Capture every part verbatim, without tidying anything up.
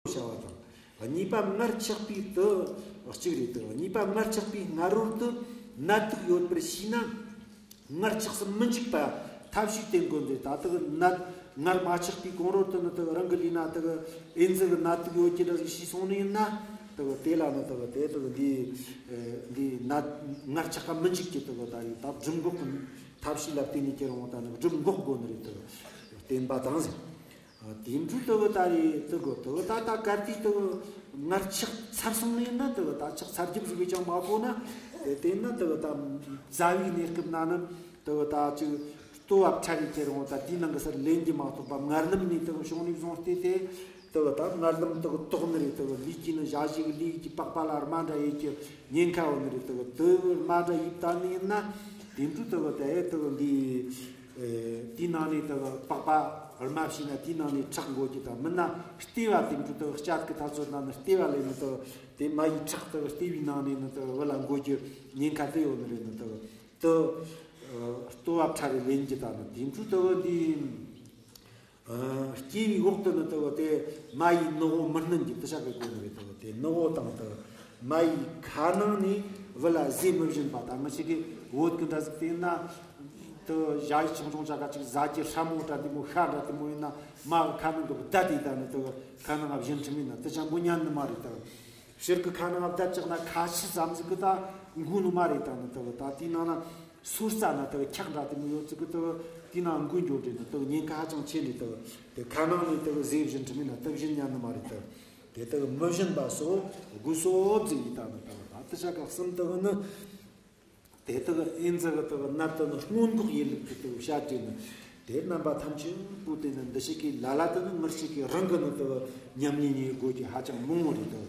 བྱ་བ་དང་། གཉིས་པ་མངལ་ཆགས་པའི་དུ་གཅིག་རེད་དུ། གཉིས་པ་མངལ་ཆགས་པའི་སྔ་རོལ་དུ་ནད་དུག་ཡོད་པར་ཤེས་ན། མངལ་ཆགས་སུ་མི་འཇུག་པ་ཐབས་ཤེས་བསྟེན་དགོས་འདུག་ད་དུ་ནད་མངལ་མ་ཆགས་པའི་གོང་རོལ་དུ་ནི་དུ་རང་གི་ལུས་ན་དུ་ཨེ་ཛི་གི་ནད་དུག་ཡོད་ཀྱི་འདྲ་ཞིག་ཤེས་སོང་ནི་ཡིན་ན། དུ་དེ་ལ་ནི་དུ་དེ་དུ་འདི་འདི་ནད་མངལ་ཆགས་པ་མི་འཇུག་ཀྱི་དུ་ད་རེད། ད་སྒྲུབ་འགོག་གི་ཐབས་ཤེས་ལ་བརྟེན་ནས་ཁྱེར་འོང་ད་ནི་སྒྲུབ་འགོག་དགོས་ནི་རེད་དུ། བསྟེན་པ་དང་ཟེར། དེ་འཕྲོ་དུ་ད་རེད་དུ་གོ་དུ་ད་ད་གལ་ཏེ་དུ་མངལ་ཆགས་ཚར་སོང་ནས་ན་དུ་ད་ཆགས་ཚར་རྒྱུ་ཟིག་གིས་ཀྱང་མ་གོ་ན། དེ་དེ་ན་དུ་ད་བཟའ་བའི་གནས་སྐབས་ན་ནི་དུ་ད་ཅིག་ལྟོ་བ་ཕྲ་རེ་ཁྱེར་འོང་ད་དེའི་ནང་གི་སར་ལེན་རྒྱུ་མ་གཏོགས་པ་མངལ་ལམ་ནས་དུ་བྱུང་ནས་བཟུང་སྟེ་དེ་དུ་ད་མངལ་ལམ་དུ་དོག་ནི་རེད། དུ་ལུས་ཀྱི་ནི་ཞ་ཞི་གི་ལུས་ཀྱི་པགས་པ་ལ་རྨ་འདྲ་ཡོད་ཀྱི་ཉེན་ཁ་ཡོད་ནི་རེད། དུ་དུ་རྨ་འདྲ་ཡིབ་ད་ནི་ཡིན་ན་དེ་འཕྲོ་དུ་དེ་དུ་འདི། དེའི་ནང་ནས་དུ་པགས་པ་རྨ་བྱས་ན་དེའི་ནང་ནས་ཁྲག་འགོ་རྒྱུ་དང་། མིན་ན་ལྟེ་བ་དེ་འཕྲོ་དུ་བསྐྱར་གི་ཐག་ཚོད་ན་ནི་ལྟེ་བ་ལས་ནི་དུ་དེ་མ་ཡི་ཁྲག་དུ་ལྟེ་བའི་ནང་ནས་ནི་དུ་བུ་ལ་འགོ་རྒྱུ་ཉེན་ཁ་དུ་ཡོད་ནི་རེད། ནི་དུ་དུ་ལྟོ་བ་ཕྲ་རེ་ལེན་རྒྱུ་དང་ནི་དེ་འཕྲོ་དུ་འདི་སྐྱེ་བའི་འོག་ཏུ་ནི་དུ་དེ་མ་ཡི་ནག་པོ་མི་སྣུན་རྒྱུ་དུ་བྱ་གི་དགོས་ནི་རེད། དུ་དེ་ནག་པོ་དང་དུ་མ་ཡི་ཁ་ནང་ནས་བུ་ལ་ཟས་མི་སྦྱིན་པ་དང་། ང་ཅག་གི་བོད་ཀྱི་འདྲ་ཟིག་དེ་ན། དུ་ཞ་ཡི་ཆུང་ཆུང་ཅག་ག་ཅིག་ཟ་རྒྱུ་ཧྲ་མོ་འདྲ་དེ་མོ་ཤ་འདྲ་དེ་མོ་ཡིན་ན་མ་གི་ཁ་ནང་གི་བདའ་དེ་ད་ནི་དུ་ཁ་ནང་བཞིན་ཁྲིམས་ཡིན་ན་དུ་ཅང་པོ་ཉན་ནི་མ་རེད། དུ་ཕྱིར་གི་ཁ་ནང་བདའ་ཅག་ན་ཁ་ཆུ་ཙམ་ཟིག་གི་ད་འགུ་ནི་མ་རེད། ད་ནི་དུ་ད་དེའི་ནང་ན་སོར་རྩ་ན་དུ་འཁྱག་འདྲ་དེ་མོ་ཡོད་ཟིག་གི་དུ་དེའི་ནང་འགུ་འགྱོ་དེ་ནི་དུ་ཉེན་ཁ་ཧ་ཅང་ཆེ་ནི་དུ་དེ་ཁ་ནང་ནས་དུ་ཟས་བཞིན་ཁྲིམས་ཡིན་ན་དུ་བཞིན་ཉན་ནི་མ་རེད། དུ་དེ་དུ་མི་བཞིན་པ་སོ་དགུ་སོ་ཟིག་ཡིན། ད་ནི་དུ་ད་དུ་ཤ་ཁ་གསུམ་དུ་ནི། དེ་དག་ཨེ་ཛི་གི་དག་ནད་དུ་ནི་སྔོན་འགོག་ཡིན་ལུགས་ཀྱི་དག་བྱ་བྲལ་ནི། དེ་རྣམ་པ་ཐམས་ཅད་པོ་དེ་ནི་འདི་ཞིག་གི་ལ་ལ་དུ་ནི་ངར་ཞིག་གི་རང་གི་ནི་དག་ཉམས་ལེན་ཡེད་དགོས་ཀྱི་ཧ་ཅང་མང་བོ་རེད་དོ།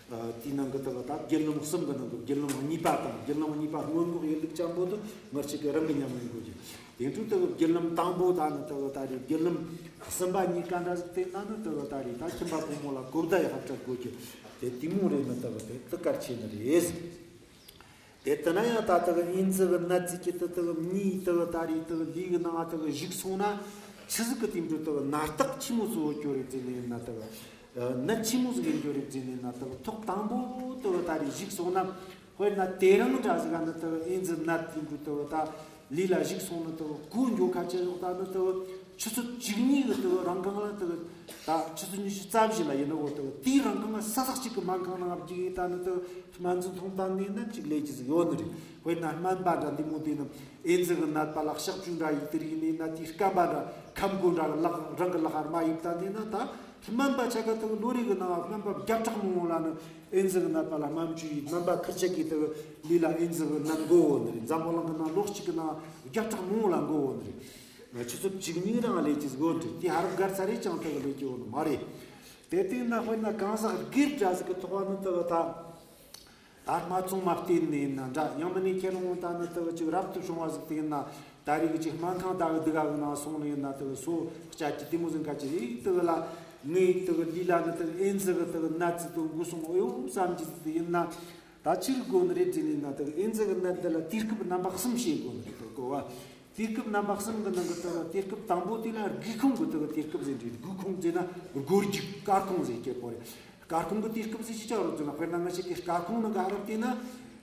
ཨ་དེའི་ནང་གི་དག་ད་བརྒྱུད་ལམ་གསུམ་གི་ནང་གི་བརྒྱུད་ལམ་གཉིས་པ་དང་བརྒྱུད་ལམ་གཉིས་པ་སྔོན་འགོག་ཡིན་ལུགས་ཅན་པོ་དུ་ངར་ཞིག་གི་རང་གི་ཉམས་ལེན་དགོས་ཀྱི། དེ་འཕྲོ་དག་བརྒྱུད་ལམ་དང་པོ་དང་ནི་དག་ད་རེད། བརྒྱུད་ལམ་གསུམ་པ་གཉིས་ཀ་འདྲ་ཟིག་དེ་ན་ནི་དག་ད་རེད། ད་ཁྱིམ་པ་ཕོ་མོ་ལ་གོ་བརྡ་ཡག་སྤྲད་དགོས་ཀྱི། དེ་དེ་མོ་རེད། ནི་དག་དེ་དུ་གལ་ཆེ་ནི་རེད། དེ་ལྟ་ན་ཡང་ད་ལྟ་གི་ཨེ་ཛི་གི་ནད་ཟེར་གྱི་དེ་དག་གཉིས་དག་ད་རེས་དག་ལུས་གི་ནང་དག་བཞུགས་སོང་ན། ཆི་ཟིག་གི་དེ་འདྲ་དག་ནད་རྟགས་ཆི་མོ་གཙོ་བོ་གྱུར་རེད་ཟེར་ནས་ན། དག་ནད་ཆི་མོ་ཟིག་གི་གྱུར་རེད་ཟེར་ནས་ན། དག་ཐོག་དང་པོ་དག་ད་རེས་བཞུགས་སོང་ན། དཔེར་ན་དེ་རིང་འདྲ་ཟིག་ག་ནི་དག་ཨེ་ཛི་ནད་དེ་འདྲ་དག་ད་ལུས་ལ་བཞུགས་སོང་ན། དག་གོ་འགྱོ་ཁ་ཆེ་ཡོད་ད་ནི་དག་ཆུ་ཚོད་བཅུ་གཉིས་གི་དུ་རང་གང་ལ་དུ་ད་ཆུ་ཚོད་ཉི་ཤུ་རྩ་བཞི་ལ་ཡིན་ནོ་དུ་དེའི་རང་གང་ལ་ས་ཟག་ཅིག་གི་སྨན་ཁང་ནང་བརྒྱུགས་ཡིན་ད་ནི་དུ་སྨན་རྫུན་འཐུང་བཏང་ནས་ན་ཅིག་ལས་ཀྱི་ཟིག་ཡོད་ནི་རེད། དཔེར་ན་སྨན་པ་འདྲ་འདི་མོ་དེ་ནི་ཨེ་ཛི་གི་ནད་པ་ལ་གཤག་བཅོས་འདྲ་ཡིན་དེ་རིགས་ནས་ན། དེའི་སྐམ་པ་འདྲ་ཁམ་གོ་འདྲ་གི་ལག་རང་གི་ལག་ཧར་མ་ཡིན་ད་ནས་ན། ད་སྨན་པ་ཆ་ག་དུ་ལོ་རེ་གི་ནང་སྨན་པ་བརྒྱ་ཕྲག་མང་བོ་ལ་ནི་ཨེ་ཛི་གི་ནད་པ་ལ་སྨན་བཅོས་ཡིན། སྨན་པ་ཁིར་ཆ་གི་དུ་ལུས་ལ་ཨེ་ཛི་གི་ནད་འགོ་འོ་ནི་རེད། འཛམ་བུ་གླིང་གི་ནང་ལོ་གཅིག་གི་ནང་བརྒྱ་ཕྲག་མང་བོ་ལ་འགོ་འོ་ནི་རེད། ཆུ་ཚོད་བཅུ་གཉིས་རང་ལས་ཀྱི་སྒོ་འདྲི་དེ་ཧ་རབ་སྒར་ཚ་རེ་ཅང་དག་ལས་ཀྱི་འོ་ནི་མ་རེད། དེ་དུས་ན་དཔེར་ན་གང་ཟག་སྒེར་འདྲ་ཟིག་གི་ཐོག་ནི་དག་ད་ད་སྨད་འཚོང་མ་བསྟེན་ནས་ན་འདྲ། ཡང་མིན་ནས་ཁྱེད་རང་ད་ནི་དག་ཅིག་རབ་ཏུ་བྱུང་བ་ཟིག་དེ་ན་ད་རེས་ཀྱི་ཅིག་སྨན་ཁང་ད་གི་དུ་ག་གི་ནང་སོང་ནས་ན་དག་སོ་སྐྱ་ཀྱི་དེ་མོ་ཟིག་ག་ཅི་རིགས་དག་ལ་ངའི་དག་ལུས་ལ་ནི་དག་ཨེ་ཛི་གི་དག་ནད་ཟིག་དུ་འགོས་སོང་ཨོ་ཡོ་བསམ་གྱི་ཟིག་དེ་ཡིན་ན། ད་ཅི་རིགས་དགོས་ནི་རེད་ཟེར་ནས་ན། དེ་ཨེ་ཛི་གི་ནད་འདི་ལ་དུས་སྐབས་རྣམ་པ་གསུམ་ཤེས་དགོས་ནི་རེད་དོ་གོ་བ། དུས་སྐབས་རྣམ་པ་གསུམ་གི་ནང་གི་དེ་དུས་སྐབས་དང་པོ་དེ་ལ་སྒུལ་ཁུངས་གི་དེ་དུས་སྐབས་ཟེར་འདྲ། སྒུལ་ཁུངས་ཟེར་ན་སྒོ་རྒྱུག་སྐར་ཁུང་ཟེར་སྐད་པོ་རེད། སྐར་ཁུང་གི་དུས་སྐབས་ཟེར་ཅི་ཆ་རོ་ཟེར་ན། དཔེར་ན་ང་ཞིག་གི་སྐར་ཁུང་ནང་གི་ཧ་རབ་བལྟས་ན་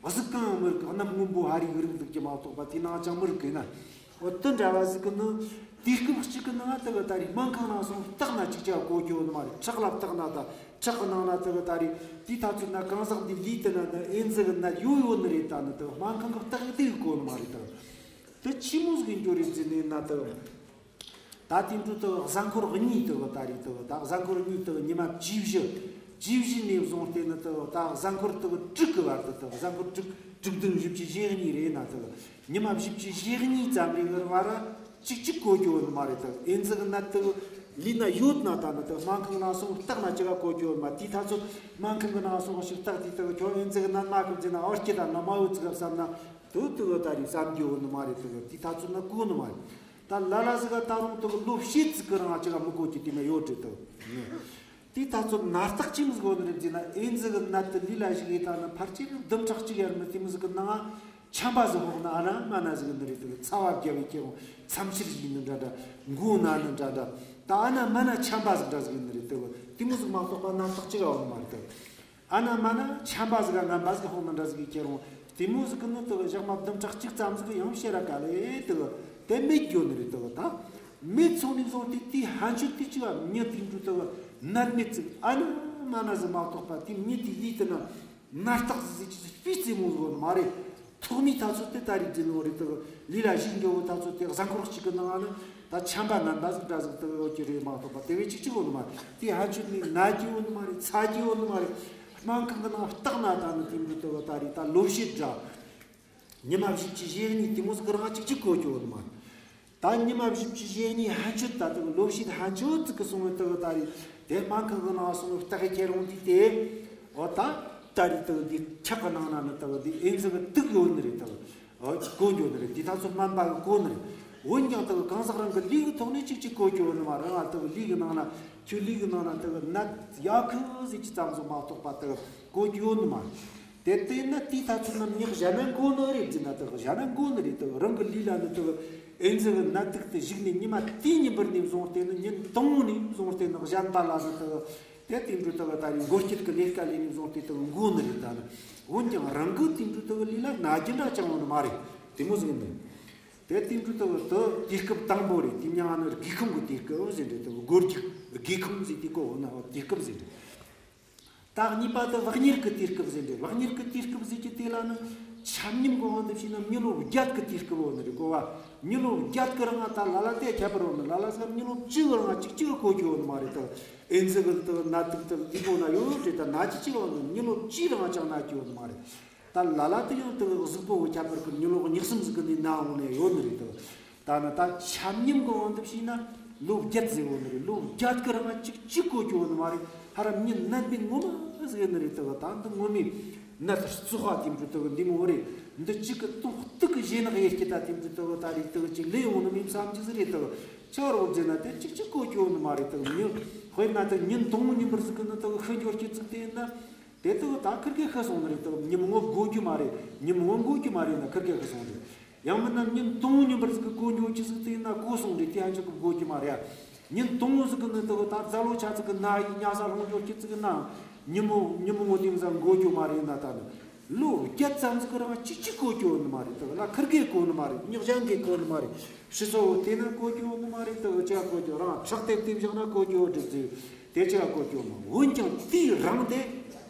གཟུགས་གང་མི་རིག་གི། གནམ་སྔོན་པོ་ཧ་རིག་རིག་འདུག་གི་མ་གཏོགས་པ་དེ་ནང་ཅང་མི་རིག་གི་ན། འོ་དེ་འདྲ་བ་ཟིག་གི་ནི་དུས་སྐབས་གཅིག་གི་ནང་དེ་གི་ད་རེས་སྨན་ཁང་ནང་སོང་བརྟག་ན་ཅིག་ཅར་གོ་རྒྱུ་ནི་མ་རེད། ཁྲག་ལ་བརྟག་ན་ད་ཁྲག་གི་ནང་ན་དེ་གི་ད་རེས་དེའི་ཐག་ཚོད་ན་གང་ཟག་འདི་ལུས་དེ་ན་ད་ཨེ་ཛི་གི་ནད་ཡོད་ཡོད་ནི་རེད། ད་ནི་དེ་སྨན་ཁང་གི་བརྟག་དེ་གི་གོ་ནི་མ་རེད། ད་དེ་ཆི་མོ་ཟིག་གི་འགྱོ་རེད་ཟེར་ནས་ན། དེ་ད་དེ་འདྲ་དེ་གཟའ་འཁོར་གཉིས་དེ་གི་ད་རེས་དེ་གི་ད་གཟའ་འཁོར་གཉིས་དེ་གི་ཉི་མ་བཅུ་བཞི། བཅུ་བཞི་ནས་བཟུང་སྟེ་ནི་དེ་གི་ད་གཟའ་འཁོར་དེ་གི་དྲུག་གི་བར་དུ། དེ་གི་གཟའ་འཁོར་དྲུག་དྲུག་བདུན་བཞི་བཅུ་ཞེ་གཉིས་རེད་ན། དེ་གི་ཉི་མ་བཞི་བཅུ་ཞེ་གཉིས་ཙམ་རེ་གི་བར་ར་གཅིག་གཅིག་གོ་རྒྱུ་ནི་མ་རེད། དེ་ཨེ་ཛི་གི་ནད་དེ་ལུས་ན་ཡོད་ན་ད་ནི་དེ་སྨན་ཁང་ནང་སོང་བརྟག་ན་ཅི་ག་གོ་རྒྱུ་ནི་མ། དེའི་ཐག་ཚོད་སྨན་ཁང་གི་ནང་སོང་ཞིག་བརྟག་དེ་དེ་ཁྱོད་ཨེ་ཛི་གི་ནད་མ་གི་ཟེར་ན་ཨོ་སྐྱེ་ད་ན་མ་ཡོད་ཚིག་བསམ་ན་དེ་དེ་གི་ད་རེས་བསམ་རྒྱུ་ནི་མ་རེད། དེ་གི་དེའི་ཐག་ཚོད་ན་གོ་ནི་མ་རེད། ད་ལ་ལ་ཟིག་ག་ད་རུང་དེ་གི་ལོ་ཕྱེད་ཙིག་གི་རིང་ཅི་ག་མི་གོ་རྒྱུ་དེ་མ་ཡོད་རེད་དེ། དེའི་ཐག་ཚོད་ན་རྟགས་ཅི་མོ་ཟིག་ཡོད་ནི་རེད་ཟེར་ན། ཨེ་ཛི་གི་ནད་དེ་ལུས་ལ་ཞིག་ཡིན་ད་ནི་ཕལ་ཆེར་བདུན་ཕྲག་གཅིག་ཡར་མར་དེ་མོ་ཟིག་གི་ནང་ཆམ་པ་ཟིག་ཕོག་ན་ཨ་ན་མ་ན་ཟིག་ཡིན་ནི་རེད། དེ་ཚ་བ་བརྒྱབ་པའི་ཁྱེད་རང་མཚམས་ཕྱིར་ཡིན་ནི་འདྲ་འདྲ། མགོ་ན་ནི་འདྲ་འདྲ། ད་ཨ་ན་མ་ན་ཆམ་པ་ཟིག་འདྲ་ཟིག་ཡིན་ནི་རེད། དེ་ དེ་མོ་ཟིག་མ་གཏོགས་པ་རྣམ་དག་ཅིག་ཡོད་ནི་མ་རེད་དོ། ཨ་ན་མ་ན་ཆམ་པ་ཟིག་ག་ངན་པ་ཟིག་ཕོག་ནི་འདྲ་ཟིག་གི་ཁྱེར་རུང་དེ་མོ་ཟིག་གི་ནི་དོ་ཞག་མ་བདུན་ཕྲག་གཅིག་ཙམ་ཟིག་ཡང་བཤད་ར་ག་ལེ་དོ་དེ་མེད་ཡོད་ནི་རེད་དོ། ད་མེད་སོང་ནས་བཟུང་སྟེ་དེའི་ཕན་ཆོད་དེ་ཅིག་མྱི་དེ་འདྲ་དོ་ནད་མེད་ཟིག་ཨ་ན་མ་ན་ཟིག་མ་གཏོགས་པ་དེ་མྱི་དེ་ཡིད་དེ་ན། ནད་རྟགས་ཟིག་ཅིག་སྤུས་རྩེ་མོ་ཟིག་ཡོད་ནི་མ་རེད། ཐོག་མའི་དུས་ཚོད་དེ་ད་རེས་རྫུན་ཡོད་རེད་དོ། ལུས་ལ་ཞིག་འགྱོ་བའི་དུས་ཚོད་དེ་གཟའ་འཁོར་གཅིག་གི་ནང་ནི་ད་ཆམ་པ་ནད་པ་ཟིག་འདྲ་ཟིག་དོ་ཡོད་ཀྱི་རེད་མ་གཏོགས་པ་དེ་བས་ཅིག་ཅིག་ཡོད་ནི་མ་རེད། དེ་ཕན་ཆོད་ནི་ན་རྒྱུ་ཡོད་ནི་མ་རེད། ཚ་རྒྱུ་ཡོད་ནི་མ་རེད། སྨན་ཁང་གི་ནང་བརྟག་ན་ད་ནི་དེ་འདྲ་དོ་ད་རེས་ད་ལོ་ཕྱེད་འདྲ། ཉི་མ་བཞི་བཅུ་ཞེ་གཉིས་དེ་མོ་ཟིག་རང་གཅིག་གཅིག་གོ་རྒྱུ་ཡོད་ནི་མ་རེད། ད་ཉི་མ་བཞི་བཅུ་ཞེ་གཉིས་ཕན་ཆོད་ད་དུ་ལོ་ཕྱེད་ཕན་ཆོད་ཙིག་གི་སོང་བའི་དུ་ད་རེས་དེ་སྨན་ཁང་གི་ནང་སོང་བའི་བརྟག་གི་ཁྱེར་རུང་དུས་དེ། འོ་ད་ད་རེས་དུ་འདི་ཁྲག་གི་ནང་ན་ནི་དུ་འདི་ཨེ་ཛི་གི་དུག་ཡོད་ནི་རེད་དུ། འོ་གོ་རྒྱུ་ནི་རེད། དེ་ད་ཚོ་སྨན་པ་གི་གོ་ནི་རེད། འོན་ཀྱང་དུ་གང་ཟག་རང་གི་ལུས་ཀྱི་ཐོག་ནས་གཅིག་གཅིག་གོ་རྒྱུ་ཡོད་ནི་མ་རེད། ང་དུ་ལུས་ཀྱི་ནང་ན་ཁྱོད་ལུས་ཀྱི་ནང་ན་དུ་ནད་ཡོད་གི་ཟེར་གྱི་ཙམ་ཟིག་མ་གཏོགས་པ་དུ་གོ་རྒྱུ་ཡོད་ནི་མ་རེད། དེ་ལྟས་ན་དེའི་ཐ་ཚོད་ནམ་ཉག་གཞན་ན་མགོ་ནི་རེད་ཟེར་ན་དག་གཞན་ན་མགོ་ནི་རེད་དག་རང་གི་ལུས་ལ་ནི་དག་ཨེ་ཛི་གི་ནད་དུག་དེ་ཞུགས་ནས་ཉི་མ་དེའི་ཉིན་པར་ནས་བཟུང་སྟེ་ནི་ཉིན་དང་པོ་ནས་བཟུང་སྟེ་ནི་གཞན་པ་ལ་ནི་དག་དེ་དེ་འདྲ་དག་ད་རེས་མགོ་སྐྱེད་ཀྱི་ལས་ཀ་ལས་ནས་བཟུང་སྟེ་དག་མགོ་ནི་རེད་ད་ནི། འོན་ཀྱང་རང་གི་དེ་འདྲ་དག་ལུས་ལ་ན་རྒྱུ་འདྲ་ཅང་ཡོད་ནི་མ་རེད། དེ་མོ་ཟིག་ཡིན་ནི། དེ་དེ་འདྲ་དག་དུ་དུས་སྐབས་དང་པོ་རེད། དེ་མྱང་ནི་སྒེའུ་ཁུང་གི་དུས་སྐབས་ཟེར་འདྲ་དག་སྒོ་རྒྱུག་སྒེའུ་ཁུང་ཟེར་དེ་གོ་འོ་ན་དུས་སྐབས་ཟེར་འདྲ། ད་གཉིས་པ་དེ་བག་གཉེར་གྱི་དུས་སྐབས་ཟེར་འདྲ། བག་གཉེར་གྱི་དུས་སྐབས་ཟེར་གྱི་དེ་ལ་ནི་ཆམ་ཉམས་གོ་བ་འདི་བྱས་ན་མྱི་ལོ་བརྒྱད་ཀྱི་དུས་སྐབས་འོ་ནི་རེད་གོ་བ། མྱི་ལོ་བརྒྱད་ཀྱི་རིང་ང་ད་ལ་ལ་དེ་ཁྱད་པར་འོ་ནི་ལ་ལ་ཟེར་མྱི་ལོ་བཅུ་གི་རིང་ང་གཅིག་གཅིག་གི་གོ་རྒྱུ་འོ་ནི་མ་རེད་དོ། ཨེ་ཛི་གི་དོ་ནད་དུག་དེ་འདི་གོ་ན་ཡོད་རེད་ད་ན་གཅིག་གཅིག་འོ་ནི་མྱི་ལོ་བཅུའི་རིང་ང་ཅང་ན་རྒྱུ་འོ་ནི་མ་རེད། ད་ལ་ལ་དེ་ཡང་དོ་གཟུགས་པོ་གི་ཁྱད་པར་གྱི་མྱི་ལོ་གཉིས་གསུམ་ཟིག་གི་ནི་ན་འོ་ནི་ཡོད་ནི་རེད་དོ། ད་ནི་ད་ཆམ་ཉམས་གི་དབང་དུ་བྱས་ན་ལོ་བརྒྱད་ཟེར་བོ་ནི་རེད། ལོ་བརྒྱད་གི་རིང་ང་གཅིག་གཅིག་གོ་རྒྱུ་ནི་མ་རེད། ཧ་ར་མྱི་ནད་པའི་ངོ་མ་ཟེར་ནི་རེད་དོ། ད་འདི་ངོ་མའི་ནད་བཙོག་པ་དེ་འདྲ་དོ་འདི་མོ་རེད། འདི་གཅིག་གི་སྟོང་སྟུག་གི་ཞེ་ནག་ཡེ་སྐྱེ་ད་དེ་འདྲ་དོ་ད་རེད་དོ་གཅིག་ལས་ཡོང་ནི་མིན་བསམ་གྱི་ཟིག་རེད་དོ། ཆོ་རོགས་ཟེར་ན་དེ་གཅིག་གཅིག་གོ་རྒྱུ་ནི་མ་རེད་དོ། མྱི་དཔེར་ན་དེ་ཉིན་དང་པོ་ཉིན་པར་ཟིག་གི་ནི་དོ་ཤི་འགྱོ་སྐྱེ་ཚིག་དེ་ཡིན་ན། དེ་དག་ད་ཁིར་གེ་ཤི་སོང་ནི་རེད་དག་ཉིན་མོ་ངོ་དགོས་རྒྱུ་མ་རེད། ཉིན་མོ་ངོ་དགོས་རྒྱུ་མ་རེད་ན་ཁིར་གེ་ཤི་སོང་རེད། ཡང་མིན་ན་ཉིན་དང་པོ་ཉིན་པར་ཟིག་གི་གོ་འགྱོ་ཅི་ཟིག་དེ་ཡིན་ན་གོ་སོང་རེད། དེ་ཡང་ཅིག་གི་དགོས་རྒྱུ་མ་རེད། ཉིན་དང་པོ་ཟིག་གི་ནི་དག་ད་རྫ་ལོ་ཆ་ཟིག་གི་ན་ཡི་ཉ་ས་ལྷུང་འགྱོ་ཅི་ཟིག་གི་ན་ཉིན་མོ་ཉིན་མོ་ངོ་དེ་ཟ་དགོས་རྒྱུ་མ་རེད་ན་ད་ནི་ལོ་བརྒྱད་ཙམ་ཟིག་གི་རིང་ཅི་ཅི་གོ་རྒྱུ་ནི་མ་རེད། དག་ལ་ཁིར་གེ་གོ་ནི་མ་རེད། མྱི་གཞན་གེ་གོ་ནི་མ་རེད། ཕྱི་སོ་བོ་དེ་ན་གོ་རྒྱུ་ནི་མ་རེད། དག་ཅི་གོ་རྒྱུ་རང་ཕྱག་དེབ་དེ་བཞག་ན་གོ་རྒྱུ་འགྲིག་ཟིག་དེ་ཅི་ག་གོ་སྐྱོ་མ་འོན་ཀྱང་དེའི་རང་དེ།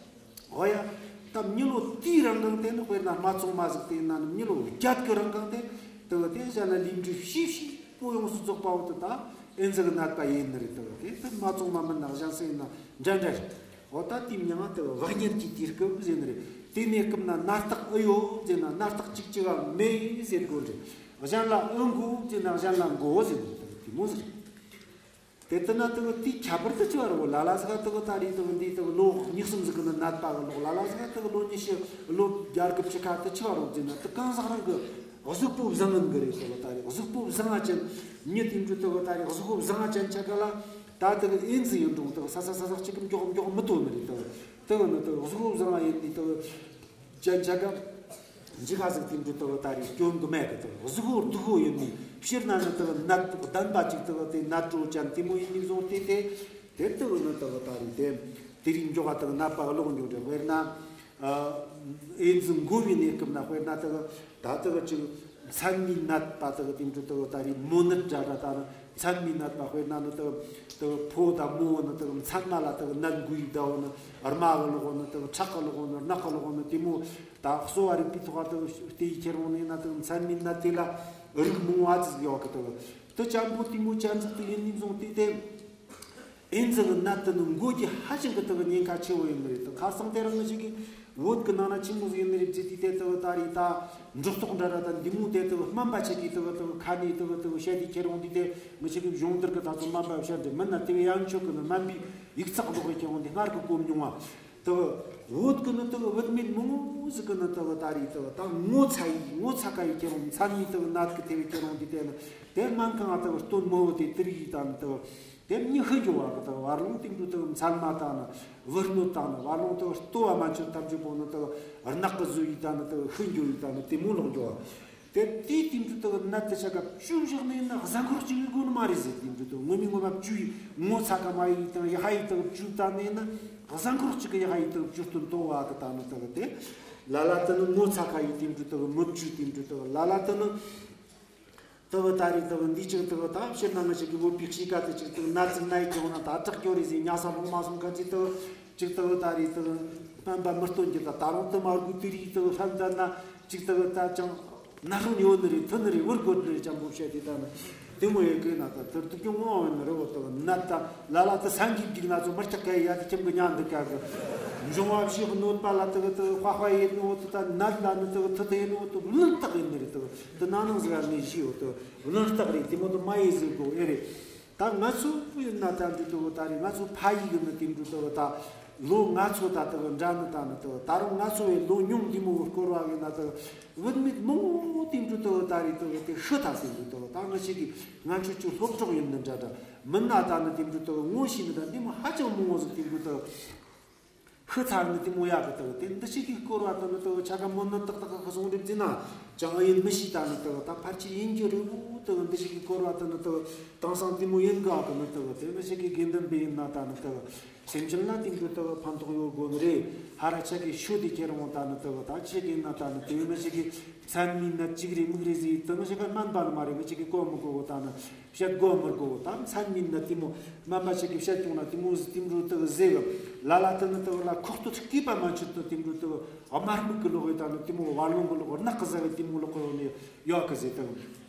འོ་ཡ། ད་མྱི་ལོ་དེའི་རང་གང་དེ་ནི་དཔེར་ན་སྨད་འཚོང་མ་ཟིག་དེ་ཡིན་ན་ནི་མྱི་ལོ་བརྒྱད་ཀྱི་རང་གང་དེ། དེ་བ་དེ་གཞན་ལ་ལས་འབྲས་ཤེས་ཤེས་པོ་ཡོངས་སུ་རྫོགས་པ་བོ་དེ་ད་ཨེ་ཛི་གི་ནད་པ་ཡིན་ནི་རེད། དེ་བ་དེ་དེ་སྨད་འཚོང་མ་མིན་ན་གཞན་སུ་ཡིན་ན་འདྲ་འདྲ་རེད། འོ་ད་དེའི་མྱིང་ང་དེ་བ་བག་གཉེར་གྱི་དུས་སྐབས་ཟེར་ནི་རེད། དེ་གནས་སྐབས་ན་ནད་རྟགས་ཨེ་ཡོད་ཟེར་ན་ནད་རྟགས་གཅིག་གཅིག་ག་མེད་ཟེར་དགོས་རེད། གཞན་ལ་ཨེ་འགོས་ཟེར་ན་གཞན་ལ་འགོས་ཟེར་ནི་རེད། དེ་མོ་ཟེར། དེ་ལྟ་ན་དེ་གི་དེའི་ཁྱད་པར་དུ་ཆེ་བ་རེད། ལ་ལ་ཟིག་དེ་གི་ད་རེས་དེ་གི་འདི་དེ་གི་ལོ་གཉིས་གསུམ་ཟིག་གི་ནི་ནད་པ་གི་ལོག་ལ་ལ་ཟིག་དེ་གི་ལོ་ཉི་ཤུ་ལོ་བརྒྱ་དགུ་བཅུ་ཁ་དུ་ཆེ་བ་རེད་ཟེར་ན་དེ་གང་ཟག་རང་གི་གཟུགས་པོ་བཟང་ངན་གི་རེད། དེ་གི་ད་རེས་གཟུགས་པོ་བཟང་ང་ཅན་མྱི་དེ་འདྲ་དེ་གི་ད་རེས་གཟུགས་པོ་བཟང་ང་ཅན་ཆ་ག་ལ་ད་དེ་གི་ཨེ་ཛི་ཡིན་རུང་དེ་གི་ས་ས་ས་ས་གཅིག་གི་མགྱོགས་མགྱོགས་མི་ཐོན་ནི་རེད། དེ་གི་དེ་གི་ནི་དེ་གི་གཟུགས་པོ་བཟང་ང་ཡིན་ནི་དེ་གི་ཅན་ཆ་ག་འཇིག་ཁ་ཟིག་དེ་འདྲ་དེ་གི་ད་རེས་སྐྱོན་གི་མེད་གི། དེ་གི་གཟུགས་པོ་སྡུག་པོ་ཡིན་ནི་སྤྱིར་ན་ནི་དེ་གི་ནད་ལྡན་པ་ཅིག་དེ་གི་དེ་ནད་གྲོ་ཅན་དེ་མོ་ཡིན་ནི་བཟུང་སྟེ་དེ་དེ་དེ་གི་ནི་དེ་གི་ད་རེས་དེ་དེ་རིགས་མགྱོགས་པ་དེ་གི་ནད་པ་གི་ལོག་འགྱོ་རེད། དཔེར་ན་ཨེ་ཛི་འགོ་བའི་གནས་སྐབས་ན་དཔེར་ན་དེ་གི་ད་དེ་གི་ཅིག་མཚན་མའི་ནད་པ་དེ་གི་དེ་འདྲ་དེ་གི་ད་རེས་མོ་ནད་འདྲ་འདྲ་ད་ནི་མཚན་མའི་ནད་པ་དཔེར་ན་ནི་དེ་གི་དེ་གི་ཕོ་དང་མོ་ནི་དེ་གི་མཚན་མ་ལ་དེ་གི་ནད་འགོས་ཡི་ད་འོ་ནི་རྨ་གི་ལོག་འོ་ནི་དེ་གི་ཁྲག་གི་ལོག་འོ་ནི་རྣག་གི་ལོག་འོ་ནི་དེ་མོ། ད་གསོ་བ་རིག་པའི་ཐོག་ཏུ་དེ་ཡི་ཁྱེར་འོང་ནས་ན་དུ་མཚན་མའི་ནད་དེ་ལ་རིགས་མང་བ་ཅིག་ཡོད་གི། དུ་དུ་ཅན་པོ་དེ་མོ་ཅན་ཟིག་དུ་ཡིན་ནི་བཟུང་སྟེ་དེ་ཨེ་ཛི་གི་ནད་དུ་ནི་འགོ་གི་ཧ་ཅང་གི་དུ་ཉེན་ཁ་ཆེ་བོ་ཡིན་ནི་རེད། དུ་ཁ་སང་དེ་རིང་ངི་ཞིག་གི་བོད་གི་ནང་ན་ཆི་མོ་ཟིག་ཡིན་ནི་རེད་ཟེར་དུས་དེ་དུ་ད་རེས་ད་འགྲོ་ལྡོག་འདྲ་ར་ད་འདི་མོ་དེ་དུ་སྨན་པ་ཆེ་གི་དུ་དུ་ཁ་ནས་དུ་དུ་བཤད་དེ་ཁྱེར་འོང་དུས་དེ་ངི་ཞིག་གི་གཞུང་འདིར་གི་ད་ཚོ་སྨན་པ་བཤད་དེ་མིན་ན་དེ་བས་ཡང་ཆོག་གི་ནི་སྨན་པའི་ཡིག་ཚགས་ལོག་གི་ཁྱེར་འོང་དེ་སྔར་གི་གོ་མྱོང་བ། དུ་བོད་གི་ནི་དུ་བུད་མེད་མང་བོ་ཟིག་གི་ནི་དུ་ད་རེས་དུ་ད་ངོ་ཚ་ཡི་ངོ་ཚ་ཀ་ཡི་ཁྱེར་འོང་མཚན་ཉིད་དུ་ནད་གི་དེ་བས་ཁྱེར་འོང་དུས་དེ་ནི་དེ་སྨན་ཁང་ང་དུ་སྟོན་མོ་བོ་དེ་དུ་རིག་ཡི་ད་ནི་དུ་དེ་མྱི་ཤི་འགྱོ་བ་གི་དུ་བར་ལོང་སྟེང་དུ་དུ་མཚན་མ་ད་ནི་བུར་གནོད་ད་ནི་བར་ལོང་དུ་ལྟོ་བ་མ་མཆོད་ཐམས་ཅད་པོ་ནི་དུ་རྣག་གི་བཟོ་ཡི་ད་ནི་དུ་ཤི་འགྱོ་ཡི་ད་ནི་དེ་མོ་ལོག་འགྱོ་བ། དེ་དེའི་དེ་འདྲ་དག་ནད་དེ་ཆ་ག་བཅུ་བཞག་ནས་ན་གཟའ་འཁོར་གཅིག་གི་སྒོ་ནས་མ་རེད་ཟེར། དེ་འདྲ་དག་ངོ་མའི་ངོ་མ་བཅུ་ཡི་ངོ་ཚ་ག་མ་ཡི་དང་ཡ་ཧ་ཡི་དག་བཅུ་ད་ནས་ན་གཟའ་འཁོར་གཅིག་གི་ཡ་ཧ་ཡི་དག་བཅུ་སྟོན་དོ་བ་གི་ད་ནི་དག་དེ་ལ་ལ་དེ་ནི་ངོ་ཚ་ག་ཡི་དེ་འདྲ་དག་མི་བཅུ་དེ་འདྲ་དག་ལ་ལ་དེ་ནི་དག་ད་རེས་དག་འདི་གཅིག་དག་ད་ཕྱིར་ན་ང་ཅག་གི་བོད་པའི་གཤིས་ཀ་དེ་གཅིག་དག་ན་ཚིག་ན་ཡི་ཀྱང་ན་ད་དྲག་སྐྱོ་རེད་ཟེར། ཉལ་ས་ལོང་མ་སོང་ག་ཅིག་དག་ཅིག་དག་ད་རེས་དག་སྨན་པ་མི་སྟོན་གྱི་ད་ད་རུང་དུ་མ་དགོས་དེ་རིགས་དག་ལྷན་ད་ན་ཅིག་དག་ད་ཅང་ན་ཧུན་ཡོད་ནི་རེད། ཐུ་ནི་རེད། བུར་དགོས་ནི་རེད། ཅང་པོ་བཤད་དེ་ད་ནི་དེ་མོ་ཡོད་གི་ན་ད་དུར་དུ་ཀྱང་ངོ་བོ་ནི་རེད། འོ་དག་ན་ད་ལ་ལ་དུ་སང་གི་བསྒྲིགས་ན་ཚོ་མི་སྐྲག་གི་ཡ་དེ་ཁྱིམ་གི་ཉལ་འདུག་ག་གི་འབྱུང་བ་བཞི་གནོད་པ་ལ་དག་དག་ཧ་ཧ་ཡེད་ནི་འོ་དུ་ད་ནད་ལ་ནི་དག་ཐུ་དུ་ཡེད་ནི་འོ་དུ་ལུང་རྟགས་ཡིན་ནི་རེད། དག་དུ་ན་ནང་ཟིག་ག་ནི་ཞི་འོ་དུ་ལུང་རྟགས་རེད། དེ་མོ་དུ་མ་ཡེད་ཟིག་གོ་ཨེ་རེད། ད་ང་ཚོ་ཡིན་ན་ད་འདི་དུ་ད་རེད། ང་ཚོ་ཕ་ཡུལ་གི་ནི་དེ་འདྲ་དུ་ད་ལོ་ང་ཚོ་ད་དུ་འདྲ་ནི་ད་ནི་དུ་ད་རུང་ང་ཚོ་བའི་ལོ་ཉུང་འདི་མོ་སྐོར་བ་ཡིན་ན་དུ་བུད་མེད་མང་པོ་དེ་འདྲ་དུ་ད་རེད་དུ་དེ་ཤི་ཐལ་དེ་འདྲ་དུ་ད་ང་ཞིག་གི་ང་ཚོ་ཅུ་སློབ་གྲོགས་ཡིན་ནི་འདྲ་འདྲ་མིན་ན་ད་ནི་དེ་འདྲ་དུ་ངོ་ཤེས་ནི་ད་འདི་མོ་ཧ་ཅང་མང་བོ་ཟིག་དེ་འདྲ་དུ། ཤི་ཚར་ནི་དེ་མོ་ཡག་གི་དག་དེ་འདི་ཞིག་གི་སྐོར་བ་དུ་ནི་དག་ཆ་ག་མོ་ནི་ཏག་ཏག་གི་གསུང་རིག་ཟིན་ན་ཅང་ཡིན་མི་ཤེས། ད་ནི་དག་ད་ཕར་ཆེར་ཡིན་རྒྱུ་རེད་བོ། དག་འདི་ཞིག་གི་སྐོར་བ་དུ་ནི་དག་དེང་སང་དེ་མོ་ཡིན་གི་ཨ་གི་ནི་དག་དེ་མི་ཞིག་གི་དགེ་འདུན་པ་ཡིན་ན་ད་ནི་དག་སེམས་ཅན་ལ་དེ་འདྲ་དག་ཕན་ཐོགས་ཡོད་དགོས་ནི་རེད། ཧ་ར་ཆ་གི་ཤོད་དེ་ཁྱེར་འོང་ད་ནི་དག་ད་ཆེ་གི་ན་ད་ནི་དེ་མི་ཞིག་གི་མཚན་མའི་ནད་གཅིག་རེད་མིག་རེད་ཟེར། དེ་མི་ཞིག་གི་སྨན་པ་ནི་མ་རེད། མི་ཞིག་གི་གོ་མི་གོ་བོ་ད་ནི། བཤད་དགོས་མི་དགོས་ད་མཚན་མིན་ན་དེ་མོ་སྨན་པ་ཞིག་གིས་བཤད་བྱུང་ན་དེ་མོ་ཟིག་དེ་འགྲོ་དག་ཟེ་གི་ལ་ལ་དེ་ནི་དག་ལ་ཁོག་ཏུ་སྐྱེས་པ་མ་ཆུད་དུ་དེ་འགྲོ་དག་དམར་སྨུག་གི་ལོག་གི་ད་ནི་དེ་མོ་བར་ལོང་གི་ལོག་ནག་གི་ཟ་གི་དེ་མོ་ལོག་གི་ཡོང་ནས་ཡོད་གི་ཟེ་དག་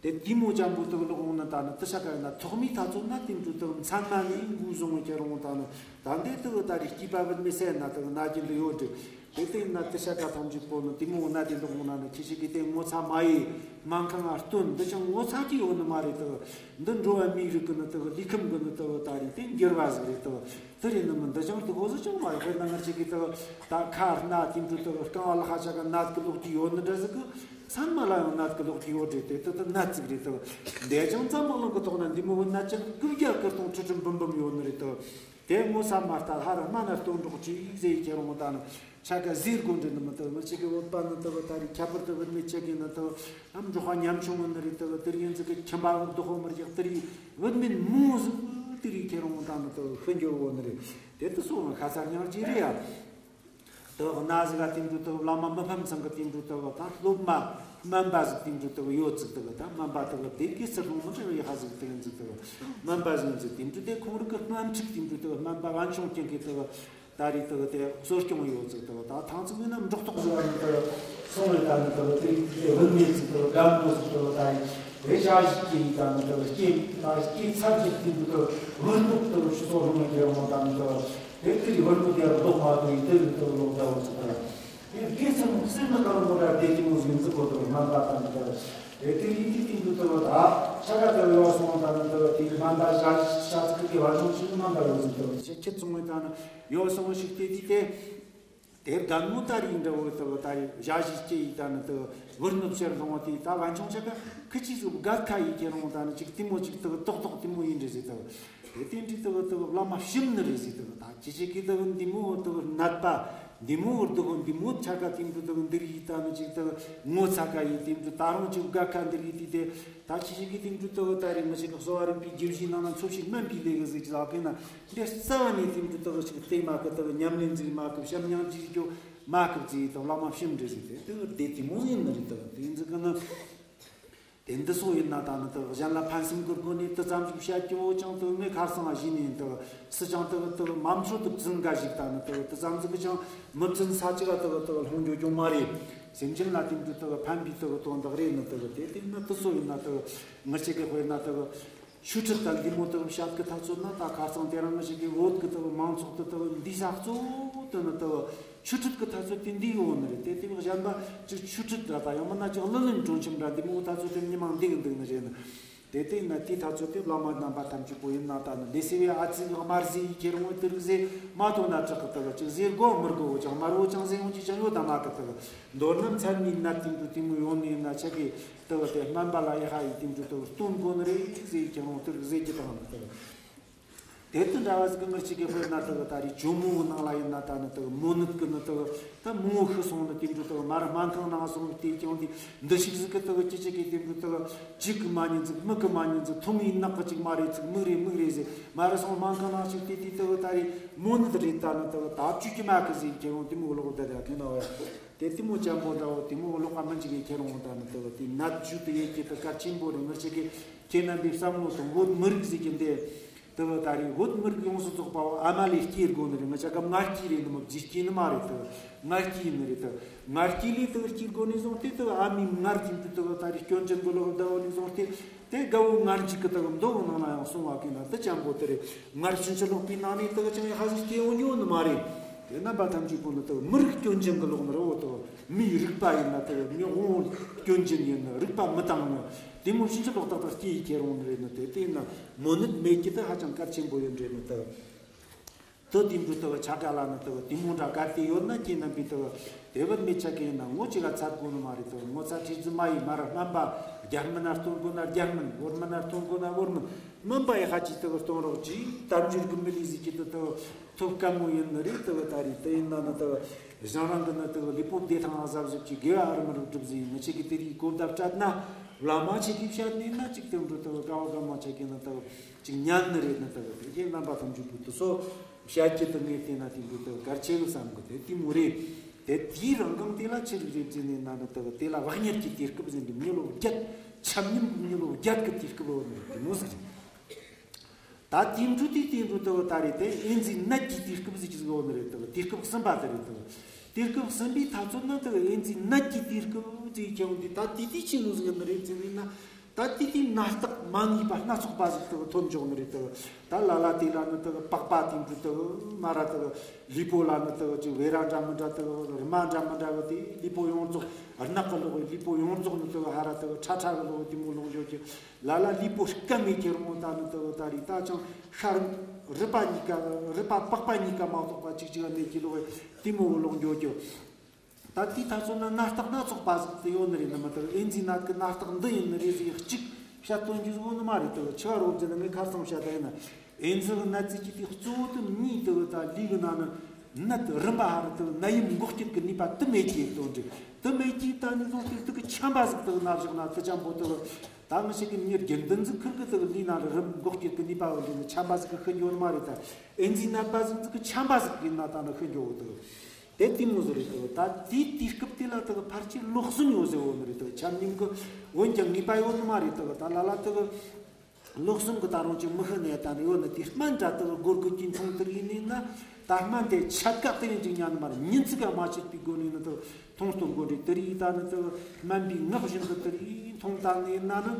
དེ་དེ་མོ་ཅང་པོ་དག་ལོག་འོང་ན་ད་ནི་དེ་ཤ་ཀ་ཡིན་ན་ཐོག་མའི་ཐ་ཚོ་ན་དེ་འགྲོ་དག་མཚན་མ་ནི་འགུལ་བཟུང་བ་ཁྱེར་འོང་ད་ནི་ད་འདི་དག་ད་རེས་སྐྱེས་པ་བུད་མེད་ཟེར་ན་དག་ན་གྱི་འདི་ཡོད་འདྲི། དེ་ལྟ་ཡིན་ན་དེ་ཤ་ཀ་ཐམས་ཅད་པོ་ནི་དེ་མོ་ན་དེ་འདུག་ན་ནི་ཁྱེད་ཞིག་གིས་དེ་ངོ་ཚ་མ་ཡི་སྨན་ཁང་ང་སྟོན་འདི་ཅང་ངོ་ཚ་གི་ཡོད་ནི་མ་རེད་དོ། འདི་འགྲོ་བ་མིའི་རིགས་ཀྱི་ནི་དོ་ལུས་ཁམས་ཀྱི་ནི་དོ་ད་རེད་དེ་འགྱུར་བ་ཟིག་རེད་དོ། དེ་རེད་ནི་མི་འདི་ཅང་དུ་གོ་ཟི་ཅང་མ་རེད། དཔེར་ན་ང་ཅག་གི་དོ་ད་ཁ་སྣ་དེ་འདྲ་དོ་རྐང་བ་ལ་ཧ་ཅག་གི་ནད་ཀྱི་ལོག་གི་ཡོད་ནི་འདྲ་ཟིག་གི་མཚན་མ་ལ་ཡང་ནད་ཀྱི་ལོག་གི་ཡོད་རེད་དེ་དོ་དོ་ནད་ཟིག་རེད་དོ། འདས་ཀྱང་འཛམ་བུ་གླིང་གི་ཐོག་ན་འདི་མོ་བོ་ནད་ཅག་དགུ་བརྒྱ་སྐར་སྟོང་ཁྲི་ཁྲི་འབུམ་འབུམ་ཡོད་ནི་རེད་དོ། དེ་ངོ་ཚ་མ་ལྟ་ཧ་ར་སྨན་ན་སྟོན་རོགས་གྱིས་ཟེར་ཁྱེར་འོང་ད་ནི་ཆ་ག་ཟེར་དགོས་འདྲི་ནི་མི་དག་མི་ཅིག་གི་བོད་པ་ནི་དག་ད་རེས་ཁྱད་པར་དུ་བུད་མེད་ཅིག་གི་ནི་དག་ཨམ་འབྲོག་པ་ཉམ་ཆུང་ངི་ནི་རེད་དག་དེ་རིང་ཟིག་གི་ཁྱིམ་པ་བདག་པོ་མི་རྒྱག་དེ་རིང་བུད་མེད་མོ་ཟིག་དེ་རིང་ཁྱེར་འོང་ད་ནི་དག་ཤི་འགྱུར་བོ་ནི་རེད། དེ་དུ་སོང་ང་ཁ་ཚ་ཉག་ཅིག་རེད་ཡ། དག་ན་ཟིག་ག་དེ་འདྲ་དག་བླ་མ་མི་ཕམ་ཚང་གི་དེ་འདྲ་དག་ད་སློབ་མ་སྨན་པ་ཟིག་དེ་འདྲ་དག་ཡོད་ཟིག་དག་ད་སྨན་པ་དག་དེ་གི་སི་ལྷུང་མི་འདྲ་བའི་ཧ་ཟིག་དེ་ཡིན་ཟིག་དག་སྨན་པ་ཟིག་ཡིན་ཟིག་དེ་འདྲ་དེ་ཁོང་རིགས་ཀྱི་སྨན་ཁྲིག་དེ་འདྲ་དག་སྨན་པ་བན་ཆུང་ཅན་གི་དག་ད་རེས་དག་དེ་གསོ་སྐྱོང་ཡོད་ཟིག་དག་ད་ཐང་ཚིག་མིན་ན་འབྲོག་ཐོག་ཟིག་ག་ནི་དག་སོང་བའི་ད་ནི་དག་དེ་དེ་བུད་མེད་ཟིག་དག་རྒན་མོ་ཟིག་དག་ད་ཡིན་དེ་ཞག་ཞིག་གི་ཡིན་ད་ནི་དག་སྐྱེས་ད་སྐྱེས་ཚར་གྱི་དེ་འདྲ་དག་བུད་ནུབ་དག་ཤི་སོ་ལྷུང་བའི་རྒྱལ་མོ་ད་ནི་དག་དེ་དེ་རིགས་བར་དུ་དེ་ལྡོག་མ་དེ་དེ་རིགས་དེ་ལོག་འདྲ་བོ་ཟིག་དང་། དེ་དགེ་ཚང་སེམས་ནི་གང་མོ་ར་དེ་དེ་མོ་ཟིག་འཛུགས་གོ་དོ་སྨན་པ་དང་དེ་དེ་དེ་རིགས་དེ་དེ་འདུག་དེ་ལོ་ད་ཆ་ག་དེ་ཡོ་སོང་དང་དེ་དེ་སྨན་པ་ཞག་ཤ་ཚིག་གི་བར་ཆུང་ཞིག་སྨན་པ་ཡོ་ཟིག་དེ་ལོ་ཁྱེད་ཁྱེད་ཚོ་ངོས་དང་ཡོ་སོང་ཞིག་དེ་དེ་དེ་དེ་རྒན་མོ་ད་རིགས་འདྲ་བོ་དེ་ལོ་ད་རིགས་ཞག་ཞིག་སྐྱེ་ཡི་དང་དེ་བུར་ནུབ་ཕྱིར་ལྷུང་བ་དེ་ད་བན་ཆུང་ཆ་ག་ཁི་ཅི་ཟིག་ག་ཁ་ཡི་ཁྱེད་རང་དང་ཅིག་དེ་མོ་ཅིག་དེ་ཏོག་ཏོག་དེ་མོ་ཡིན་རེད་ཟིག་དེ། དེ་དེ་འདྲའི་དག་དག་བླ་མ་ཞིམ་ནི་རེད་ཟེར་དག་ད་ཅི་ཅི་གི་དག་འདི་མོ་དག་ནད་པ་འདི་མོ་དག་འདི་མོ་ཆ་ག་དེ་འདྲ་དག་འདི་རིགས་ད་ནི་ཅིག་དག་ངོ་ཚ་ག་ཡི་དེ་འདྲ་ད་རུང་ཅིག་དགའ་ཁ་འདི་རིགས་དེ་དེ་ད་ཅི་ཅི་གི་དེ་འདྲ་དག་ད་རེས་མི་ཞིག་གི་གསོ་བ་རིག་པའི་བརྗོད་གཞིའི་ནང་ན་འཚོ་བྱེད་སྨན་གྱི་ལས་ཀྱི་ཟིག་ཅི་ལག་གི་ན་འདི་རྩ་བ་ནས་དེ་འདྲ་དག་ཅིག་བལྟས་མ་གི་དག་ཉམས་ལེན་ཟིག་མ་གི་བྱམས་སྙིང་རྗེ་སྐྱོ་མ་གི་ཟིག་དག་བླ་མ་ཞིམ་རེད་ཟེར་དེ་དག་དེ་དེ་མོ་ཡིན་ནི་རེད་དག་དེ་ཟིག་གི་ནི། དེ་འདི་སོགས་ཡིན་ན་ད་ནི་དག་གཞན་ལ་ཕན་སེམས་ཀྱི་སྒོ་ནས་དེ་ཙམ་ཞིག་བཤད་རྒྱུ་བོ་ཅང་དག་ངས་ཁར་སང་བཞིན་ནས་དག་སུ་ཅང་དག་དག་མ་མཆོད་དུ་བཙུན་འགའ་ཞིག་ད་ནི་དག་དེ་ཙམ་ཟིག་གི་ཅང་མི་བཙུན་ས་ཅི་ག་དག་དག་ལྷུང་རྒྱུ་རྒྱུ་མ་རེད། སེམས་ཅན་ལ་དེ་འདྲ་དག་ཕན་པའི་དག་དོན་དག་རེད་ནི་དག་དེ་དེ་ནི་དེ་སོགས་ཡིན་ན་དག་ངར་ཅིག་གི་དཔེར་ན་དག་ཆོས་ཁྲིད་དང་འདི་མོ་དག་བཤད་གི་ཐག་ཚོད་ན་ད་ཁར་སང་དེ་རིང་ངར་ཅིག་གི་བོད་གི་དག་མང་ཚོགས་དེ་དག་འདི་ས་གཙོ་བོ་དེ་ནི་དག་ཆོས་ཁྲིད་ཀྱི་ཐབས་ཚུལ་དེ་འདི་ཡོང་ནི་རེད། དེ་དེ་བས་གཞན་པ་ཅིག་ཆོས་ཁྲིད་ར་ད་ཡང་མིན་ན་ཅིག་གླུ་ལེན་སྒྲོན་ཆེན་ར་འདི་མོ་ཐབས་ཚུལ་དེ་མི་མང་འདི་གི་འདུག་ནི་རེད་ནི། དེ་དེ་ན་དེའི་ཐབས་ཚུལ་དེ་བླ་མ་རྣམ་པ་ཐམས་ཅད་པོ་ཡིན་ན་ད་ནི་ལས་སེ་བའི་ཨ་ཙི་གི་དམར་ཟས་ཡི་ཁྱེར་འོང་དེ་རིགས་ཟས་མ་ཐོན་ན་དྲག་གི་དག་ཅིག་ཟས་དགོས་མི་དགོས་བོ་ཅང་དམར་བོ་ཅང་ཟས་ཡོང་གི་ཅང་ཡོད་ད་མ་གི་དག་མདོར་ན་མཚན་མའི་ནད་དེ་འདྲ་དེ་མོ་ཡོང་ནི་ཡིན་ན་ཆ་གི་དག་དེ་སྨན་པ་ལ་ཡི་ཧ་ཡི་དེ་འདྲ་དག་སྟོན་དགོས་ནི་རེད་ཟས་ཡི་ཁྱེར་འོང་དེ་རིགས་ཟས་ཀྱི་དང་ནི་དག་དེ་དང་འདྲ་བ་ཟིག་གི་ངར་ཅིག་གི་དཔེར་ན་དག་ད་རེས་ཇོ་མོའི་ནང་ལ་ཡིན་ན་ད་ནི་དག་མོ་ནད་ཀྱི་ནི་དག་ད་མོ་ཤི་སོང་ནི་དེ་འདྲ་དག་མར་སྨན་ཁང་ནང་སོང་དེ་ཀྱང་དེ་འདི་ཞིག་ཟིག་གི་དག་ཅི་ཅི་གི་དེ་འདྲ་དག་ཅིག་གི་མ་ཉན་ཟིག་མིག་གི་མ་ཉན་ཟིག་ཐུང་ངི་ནག་གི་ཅིག་མ་རེད་ཟིག་མིག་རེད་མིག་རེད་ཟེར་མར་སོང་སྨན་ཁང་ནང་ཞིག་དེ་དེ་དག་ད་རེས་མོ་ནད་རེད་ད་ནི་དག་ད་བཅུ་གི་མ་གི་ཟེར་ཁྱེད་རང་དེ་མོ་ལོག་ད་ད་དེ་ན་བ། དེ་དེ་མོ་ཅན་པོ་འདྲ་བོ་དེ་མོ་ལོག་ག་མི་འཇིག་གི་ཁྱེད་རང་ད་ནི་དག་དེ་ནད་བཅུ་དེ་ཡེ་ཁྱེད་དག་གལ་ཆེན་པོ་རེད། ངར་ཅིག་གི་ཁྱེད་རྣམ་པའི་བསམ་བློ་དང་བོད་མི་རིགས་ཟེར་གྱི་འདི་དག་ད་རེས་བོད་མི་རིགས་ཡོངས་སུ་རྫོགས་པའོ་ཨ་མ་ལས་སྐྱེས་དགོས་ནི་རེད། ང་ཅག་ག་མངལ་སྐྱེས་རེད་ནི་མོ་རྗེས་སྐྱེས་ནི་མ་རེད། དག་མངལ་སྐྱེས་ནི་རེད། དག་མངལ་སྐྱེས་ལས་དག་སྐྱེས་དགོས་ནི་བཟུང་སྟེ་དག་ཨ་མའི་མངལ་དེ་འདྲ་དག་ད་རེས་སྐྱོན་ཅན་གི་ལོག་ད་བོ་ནི་བཟུང་སྟེ། དེ་དགའ་བོ་ངར་འཇིགས་ཀྱི་དག་མདོ་གི་ནང་ན་ཡང་གསུང་བ་གི་ན་དེ་ཅན་པོ་དེ་རེད། ངར་ཕྱིན་ཅི་ལོག་པའི་ནང་ནས་དག་ཅང་ཡང་ཧ་ཟིག་སྐྱེ་འོང་ཡོད་ནི་མ་རེད། དེ་རྣམ་པ་ཐམས་ཅད་པོ་ནི་དག་མི་རིགས་སྐྱོན་ཅན་གི་ལོག་ནི་རེད་བོ། དག་མིའི་རིག་པ་ཡིན་ན་དག་མི་དབང་སྐྱོན་ཅན་ཡིན་ནི་རིག་པ་མི་དྭངས་ནི་དེ་མོ་ཕྱིན་ཅི་ལོག་ཏག་ཏག་སྐྱེ་ཡི་ཁྱེར་འོང་ནི་རེད་ནི། དེ་དེ་ཡིན་ན་མོ་ནད་མེད་ཀྱི་དེ་ཧ་ཅང་གལ་ཆེན་པོ་ཡིན་རེད་ནི་དག་དུ་དེ་འདྲ་དག་ཆ་འདྲ་ལ་ནི་དག་དེ་མོ་འདྲ་གལ་ཏེ་ཡོད་ན་ཁྱེད་རྣམ་པས་དག་དེ་བར་མི་ཆ་གི་ཡིན་ན་ངོ་ཅི་ག་ཚར་དགོས་ནི་མ་རེད། དག་ངོ་ཚ་ཁྲིད་རྫུ་མ་ཡིན་མ་ར་སྨན་པ་རྒྱ་སྨན་ན་སྟོན་དགོས་ན་རྒྱ་སྨན། བོད་སྨན་ན་སྟོན་དགོས་ན་བོད་སྨན། སྨན་པ་ཡི་ཧ་ཅི་དག་སྟོན་རོགས་ཅི་དལ་འབྱོར་གི་མི་ལུས་ཟིག་གི་དུ་དག་ཐོབ་དཀའ་མོ་ཡིན་ནི་རེད། དག་ད་རེས་དེ་ཡིན་ན་ནི་དག་གཞན་རང་གི་ནི་དག་ལུས་པོ་བདེ་ཐང་གཟབ་གཟབ་ཀྱི་དགེ་བ་ཨར་མི་རུ་སྒྲུབ་ཟིན་མི་ཆེ་གི་དེ་རིགས་གོ་བརྡ་སྤྲད་ན་བླ་མ་ཆེ་གི་བཤད་ནས་ན་ཅིག་དེ་འགྲོ་དག་དགའ་བ་དགའ་མོ་ཆེ་གི་ནི་དག་ཅིག་ཉན་ནི་རེད་ནི། དག་དེ་རྒྱན་རྣམ་པ་ཐམས་ཅད་པོ་དུ་སོ་བཤད་རྒྱུ་དུ་ངས་བལྟས་ན་དེ་འདྲ་དག་གལ་ཆེ་བའི་བསམ་གི་དེ་དེ་མོ་རེད། དེ་དེའི་རང་གང་དེ་ལ་ཆི་རིགས་རེད་ཟེར་ནས་ན་ནི་དག་དེ་ལ་བག་ཉལ་གྱི་དུས་སྐབས་ཟེར་འདི་མི་ལོ་བརྒྱད་ཆ་སྙོམས་མི་ལོ་བརྒྱད་ཀྱི་དུས་སྐབས་ཡོད་ནི་རེད། དེ་མོ་ཟིག་རེད། ད་དེ་འདྲ་དེ་དེ་འདྲ་དག་ད་རེད། དེ་ཨེ་ཛི་ནད་ཀྱི་དུས་སྐབས་ཟིག་ཅིག་ཡོད་ནི་རེད། དག་དུས་སྐབས་གསུམ་པ་དེ་རེད། དག་དུས་སྐབས་གསུམ་པའི་ཐ་ཚོད་ན་དག་ཨེ་ཛི་ནད་ཀྱི་དུས་སྐབས་ཅིག་ཁྱེར་འོང་དུས་ད་དེ་དུས་ཆི་མོ་ཟིག་ཡོད་ནི་རེད་ཟེར་ནས་ན། ད་དེ་དུས་ནད་རྟགས་མ་ངེས་པ་སྣ་ཚོགས་པ་ཟིག་དག་ཐོན་འཇོག་ནི་རེད། དག་ད་ལ་ལ་དེ་ལ་ནི་དག་པགས་པ་དེ་འདྲ་དག་མ་ར་དག་ལུས་པོ་ལ་ནི་དག་ཅིག་བེ་ར་འདྲ་མི་འདྲ་དག་རི་མ་འདྲ་མི་འདྲ་བ་དེ་ལུས་པོ་ཡོངས་རྫོགས་རྣག་གི་ལོག་ལུས་པོ་ཡོངས་རྫོགས་ནི་དག་ཧ་ར་དག་ཁྲ་ཁྲ་གི་ལོག་དེ་མོ་ལོག་འཇོག་གི། ལ་ལ་ལུས་པོ་སྐམ་མེད་ཁྱེར་འོང་ད་ནི་དག་ད་རེས་ད་ཅང་ཤར་རུས་པ་གཉིས་ཀ་རུས་པ་པགས་པ་གཉིས་ཀ་མ་གཏོགས་པ་གཅིག་གཅིག་ག་མེད་ཀྱི་ལོག་དེ་མོ་ལོག་འགྱོ་རྒྱུ། ད་དེའི་ཐ་ཚོད་ན་ནད་རྟགས་སྣ་ཚོགས་པ་ཟིག་དེ་ཡོད་ནི་རེད་ནི་མ་གཏོགས་ཨེ་ཛི་ནད་ཀྱི་ནད་རྟགས་འདི་ཡིན་ནི་རེད་ཟིག་གཅིག་བཤད་སྟོན་རྒྱུ་ཟིག་ཡོད་ནི་མ་རེད། དག་ཆི་བ་རོབ་ཙེ་ན་ངས་ཁ་སང་བཤད་ད་ཡིན་ན་ཨེ་ཛི་གི་ནད་ཟེར་རྒྱུ་དེ་གཙོ་བོ་དེ་མིའི་དག་ད་ལུས་གི་ནང་ནི་ནད་རིམ་པ་ཧ་ར་དག་ནད་ཡམས་འགོག་རྐྱེན་གྱི་ནུས་པ་དེ་མེད་ཀྱི་དོན་རེད། དེ་མེད་ཀྱི་ད་ནི་ལོག་དེ་དག་གི་ཆམ་པ་ཟིག་དག་ན་བཞག་ན་དེ་ཅང་པོ་དག་ད་ང་ཞིག་གི་མྱི་རྒྱུན་ལྡན་ཟིག་ཁུར་གི་དག་ལུས་ན་རི་རིམ་འགོག་རྐྱེན་གི་ནུས་པ་བ་ལུས་ནི་ཆམ་པ་ཟིག་གི་ཤི་འགྱོ་ནི་མ་རེད། ད་ཨེ་ཛི་ནད་པ་ཟིག་ཟིག་གི་ཆམ་པ་ཟིག་གི་ན་ད་ནི་ཤི་འགྱོ་བོ་དག་དེ་དེ་མོ་ཟིག་རེད། དག་ད་དེའི་དུས་སྐབས་དེ་ལ་དག་ཕལ་ཆེར་ལོ་གསུམ་ཡོད་ཟེར་བོ་ནི་རེད། དག་ཆམ་ཉམས་གི་འོན་ཀྱང་ངེས་པ་ཡོད་ནི་མ་རེད། དག་ད་ལ་ལ་དག་ལོ་གསུམ་གི་ད་རུང་ཅིག་མི་ཤི་ནས་ད་ནི་ཡོད་ནི་དེ་སྨན་འདྲ་དག་སྒོར་གི་གྱིན་འཐུང་དེ་ཡིན་ནི་ན་ད་སྨན་དེ་ཆད་ག་དེ་ཡིན་ཅིག་ཉན་ནི་མ་རེད། ཉིན་ཚིག་ག་མ་ཆད་པའི་སྒོ་ནས་ནི་དག་འཐུང་སྟོན་དགོས་རེད། དེ་རིགས་ད་ནི་དག་སྨན་པའི་ངག་བཞིན་དུ་དེ་རིགས་འཐུང་བཏང་ནས་ན་ནི།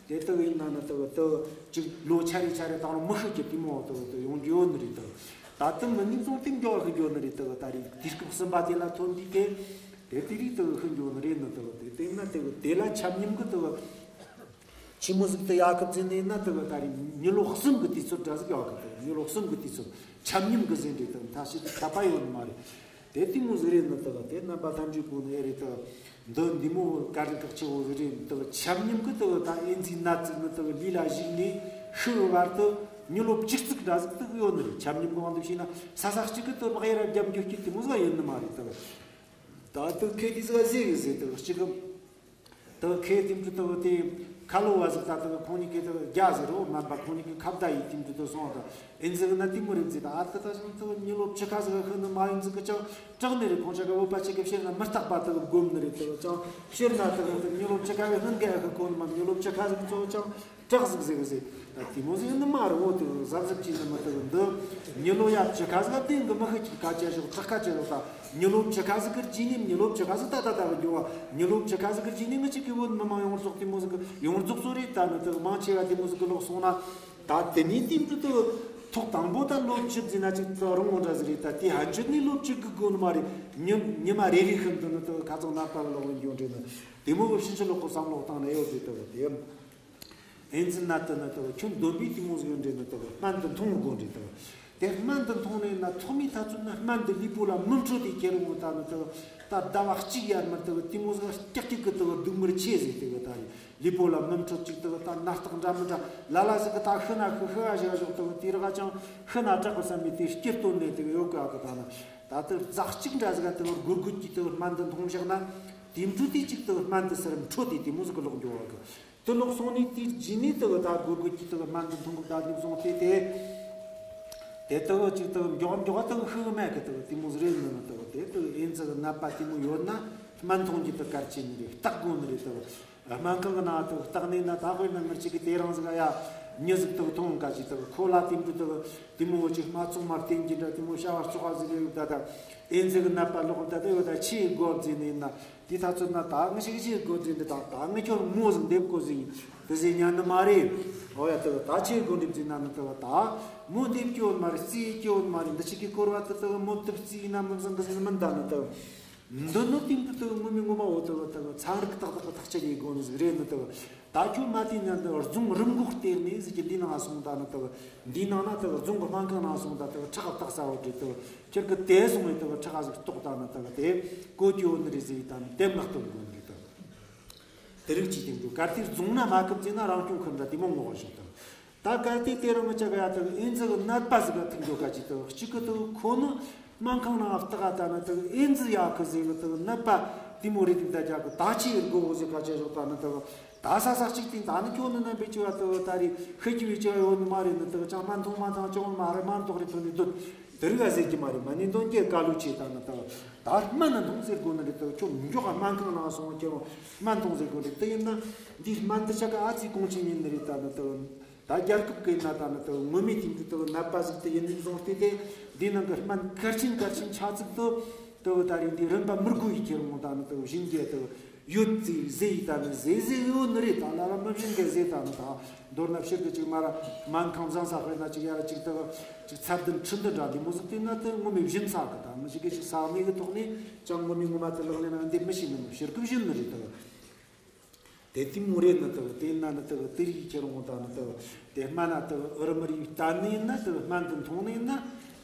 དེ་ལྟ་བུ་ཡིན་ན་ནི་ལྟ་བུ་ལྟ་བུ་ཅིག་ལོ་ཆ་རེ་ཆ་རེ་དང་རུང་མི་ཤི་རྒྱུ་དེ་མོ་ལྟ་བུ་ལྟ་བུ་ཡོང་རྒྱུ་ཡོད་ནི་རེད། ལྟ་བུ་ད་ལྟ་མི་ཉིན་ཙང་དེ་མགྱོགས་ཤི་རྒྱུ་ནི་རེད། ལྟ་བུ་ད་རེས་དུས་སྐབས་གསུམ་པ་དེ་ལ་ཐོན་དུས་དེ་དེ་དེ་རིགས་ལྟ་བུ་ཤི་རྒྱུ་ནི་རེད། ནི་ལྟ་བུ་དེ་དེ་ན་ལྟ་བུ་དེ་ལ་ཆ་མཉམ་གི་ལྟ་བུ་ཆི་མོ་ཟིག་ཏུ་ཡག་གི་བརྩིས་ནས་ན་ལྟ་བུ་ད་རེས་མྱི་ལོ་གསུམ་གི་དུས་ཚོད་འདྲ་ཟིག་ཡག་གི། ལྟ་བུ་མྱི་ལོ་གསུམ་གི་དུས་ཚོད་ཆ་མཉམ་གི་ཟིན་རེད། ལྟ་བུ་མཐའ་ཞིག་ཏུ་ཁྱབ་པ་ཡོད་ནི་མ་རེད། དེ་ལྟད་མོ་ཟིག་རེད། ནི་དག་དེ་རྣམ་པ་ཐམས་ཅད་པོ་ནི་ཨེ་རེད། དག་འདི་འདི་མོ་བཀའ་དྲིན་ཁག་ཆེ་བོ་ཟིག་རེད། དག་ཆ་མཉམ་གི་དག་ད་ཨེ་ཛི་ནད་ཟིག་ནི་དག་ལུས་ལ་ཞུགས་ནས་ཤི་བའི་བར་དུ་མྱི་ལོ་བཅུ་གཅིག་འདྲ་ཟིག་དག་ཡོད་ནི་རེད། ཆ་མཉམ་གི་དབང་དུ་བྱས་ན་ས་ས་གཅིག་གི་དག་བག་ཡར་རྒྱབ་འགྱོ་རྒྱུ་དེ་མོ་ཟིག་ཡིན་ནི་མ་རེད། དག་ད་དག་ཁེ་དེ་ཟིག་ཟེར་གི་ཟེར། དག་གཅིག་གི་དག་ཁེ་དེ་འདྲ་དག་དེ་ཁ་ལོ་བ་ཟིག་ད་དག་ཁོང་གཉིས་ཀས་དག་རྒྱ་ཟེར་རོ། སྨན་པ་ཁོང་གཉིས་ཀས་ཁ་བརྡ་ཡིས་དེ་འདྲ་དག་སོང་། དག་ཨེ་ཛི་གི་ནད་དེ་མོ་རེད་ཟེར། ད་ཨ་ད་ད་ཞང་དག་མྱི་ལོ་བཅུ་ཁ་ཟིག་ཤི་ནི་མ་ཡིན་ཟིག་གི་ཅང་སྐྲག་ནི་རེད། ཁོང་ཅག་གི་བོད་པ་ཅིག་གི་ཕྱིར་ན་མི་རྟག་པ་དག་སྒོམ་ནི་རེད། དག་ཅང་ཕྱིར་ན་དག་དག་མྱི་ལོ་བཅུ་ཁ་བའི་སྔོན་གི་ཨ་ཁུ་ཁོ་ནི་མ་མྱི་ལོ་བཅུ་ཁ་ཟིག་གཙོ་ཅང་སྐྲག་ཟིག་ཟེར་གི་ཟེར། ད་དེ་མོ་ཟིག་ནི་མ་རེད། འོ་དེ་གཟབ་གཟབ་ཅིག་ནི་མི་དག་འདི་མྱི་ལོ་ཡ་བཅུ་ཁ་ཟིག་ག་དེང་གི་མི་ཤི་ཅིག་ཁ་ཆད་ཞོག་སྐྲག་ཁ་ཆད་ཞོག་ད་མྱི་ལོ་བཅུ་ཁ་ཟིག་གི་རྗེས་ནས་མྱི་ལོ་བཅུ་ཁ་ཟིག་ད་ད་ད་གི་འགྱོ་བ། མྱི་ལོ་བཅུ་ཁ་ཟིག་གི་རྗེས་ནས་ངི་ཅིག་གི་བོད་མི་མང་ཡོངས་རྫོགས་དེ་མོ་ཟིག་གི་ཡོངས་རྫོགས་ཚོ་རེད། ད་ནི་དག་མང་ཆེ་བ་དེ་མོ་ཟིག་གི་ལོག་སོང་ན། ད་དེ་ནས་དེ་འདྲ་དུ་ཐོག་དང་པོ་ད་ལོ་བཅུ་ཟིན་ན་ཅིག་ད་རུང་འོ་འདྲ་ཟིག་རེད། ད་དེ་ཧ་ཅོད་ནས་ལོ་བཅུ་གི་དགོས་ནི་མ་རེད། ཉི་ཉི་མ་རེ་རེ་ཤིན་ཏུ་ནི་ད་ཁ་ཚང་ནད་པ་ལོག་ཡོང་རྒྱུ་འདྲ་ནི་དེ་མོ་གི་ཕྱིན་ཅི་ལོག་གི་བསམ་བློ་བཏང་ནས་ཡོད་རེད། ད་དེ་ཨེ་ཛི་ནད་དུ་ནི་ད་ཁྱོད་འདོན་པའི་དེ་མོ་ཟིག་ཡོད་འདྲ་ནི་ད་སྨན་དུ་འཐུང་དགོས་འདྲ་ད། དེ་སྨན་དེ་འཐུང་ནས་ན་ཐོག་མའི་ཐ་ཚོད་ན་སྨན་དེ་ལུས་པོ་ལ་མི་འཕྲོད་དེ་ཁྱེར་འོང་ད་ནི་དེ་ད་ཟླ་བ་གཅིག་ཡར་མར་དེ་དེ་མོ་ཟིག་ཀྱག་ཀྱག་གི་དེ་སྡུག་མར་ཆེ་ཟིག་དེ་ད་ནི་ལུས་པོ་ལ་མི་འཕྲོད་ཅིག་དེ་ད་ནད་རྟགས་འདྲ་མི་འདྲ་ལ་ལ་ཟིག་གི་ད་ཤི་ན་ཤི་ཤི་བ་ཞིག་ཞོག་དེ་དེ་རག་ཅང་ཤི་ན་དྲག་གི་བསམ་པའི་དེ་སྐྱིད་སྟོན་ནས་དེ་ཡོད་གི་ཨ་གི་ད་ནི་ད་དེ་ཟླ་གཅིག་འདྲ་ཟིག་དེ་སྒོར་སྒོར་གྱི་དེ་སྨན་དེ་འཐུང་བཞག་ན་དེ་འཕྲོད་དེ་ཅིག་དེ་སྨན་དེ་སེར་འཕྲོད་དེ་དེ་མོ་ཟིག་གི་ལོག་འགྱོ་བ་གི་དུ་ལོག་སོང་ནས་དེའི་རྗེས་ནས་དུ་ད་སྒོར་སྒོར་གྱི་དུ་སྨན་དུ་འཐུང་གི་ད་དུ་སོང་སྟེ་དེ། དེ་དུ་ཅིག་དུ་མགྱོགས་མགྱོགས་དུ་ཤི་གི་མེད་གི་དུ་དེ་མོ་རེད་ནི་དུ་དེ་དུ་ཨེ་ཙི་གི་ནད་པ་དེ་མོ་ཡོད་ན་སྨན་འཐུང་རྒྱུ་དུ་གལ་ཆེ་ནི་རེད། བརྟག་དགོས་ནི་རེད་དུ། སྨན་ཁང་གི་ནང་དུ་བརྟག་ནས་ན་ད་དཔེར་ན་ངར་ཅིག་གི་དེ་རང་ཟིག་ཡ་མྱི་ཟིག་དུ་འཐུང་ག་ཅིག་དུ་ཁོ་ལ་དེ་འདྲ་དུ་དེ་མོ་ཅིག་སྨད་འཚོང་མ་བསྟེན་གྱི་འདྲ་དེ་མོ་བྱ་བ་བཙོག་པ་ཟིག་རེད་ད་ད་ཨེ་ཙི་གི་ནད་པ་ལོག་ད་དུ་ཡོད་ད་ཆེས་དགོས་ཟིན་ནི་ཡིན་ན། དེ་ད་ཚོད་ན་ད་ངི་ཞིག་ཅིག་དགོས་ཟིན་འདི་དང་ད་ངི་ཁྱོད་མོ་ཟིག་འདེབས་དགོས་ཟིན་དེ་ཟིན་ཉན་ནི་མ་རེད། ཨོ་ཡ་དེ་ད་ཆེས་དགོས་འདེབས་ཟིན་ན་ནི་དེ་ད་མོ་འདེབས་སྐྱོ་ནི་མ་རེད། རྩིས་སྐྱོ་ནི་མ་རེད། འདི་ཞིག་གི་སྐོར་བ་དེ་དེ་མོ་དེ་རྩིས་ན་མི་བཟང་གི་ཟིན་མིན་ད་ནི་དེ་འདི་ནི་དེང་དུ་དེ་ངོ་མི་ངོ་མ་འོ་དེ་དེ་ཚན་རིག་ཏག་ཏག་གི་ཐག་གཅོད་ཡེད་དགོས་ནི་ཟིག་རེད་ནི་དེ། ད་ཁྱོད་མ་དེ་ཉན་དུ་རྫོང་རིམས་འགོག་སྟེར་ནས་ཟིག་གི་འདི་ནང་སོང་ད་ནི་དེ་འདི་ནང་ན་དེ་རྫོང་གི་སྨན་ཁང་ནང་སོང་ད་དེ་ཁྲག་བརྟག་ས་འོ་དེ་དེ། ཁྱེད་ཀྱི་དེ་སོང་བའི་དེ་ཁྲག་ཟིག་ལྟོགས་དང་ནི་དེ་དེ་གོ་ཀྱི་ཡོད་ནི་རེད་ཟེར་དང་དེ་མངགས་གཏོང་དགོས་ནི་རེད་དང་། དེ་རིགས་ཀྱིས་དེ་འདུག་གལ་ཏེ་རྫོང་ན་མ་ཁབ་ཟིན་ན་རང་སྐྱོང་ཁུལ་འདྲ་དེ་མོ་ངོ་བ་ཞིག་དང་། ད་གལ་ཏེ་དེ་རང་ཅག་ཡ་དེ་ཨེ་ཙི་གི་ནད་པ་ཟིག་ག་ཐུག་འགྱོ་ག་ཅིག་དེ་གཅིག་གི་དེ་ཁོ་ནི་སྨན་ཁང་ནང་བརྟག་ག་ད་ནི་དེ་ཨེ་ཙི་ཡ་གི་ཟེར་གི་དེ་ནད་པ་དེ་མོ་རེད་དེ་ད་ཅག་གི་ད་ཅི་ཡེད་དགོས་འོ་ཟེར་ག་ཅི་ཞོག་ད་ནི་དེ། ད་ས་ས་གཅིག་དེ་ད་ནི་ཁྱོད་ནི་རྣམ་པའི་བྱ་བ་དེ་ད་རེད་ཤི་རྒྱུ་བའི་བྱ་བ་ཡོད་ནི་མ་རེད་ནི་དེ་ཅང་སྨན་འཐུང་མ་དང་ཅང་མ་རེད་སྨན་ཏོག་རེ་ཐོན་ནི་འདུག་དེ་རིགས་ཟེར་གྱི་མ་རེད། མ་ནི་འདོན་གྱི་དཀའ་ལས་ཆེ་ད་ནི་དེ་ད་སྨན་ནི་འཐུང་ཟེར་དགོས་ནི་རེད་དེ་ཁྱོད་མགྱོགས་སྨན་ཁང་ནང་སོང་ཁྱེད་རང་སྨན་འཐུང་ཟེར་དགོས་རེད། དེ་ཡིན་ན་འདིའི་སྨན་དེ་ཆ་ག་ཨ་ཙི་གོང་ཆེན་ཡིན་ནི་རེད་ད་ནི་དེ། ད་རྒྱལ་ཁབ་ཀྱི་ན་ད་ནི་དེ་ངོ་མས་དེང་དུས་དེ་ནད་པ་ཟིག་དེ་ཡིན་ནི་བཟུང་སྟེ་དེ་འདི་ནང་གི་སྨན་གལ་ཆེན་གལ་ཆེན་ཆ་ཚིག་དེ་དེ་ད་རེད་འདི་རིམ་པ་མི་དགོས་ཡི་ཁྱེད་རང་ད་ནི་དེ་བཞིན་གྱི་དེ། ཡོད་ཙི་ཟེ་ཡི་ད་ནི་ཟེ་ཟེ་ཡོད་ནི་རེད། ད་ལ་ལ་མི་བཞིན་གི་ཟེ་ད་ནི་ད་མདོར་ན་ཕྱིར་གི་ཅིག་མ་ར་སྨན་ཁང་བཟང་ས་དཔེར་ན་ཅིག་ཡ་ཅིག་ད་ཅིག་ཚད་ལྡན་ཁྲི་འདི་འདྲ་འདི་མོ་ཟིག་དེ་ན་དེ་ངོ་མས་བཞིན་ས་གི་ད་མི་ཞིག་གི་ཅིག་ས་གནས་གི་ཐོག་ནས་ཅང་ངོ་མས་ངོ་མ་དེ་ལག་ལེན་ན་འདེབས་མི་ཤེས་ནི་མི་ཕྱིར་གི་བཞིན་ནི་རེད་ད། དེ་དེ་མོ་རེད་ནི་དེ་དེ་ན་ནི་དེ་དེ་རིགས་ཁྱེད་རང་ད་ནི་དེ་དེ་སྨན་ན་དེ་ཨུ་རུ་མི་རིགས་ལྟ་ནི་ན་དེ་སྨན་དེ་འཐུང་ནི་ན་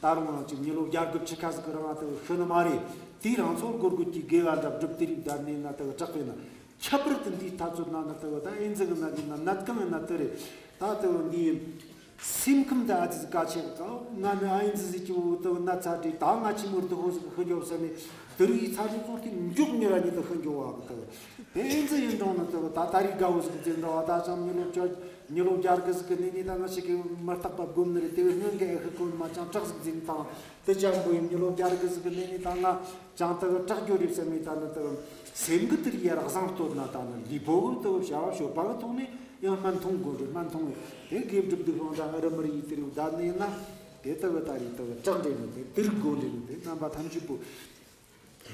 ད་རུང་རང་ཅིག་མི་ལོ་བརྒྱ་དགུ་བཅུ་ཁ་ཟིག་གི་རིང་དེ་ཤི་ནི་མ་རེད། དེའི་རང་ཚོ་སྒོར་སྒོར་གྱི་དགེ་བ་འདྲ་སྒྲུབ་དེ་རིགས་བསྡད་ནས་ན་དེ་དྲག་པས་ན། ཁྱད་པར་དུ་འདིའི་ལྟ་ཚུལ་ནང་ན་དེ་ད་ཨེ་ཙི་གི་ནད་ཡིན་ན་ནད་གང་ཡིན་ན་དེ་རེད། ད་དེ་འདིའི་སེམས་ཁམས་དེ་ཨ་ཙི་ཟིག་གལ་ཆེ་གི་ད་ང་ནི་ཨེ་ཙི་ཟིག་གི་འོ་དེ་ནད་ཚ་དྲི་ད་ང་ཆི་མོར་དུ་ཧོ་ཟིག་ཤི་འགྱོ་ཟེར་ནས་དེ་རིགས་ཚ་དྲི་ཚོར་དེ་མགྱོགས་མྱུར་ར་ཉིད་དུ་ཤི་འགྱོ་བ་གི་དེ་དེ་ཨེ་ཙི་ཡིན་རུང་ནི་དེ་ད་ད་རིགས་དགའ་བོ་ཟིག་ཟེར་འདྲ་བ་ད་ཅང་མི་ལོ་བཅོ། མྱི་ལོ་བརྒྱ་དགུ་ཟིག་གི་གནས་ནས་ད་ང་ཞིག་གི་མི་རྟག་པ་སྒོམ་ནི་རེད། དེ་བས་སྔོན་གི་ཨེ་ཤི་ཁོ་མ་ཅང་དྲག་ཟིག་འཛིན་དང་དེ་ཅང་པོ་ཡིན། མྱི་ལོ་བརྒྱ་དགུ་ཟིག་གི་གནས་ནས་ད་ང་ཅང་དག་དྲག་རྒྱུ་རེད་བསམ་མེད་ད་ནི་དག་སེམས་གི་དེར་ཡར་བཟང་བསྟོད་ན་ད་ནི་ལུས་པོ་གི་དག་བྱ་བ་སྤྱོད་པ་གི་ཐོག་ནས་ཡང་སྨན་འཐུང་དགོས་རེད། སྨན་འཐུང་བས་དེ་དགེ་སྒྲུབ་སྡིག་སྤོང་དང་ཨ་རི་མི་རི་ཡི་དེ་རིགས་བདག་ནི་ཡིན་ན་དེ་དག་ད་རེད་དག་དྲག་འདྲེན་ནི་དེ་དེ་རིགས་དགོས་འདྲེན་ནི་དེ་རྣམ་པ་ཐམས་ཅད་པོ།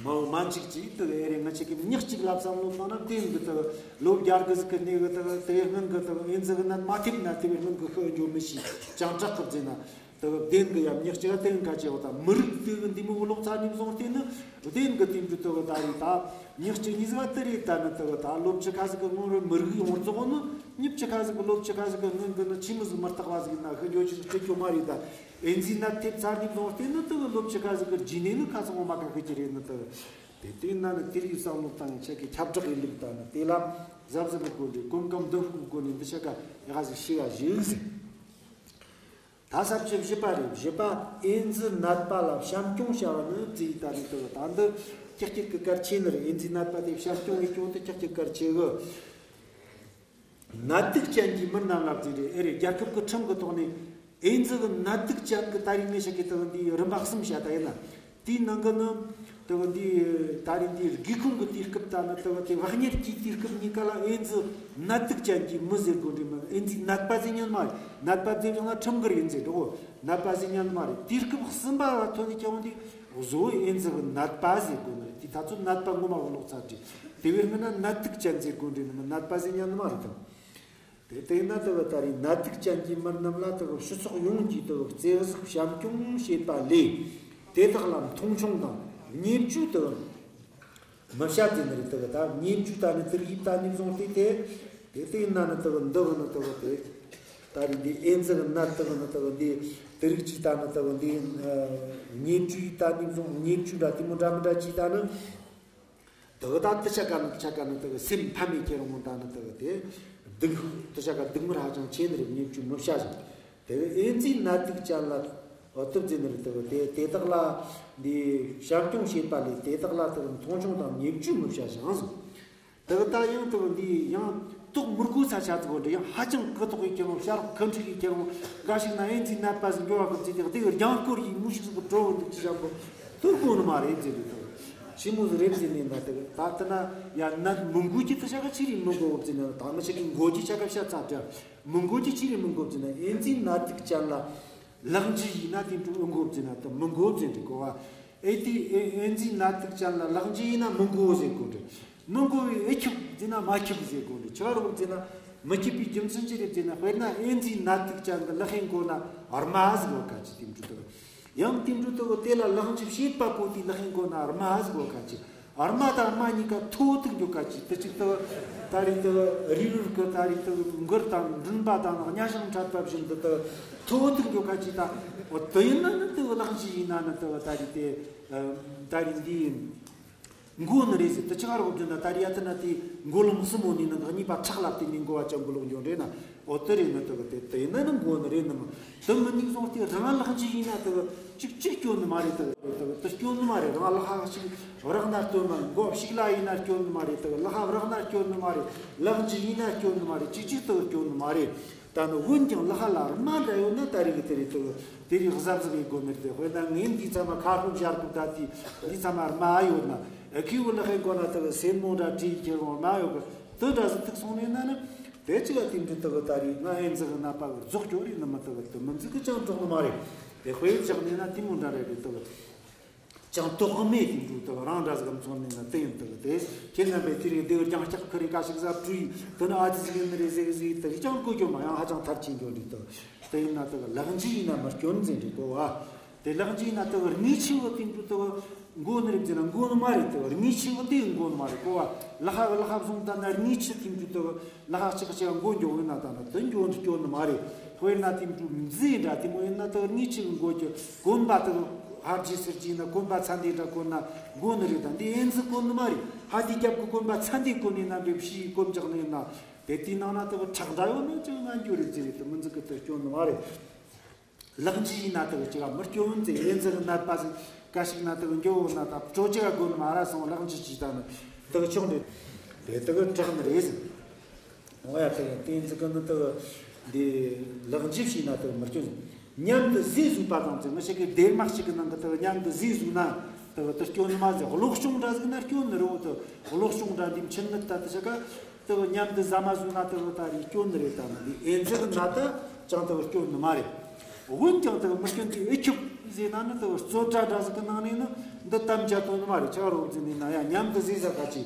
མ་འོངས་མ་གཅིག་ཅིག་དུ་ཨེ་རེ་ང་ཅིག་གི་མྱི་གཅིག་ལ་བསམ་བློ་བཏང་ན་དེ་འདི་དུ་ལོ་བརྒྱ་དགུ་ཟིག་གི་གནས་གི་དུ་དེ་སྔོན་གི་དུ་ཨེ་ཛི་གི་ནད་མ་ཐེབས་ན་དེ་བས་སྔོན་གི་ཤི་འགྱོ་མི་ཤེས་ཅང་དྲག་གི་བརྫིས་ན་དུ་བདེན་གི་ཡ་མྱི་གཅིག་ག་དེ་འགའ་ཅེ་བ་དང་མི་རིགས་དེ་གི་འདི་མོ་ལོག་ཚ་ནིམ་སོང་སྟེ་ནི་བདེན་གི་དེ་འདི་དུ་གི་ད་རེད་ད་མྱི་གཅིག་གཉིས་ཟིག་ག་དེ་རེད་ད་ནི་དུ་གི་ད་ལོ་བཅུ་ཁ་ཟིག་གི་སྔོན་རི་མི་རིགས་ཡོངས་རྫོགས་ནི་མྱི་བཅུ་ཁ་ཟིག་གི་ལོ་བཅུ་ཁ་ཟིག་གི་སྔོན་གི་ནི་ཆི་མོ་ཟིག་མི་རྟག་པ་ཟིག་ན་ཤི་འགྱོ་ཆི་ཟིག་ཁྲིད་རྒྱུ་མ་རེད་ད། ཨེ་ཛི་ནད་ཐེབས་ཚར་ནས་བཟུང་སྟེ་ནི་དུ་ལོ་བཅུ་ཁ་ཟིག་གི་རྗེས་ནས་ནི་ཁ་སང་ངོ་མ་ཁ་ཤས་ཀྱི་རེད་ནི་དུ། དེ་དེ་ན་ནི་དེ་རིགས་བསམ་བློ་བཏང་ཡང་ཆེ་གི་ཁྱབ་བསྒྲགས་ཡིན་ལུགས་དང་ནི་དེ་ལ་གཟབ་གཟབ་གི་སྒོ་ནས་གོམ་གང་མདུན་སྤོས་སྒོ་ནས་འདི་ཆ་ག་ཡག་ཟིག་ཤི་ཡ་ཞིག་ཟིག་ད་ས་བཅུ་བཞི་པ་རེད། བཞི་པ་ཨེ་ཛི་ནད་པ་ལ་བྱམས་སྐྱོང་བྱ་བ་ནི་རྩིས་ད་ནི་དུ་ད་འདི་ཀྱག་ཀྱག་གི་གལ་ཆེ་ནི་རེད། ཨེ་ཛི་ནད་པ་དེ་བྱམས་སྐྱོང་ཡེ་སྐྱོང་དུ་ཀྱག་ཀྱག་གལ་ཆེ་གི། ནད་དུག་ཅན་གྱི་མི་རྣམས་ལ་བརྩིས་ཏེ་ཨེ་རེད། རྒྱལ་ཁབ་ཀྱི་ཁྲིམས་ཀྱི་ཐོག་ནས་ཨེ་ཛི་གི་ནད་དུག་ཅན་གྱི་ད་རིང་ངས་བཤད་ཀྱི་དག་འདིའི་རིམ་པ་གསུམ་བཤད་ད་ཡིན་ན། དེའི་ནང་གི་ནི་དག་འདིའི་ད་རིང་འདིའི་སྒེའུ་ཁུང་གི་དུས་སྐབས་ད་ནི་དག་དེ་བག་གཉེར་གྱི་དུས་སྐབས་གཉིས་ཀ་ལ་ཨེ་ཛི་ནད་དུག་ཅན་གྱི་མི་ཟེར་དགོས་འདྲ་མིན། ཨེ་ཛི་ནད་པ་ཟེར་ཉན་མ་རེད། ནད་པ་ཟེར་བྱུང་ན་ཁྲིམས་འགལ་ཡིན་ཟེར་འགྲོ། ནད་པ་ཟེར་ཉན་མ་རེད། དུས་སྐབས་གསུམ་པ་ལ་ཐོན་ནས་ཀྱང་འདི་བཟོ་བའི་ཨེ་ཛི་གི་ནད་པ་ཟེར་དགོས་ནི་རེད། དེ་ད་ཚོད་ནད་པ་ངོ་མ་བོ་ལོག་ཚར་དྲི་དེ་བས་སྔོན་ན་ནད་དུག་ཅན་ཟེར་དགོས་འདྲ་ནི་མིན། ནད་པ་ཟེར་ཉན་ནི་མ་རེད་དམ། དེ་ལྟས་ན་དེ་བ་ད་རེས་ནད་དུག་ཅན་གྱི་མི་རྣམས་ལ་དེ་བ་སྤྱི་ཚོགས་ཡོངས་ཀྱིས་དེ་བ་བརྩེ་གཟིགས་བྱམས་སྐྱོང་བྱེད་པ་ལས་དེ་དག་ལ་མཐོང་ཆུང་དང་བརྙས་བཅོས་དེ་བ་མི་བྱ་དེ་ནི་རེད། དེ་བ་ད་བརྙས་བཅོས་ད་ནི་དེ་རིགས་ད་ནི་བཟུང་སྟེ་དེ་དེ་ལྟས་ན་ནི་དེ་བ་འདི་བ་ནི་དེ་བ་དེ་ད་རེས་འདི་ཨེ་ཛི་གི་ནད་དེ་བ་ནི་དེ་བ་འདི་ དེ་རིགས་ཅིག་ད་ནི་ལྟ་བུ་འདི་བརྙས་བཅོས་ད་ནི་བཟུང་བརྙས་བཅོས་འདྲ་དེ་མོ་འདྲ་མི་འདྲ་ཅིག་ད་ནི། དེ་གི་ད་དེ་ཆ་ག་ནི་དེ་ཆ་ག་ནི་དེ་གི་སེམས་ཕམ་མེད་ཁྱེད་རང་ད་ནི་དེ་གི་དེ་སྡུག་དེ་ཆ་ག་སྡུག་བསྔལ་ཧ་ཅང་ཆེ་ནི་རེད། བརྙས་བཅོས་མི་བྱ་ཞིང་། དེ་གི་ཨེ་ཛི་ནད་དུག་ཅན་ལ་འོ་སྟབས་བརྩི་ནི་རེད། དེ་གི་དེ་དེ་དག་ལ་འདི་བྱམས་སྐྱོང་བྱེད་པ་ལས་དེ་དག་ལ་དེ་གི་མཐོང་ཆུང་དང་བརྙས་བཅོས་མི་བྱ་ཞིང་ཟེར། དེ་གི་ད་ཡང་དེ་གི་འདི་ཡང་ཏོག་མི་དགོས་ས་ཆ་ཚིག་གོ་འདྲ་ཡང་ཧ་ཅང་ཀི་ཏོག་གི་ཁྱེད་རང་ཤ་རོགས་ཁ་འཁྲིག་གི་ཁྱེད་རང་འགའ་ཞིག་ན་ཨེ་ཛི་ནད་པ་ཟིག་འགྱོ་བ་གི་བརྩིས་ཏེ་དེ་གི་རྒྱང་སྐོར་ཡིན་མུ་ཞིག་ཟིག་གི་འགྲོ་འདུག་ཅི་བྱ་གོ་དུར་གོ་ནི་མ་རེད་ཟེར་གི་དེ་གི་ཆི་མོ་ཟིག་རེད་ཟེར་ནས་ན། དེ་གི་ད་དེ་ན་ཡང་ནད་མི་འགོས་ཀྱི་དེ་ཆ་ག་ཆི་རེད་མི་འགོ་བརྩིས་ནས་ད་མི་ཆ་གི་འགོ་གི་ཆ་ག་བཤད་ཚར་དྲ་མི་འགོ་གི་ཆི་རེད་མི་འགོ་བརྩིས་ན། ཨེ་ཛི་ནད་དུག་ཅན་ལ་ལག་འཇུ་ཡིན་ན་དེ་འགྲོ་ཨེ་འགོ་བརྩིས་ན་དེ་མི་འགོ་བརྩིས་འདྲི་གོ་བ། ཨེ་ཏི་ཨེ་ཨེ་ཛི་ནད་དུག་ཅན་ལ་ལག་འཇུ་ཡིན་ན་མི་འགོ་ཟེར་གོ་འདྲི། མི་འགོ་བའི་ཨེ་ཁྱུག་ཟེར་ན་མ་ཁྱུག་ཟེར་གོ་འདྲི། ཆི་ར་རོག་ཟེར་ན་མི་ཁྱུག་པའི་རྒྱུ་མཚན་ཅི་རེད་ཟེར་ན། དཔེར་ན་ཨེ་ཛི་ནད་དུག་ཅན་གི་ལག་ཤེས་འགོ་ན་རྨ་ཟིག་གོ་ཁ་ཅི་དེ་འགྲོ་དུ། ཡང་དེ་འགྲོ་དུ་དེ་ལ་ལག་འཇུ་བྱེད་པ་པོ་དེ་ལག་ཤེས་འགོ་ན་རྨ་ཟིག་གོ་ཁ་ཅི། རྨ་དང་རྨ་གཉིས་ཀ་ཐོ་ཐུག་འགྱོ་ཁ་ཅི། དེ་ཅིག་དུ་ད་རེས་དུ་རི་རུར་གི་ད་རེས་དུ་མགུར་དང་མགྲིན་པ་དང་གཉའ་ཤིང་འཕྲད་པ་བཞིན་དུ་དུ་ཐོ་ཐུག་འགྱོ་ཁ་ཅི། ད་འོ་དུ་ཡིན་ན་ནི་དུ་ལག་འཇུ་ཡིན་ན་ནི་དུ་ད་རེས་དེ་ད་རེས་འདི་མགོ་ནི་རེད་ཟེར། དུ་ཆི་ག་རོགས་བརྗོད་ན་ད་རེས་ཡ་དུ་ན་དེ་མགོ་ལོང་སྲིན་མོ་ནི་ནི་གཉིས་པ་ཁྲག་ལ་བརྟེན་ནས་མགོ་བ་ཅན་མགོ་ལོག་འགྱོ་འདྲེ་ན། འོ་དེ་རེད་ནི་དེ་གི་དེ་དེ་ཡིན་ན་ནི་མགོ་ནི་རེད་ནི་མི་དེ་མི་ནིག་སོང་སྟེ་རང་ལག་འཇུ་ཡིན་ན་དེ་གི་གཅིག་གཅིག་སྐྱོན་ནི་མ་རེད། དེ་གི་དེ་གི་དེ་སྐྱོན་ནི་མ་རེད། རང་ལག་ཧ་ཞིག་བརག་ན་སྐྱོན་མ། མགོ་ཞིག་ལ་ཡིན་ན་སྐྱོན་ནི་མ་རེད། དེ་གི་ལག་ཧ་བརག་ན་སྐྱོན་ནི་མ་རེད། ལག་འཇུ་ཡིན་ན་སྐྱོན་ནི་མ་རེད། གཅིག་གཅིག་དེ་གི་སྐྱོན་ནི་མ་རེད། ད་ནི་འོན་ཀྱང་ལག་ཧ་ལ་རྨ་འདྲ་ཡོད་ན་ད་རེས་གི་དེ་རེད། དེ་གི་དེ་རེད་གཟབ་གཟབ་ཡེད་དགོས་ནི་རེད། དཔེར་ན་ངས་འདི་ཚང་མ་ཁ་སྐོམ་ཞར་སྐོམ་ད་དེ་འདི་ཚང་མ་རྨ་ཡོད་ན་ཨ་ཁུའི་བུ་ལག་ཧེ་མགོ་ན་དེ་གི་སེན་མོ་འདྲ་བྲིས་ཁྱེར་འོང་རྨ་ཡོད་གི། དེ་འདྲ་ཟིག་ཐུག་སོང་ནས་ན་ནི། དེ་ཅི་ག་དེ་འདྲ་དག་ད་རེས་ང་ཨེ་ཛི་གི་ནད་པ་གི་རྫོགས་སྐྱོ་རེད་ནི་མི་དག་དེ་མི་ཛི་གི་ཅང་གྲོགས་ནི་མ་རེད། དེ་དཔེ་བཞག་ནས་ན་དེ་མོ་འདྲ་རེད་དེ་དག་ཅང་དོགས་མེད་དེ་འདྲ་དག་རང་འདྲ་ཟིག་གམ་ཚོང་ནས་ན་དེ་ཡིན་དག་དེ་ཁྱེད་རྣམ་པས་དེ་རིགས་དེ་རྒྱང་ལྕགས་ཁུ་རེ་ཀ་ཞིག་ཟབ་བྲུས་དེ་ནི་ཨ་ཙི་ཟིག་ཡིན་ནི་རེད་ཟེར་ཟིག་དེ་རིགས་ཅང་གོ་རྒྱུ་མ་ཡང་ཧ་ཅང་ཐབས་ཆེན་འགྱོ་འདྲ་དག་དེ་ཡིན་ན་དག་ལག་འཇུ་ཡིན་ན་མི་སྐྱོན་ཟེར་འདྲ་གོ་བ། དེ་ལག་འཇུ་ཡིན་ན་དེ་གི་རྔུལ་ཆུ་བོ་དེ་འདྲ་དེ་གི་མགོ་ནི་རེད་ཟེར་ན་མགོ་ནི་མ་རེད། དེ་གི་རྔུལ་ཆུ་བོ་དེ་གི་མགོ་ནི་མ་རེད་གོ་བ། ལག་ཧ་གི་ལག་ཧ་བཟུང་ད་ན་རྔུལ་ཆུ་དེ་འདྲ་དེ་གི་ལག་ཧ་གཅིག་གཅིག་མགོ་འགྱོ་འོས་ན་ད་ན་དེ་འགྱོ་འདི་སྐྱོན་ནི་མ་རེད། དཔེར་ན་དེ་འདྲ་མཛེ་འདྲ་དེ་མོ་ཡིན་ན་དེ་གི་རྔུལ་ཆུ་གི་མགོ་གི་གོན་པ་དེ་གི་ཧར་རྗེས་སུ་བརྗེས་ན་གོན་པ་ཚ་འདི་འདྲ་གོན་ན་མགོ་ནི་རེད། ད་འདི་ཨེ་ཛི་གོན་ནི་མ་རེད། ཧ་དེ་རྒྱབ་གི་གོན་པ་ཚ་འདི་གོན་ནི་ན་འབེབས་ཤི་གོམ་རྒྱག་ནི་ཡིན་ན་དེ་དེའི་ནང་ན་དེ་གི་ཁྲག་འདྲ་ཡོད་ན་ཅི་ང་འགྱོ་རེད་ཟེར་རེད། དེ་མི་ཛི་གི་དེ་སྐྱོན་ནི་མ་རེད། ལག་འཇུ་ཡིན་ན་དག་ཅི་ག་མི་སྐྱོན་ཟེར། ཨེ་ཛི་གི་ནད་པ་ཟིག་ག་ཞིག་ན་དག་འགྱོ་འོ་ན་ད་སྤྲོ་ཅི་ག་དགོས་ནི་མ་ར་སོང་ལག་འཇུ་ཅི་ད་ནི་དག་ཆུང་རེད། དེ་དག་དྲག་ནི་རེད་ཟེར། འོ་ཡ་དེ་དེ་ཨེ་ཛི་གི་ནི་དག་འདི་ལག་འཇུ་བྱས་ན་དག་མི་སྐྱོན་ཟེར། མཉམ་དུ་ཟས་ཟོས་པ་དང་ཟེར། མི་ཞིག་གི་སྡེར་མ་གཅིག་གི་ནང་གི་དག་མཉམ་དུ་ཟས་ཟོས་ན་དག་དེ་སྐྱོན་ནི་མ་ཟེར། གློ་གཅོང་འདྲ་ཟིག་ན་སྐྱོན་ནི་རེད། འོ་དེ་གློ་གཅོང་འདྲ་འདི་མཆིན་ནད་ད་དེ་ཆ་ག་དེ་མཉམ་དུ་ཟ་མ་ཟོས་ན་དེ་ད་རེས་སྐྱོན་ནི་རེད། ད་ནི་འདི་ཨེ་ཛི་གི་ནད་ད་ཅང་དེ་སྐྱོན་ནི་མ་རེད། འོན་ཀྱང་དེ་མི་སྐྱོན་དེ་ཨེ་ཁྱུག་ཟེར་ན་ནི་དེ་རྩོད་གྲྭ་འདྲ་ཟིག་གི་ནང་ནས་ནི་འདི་དམ་བཅའ་ཐོན་ནི་མ་རེད། ཆ་རོགས་ཟེར་ནི་ན་ཡ་མཉམ་དུ་ཟས་ཟ་ག་ཅི་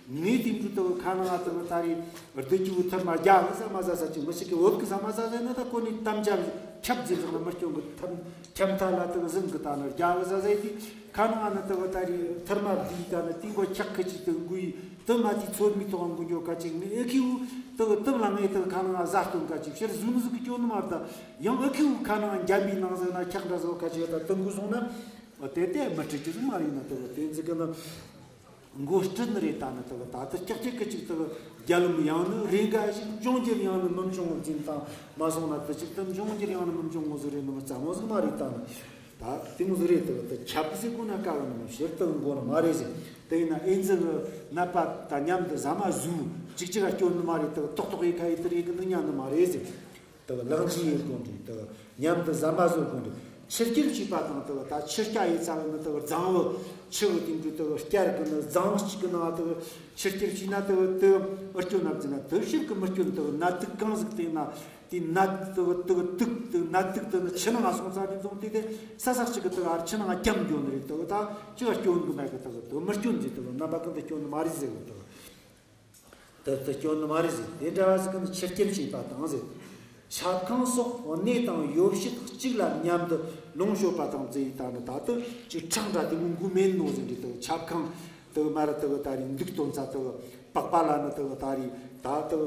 ངས་དེ་འདྲ་དེ་ཁ་ནང་དེ་ད་རེས་བདུད་ཀྱི་བུ་ཐུར་མ་རྒྱ་གི་ཟ་མ་ཟ་ཟ་ཅི་མི་ཞིག་གི་བོད་གི་ཟ་མ་ཟ་ཟེར་ན་ད་ཁོ་ནི་དམ་བཅའ་ཁྱབ་ཟེར་ཟེར་ན་མི་སྐྱོན་གི་ཐམ། ཁྱམས་ཐ་ལ་དག་ཟིན་གི་ད་ནི་རྒྱ་གི་ཟ་ཟེ་དེ་ཁ་ནང་ནི་དག་ད་རེས་ཐུར་མ་བསྡུས་ད་ནི་དེ་མགོ་འཁྱག་ཁི་ཅིག་དག་འགུལ་ཡི་དུ་མ་དེ་ཚོད་མི་ཐོག་འགུལ་འགྱོ་ཁ་ཅིག་ནི་ཨེ་ཁི་བུ་དག་དུ་ལ་ངས་དག་ཁ་ནང་ཟ་སྟོན་ཁ་ཅིག་ཕྱིར་ཟུན་ཟུག་གི་སྐྱོ་ནི་མ་རེད། ད་ཡང་ཨེ་ཁི་བུ་ཁ་ནང་འཇམ་པའི་ནང་ཟིག་ན་འཁྱག་འདྲ་ཟོ་ཁ་ཅིག་ད་དུ་འགུལ་སོང་ན་དེ་དེ་མི་འཁྲིད་ཀྱི་ཟིག་མ་ཡིན་ན་དག་དེ་ཟིག་གི་ནི། མགོ་སྐྲུན་རེད། ད་ནི་དག་ད་ལྟ་ཀྱག་ཀྱག་གི་ཅིག་དག་རྒྱ་ལམ་ཡང་ནི་རེ་འགའ་ཞིག་འབྱུང་འགྱུར་ཡང་ནི་མི་འབྱུང་ངོ་འཛིན་དང་མ་སོང་ན་དུ་ཅིག་ཏུ་འབྱུང་འགྱུར་ཡང་ནི་མི་འབྱུང་ངོ་ཟིག་རེད་ནི་མི་རྩ་མོ་ཟིག་མ་རེད། ད་ནི་ད་དེ་མོ་ཟིག་རེད། དག་ད་ཁྱབ་ཟིག་གོ་ན་དཀའ་བ་ནི་མི་ཕྱིར་དུ་འགོ་ནི་མ་རེད་ཟིག་དེ་ཡིན་ན་ཨེ་ཛི་གི་ནད་པ་ད་མཉམ་དུ་ཟ་མ་ཟོས་ཅིག་ཅིག་ག་སྐྱོན་ནི་མ་རེད། དག་ཏོག་ཏོག་ཡི་ཁ་ཡི་དུ་རེ་གི་ནི་ཉན་ནི་མ་རེད་ཟིག་དེ་གི་ལག་འཇུ་ཡེད་དགོས་འདུག་དེ་གི་མཉམ་དུ་ཟ་མ་ཟོ་དགོས་འདུག་ཆུ་སྐྱུར་བྱས་པ་དང་དེ་གི་ད་ཆུ་སྐྱ་ཡི་ཚ་བ་ནི་དེ་གི་རྫིང་བུ་ཆུ་གི་སྟེང་དུ་དེ་གི་སྐྱར་གི་ནི་རྫིང་བུ་གཅིག་གི་ནང་དེ་གི་ཆུ་སྐྱུར་བྱས་ན་དེ་གི་དེ་གི་ཨུ་སྐྱོ་ནབ་ཟིན་ན་དེ་ཕྱིར་གི་མི་སྐྱོ་ནི་དེ་གི་ནད་དུག་གང་ཟིག་བསྟེན་ན་དེ་ནད་དེ་གི་དེ་གི་དུག་དེ་གི་ནད་དུག་དེ་ནི་ཆུ་ནང་སོང་ཚར་དུས་ཙང་དེ་དེ་ས་ས་གཅིག་གི་དེ་གི་ཨར་ཆུ་ནང་འཁྱམ་འགྱོ་ནི་རེད། དེ་གི་ད་ཅི་ག་སྐྱོ་ནི་གི་མེད་གི་དེ་གི་དེ་གི་མི་སྐྱོ་ནི་དེ་གི་རྣམ་པ་ཀུན་ཏུ་སྐྱོ་ནི་མ་རེད་ཟེར་གི་དེ་གི་དེ་དེ་སྐྱོན་ནི་མ་རེད་ཟེར། དེ་འདྲ་བ་ཟིག་གི་ནི་ཆུ་སྐྱུར་བྱས་པ་དང་ཟེར། ཆབ་ཁང་སོགས་གནས་དང་ཡོ་བྱད་གཅིག་ལ་མཉམ་དུ་ལོངས་སྤྱོད་པ་དང་བརྩི་ཡི་ད་ནི་ད་དུ་ཅིག་ཁྲག་འདྲ་དེ་མོ་འགུལ་མེད་ནོ་ཟེར་འདྲི་དུ་ཆབ་ཁང་། དུ་མར་དུ་ད་རེས་འདུག་སྟོན་ཚ་དུ་པགས་པ་ལ་ནི་དུ་ད་རེས་ད་དུ་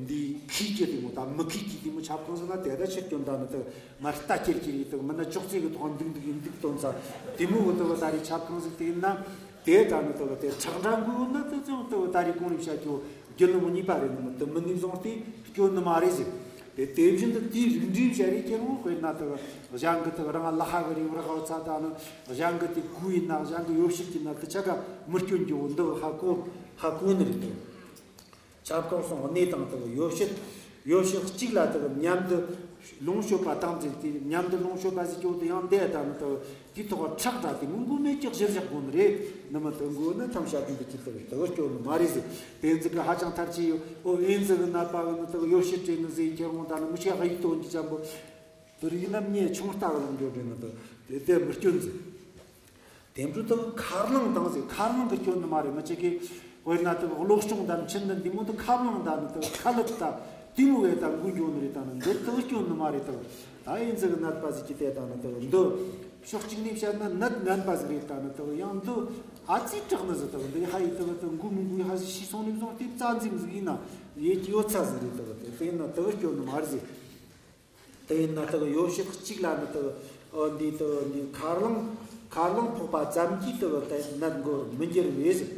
འདི་ཁྱི་སྐྱེ་དེ་མོ་ད་མི་ཁྱི་སྐྱེ་དེ་མོ་ཆབ་ཁང་ཟིག་ན་དེ་ད་ཕྱིར་སྐྱོན་ད་ནི་དུ་མར་རྟ་ཁྱེར་ཁྱེར་ཡི་དུ་མི་ན་ཅོག་ཙེ་གི་ཐོག་འདུག་འདུག་ཡིན་འདུག་སྟོན་ཚ་དེ་མོ་གི་དུ་ད་རེས་ཆབ་ཁང་ཟིག་དེ་ཡིན་ན་དེ་ད་ནི་དུ་དེ་ཁྲག་འདྲ་འགུལ་ན་དུ་ཅང་དུ་ད་རེས་གོང་རིམ་བྱ་རྒྱུ་རྒྱུ་ནི་མོ་གཉིས་པ་རེད་ནི་མི་དུ་མི་ནུས་བཟུང་སྟེ་སྐྱོན་ནི་མ་རེད་ཟེར། དེ་དེ་བཞིན་དུ་དེའི་རིགས་འདྲའི་བྱ་རེས་ཀྱི་རུང་དཔེར་ན་དུ་གཞན་གི་དུ་རང་ལ་ཧ་གི་རེ་བར་ཧ་ཚ་ད་ནི་གཞན་གི་དེ་གུ་ཡིན་ན་གཞན་གི་ཡོ་བྱད་ཀྱི་ན་དུ་ཆ་ག་མི་སྐྱོན་རྒྱུ་འདི་ཧ་གོ་ཧ་གོ་ནི་རེད་དོ། ཆབ་ཁང་སོང་གནས་དང་དུ་ཡོ་བྱད་ཡོ་བྱད་གཅིག་ལ་དུ་མཉམ་དུ་ལོངས་སྤྱོད་པ་དང་འཛིན་ཏེ་མཉམ་དུ་ལོངས་སྤྱོད་པ་ཟིག་སྐྱོ་དུ་ཡང་འདས་ད་ནི་དུ། དེའི་ཐོག་ཁྲག་དྲག་དེ་མི་མགོ་མེད་ཀྱི་གཞིར་བཞག་དགོས་ནི་རེད། ནི་མི་དུ་མགོ་ནི་ཐམ་ཤ་དུ་འདི་ཅི་ལྟར་དུ་སྐྱོ་ནི་མ་རེད་ཟེར། དེ་ཚིག་གི་ཧ་ཅང་ཐར་ཆེ་ཡོད། ཨོ་ཨེ་ཛི་གི་ནད་པ་གི་ནི་དུ་ཡོ་བྱད་སྤྲད་ནི་ཟེར་ཁྱེར་འོང་ད་ནི་མི་ཤེས་ཧ་ཡིག་ཏོན་གྱི་ཅམ་པོ། དུ་རིག་ན་མྱེ་ཆུང་རྟ་གི་ལོང་འགྱོ་དྲན་ནི་དུ་དེ་དེ་མི་སྐྱོན་ཟེར། དེ་འཕྲོ་དུ་ཁ་རླངས་དང་ཟེར་ཁ་རླངས་གི་སྐྱོན་ནི་མ་རེད་མི་གཅིག་གིས། དཔེར་ན་དུ་གློ་གཅོང་དང་མཆིན་དུ་འདི་མོ་དུ་ཁ་རླངས་དང་ནི་དུ་ཁ་ལུད་དང་དེ་མོ་བས་དང་མགོ་འགྱོ་ནི་རེད་དང་ནི་འདི་དུ་སྐྱོན་ནི་མ་རེད་དུ། ད་ཨེ་ཛི་གི་ནད་པ་ཟིག་གི་དེ་དང་ནི་དུ་འདི། ཕྱོགས་གཅིག་ནས་བཤད་ན་ནད་ངན་པ་ཟིག་རེད་ད་ནི་དུ་ཡང་འདི་ཨ་ཙི་དྲག་ནི་ཟིག་དུ་འདི་ཧ་ཡི་དུ་དུ་མགོ་མི་མགོ་ཧ་ཤི་སོང་ནས་བཟུང་སྟེ་རྩ་འཛིན་ཟིག་ཡིན་ན་ཡེ་གི་ཡོད་ཚ་ཟིག་རེད་དུ་དུ་དེ་ཡིན་ན་དུ་སྐྱོན་ནི་མ་རེད་ཟིག་དེ་ཡིན་ན་དུ་ཡོ་བྱད་གཅིག་ལ་ནི་དུ་འདི་དུ་འདི་ཁ་རླངས་ཁ་རླངས་ཕོག་པ་ཙམ་གྱིས་དུ་དེ་ནད་འགོར་མི་འགྱུར་བས་ཟིག་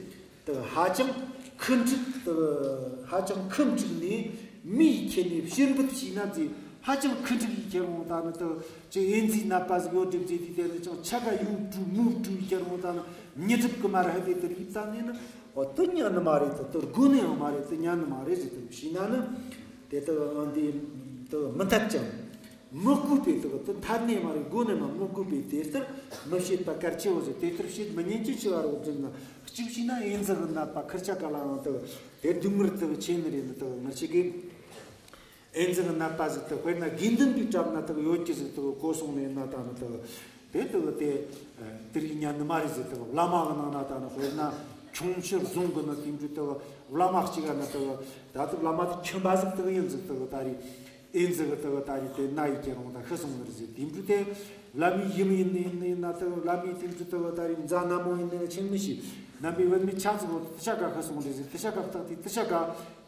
དུ་ཧ་ཅང་ཁུ་འཁྲིག་དུ་ཧ་ཅང་ཁུ་འཁྲིག་ནས་མིའི་ཁྱེར་ནས་ཕྱིར་འབུད་བྱས་ན་ཟེར། ཧ་ཅང་ཁུ་འཁྲིག་ཡིས་ཁྱེར་འོང་ད་ནི་དུ་ཅི་ཨེ་ཛི་ནད་པ་ཟིག་ཡོད་སྒྲིབ་ཟེར་དུས་དེ་ནི་ཅང་ཆ་ག་ཡུ་བྲུ་མུ་བྲུ་ཁྱེར་འོང་ད་ནི་མྱི་སྒྲིབ་གི་མ་ར་ཧ་དེ་དུ་ཡིབ་ད་ནི་ནི་ཨོ་དུ་ཉན་ནི་མ་རེད་དུ་དུ་དགོས་ནི་ཡང་མ་རེད་དུ་ཉན་ནི་མ་རེད་ཟེར་དུ་བྱས་ན་ནི་དེ་དུ་འདི་དུ་མི་འཐད་ཅང་། མི་དགོས་པའི་དུ་དུ་ཐར་ནས་མ་རེད་དགོས་ནས་མ་མི་དགོས་པའི་དེ་ལྟར་མི་བྱེད་པ་གལ་ཆེ་བོ་ཟེར། དེ་ལྟར་བྱེད་མི་ཉན་གྱི་ཆེ་བ་རོགས་བསྒྲིགས་ན་གཅིག་བྱས་ན་ཨེ་ཛི་གི་ནད་པ་ཁུར་ཆ་ག་ལ་ཡང་དུ་དེ་སྡུག་བསྔལ་དུ་ཆེ་ནི་རེད་ནི་དུ་མི་ཆེ་གི། ཨེ་ཛི་གི་ནད་པ་ཟིག་དུ་དཔེར་ན་དགེ་འདུན་པའི་གྲབས་ན་དུ་ཡོད་ཀྱི་ཟིག་དུ་གོ་སོང་ནས་ན་ད་ནི་དུ་དེ་དུ་དེ་དེ་རིགས་ཉན་ནི་མ་རེད་ཟིག་དུ་བླ་མ་གི་ནང་ན་ད་ནི་དཔེར་ན་ཁྱུང་ཆུ་རྫོང་གི་ནི་དེ་འདྲ་དུ་བླ་མ་གཅིག་ག་ནི་དུ་ད་དུ་བླ་མ་དུ་ཁྱིམ་པ་ཟིག་དུ་ཡིན་ཟིག་དུ་ད་རེད། ཨེ་ཛི་གི་དུ་ད་རེད་དེ་ན་ཡི་ཀྱང་རུང་ད་ཤི་སོང་ནི་རེད་ཟེར། དེ་འདྲ་དེ་བླ་མའི་ཡུམ་ཡིན་ནི་ཡིན་ནི་ན་དུ་བླ་མའི་དེ་འདྲ་དུ་ད་རེད་མཛའ་ན་མོ་ཡིན་ནི་ཆིང་མི་ཤི་རྣམ་པའི་བུད་མེད་ཆ་ཙིག་གོ་དུ་ཤ་ག་ཤི་སོང་རེད་ཟེར། དུ་ཤ་ག་བཏགས་དེ་དུ་ཤ་ག་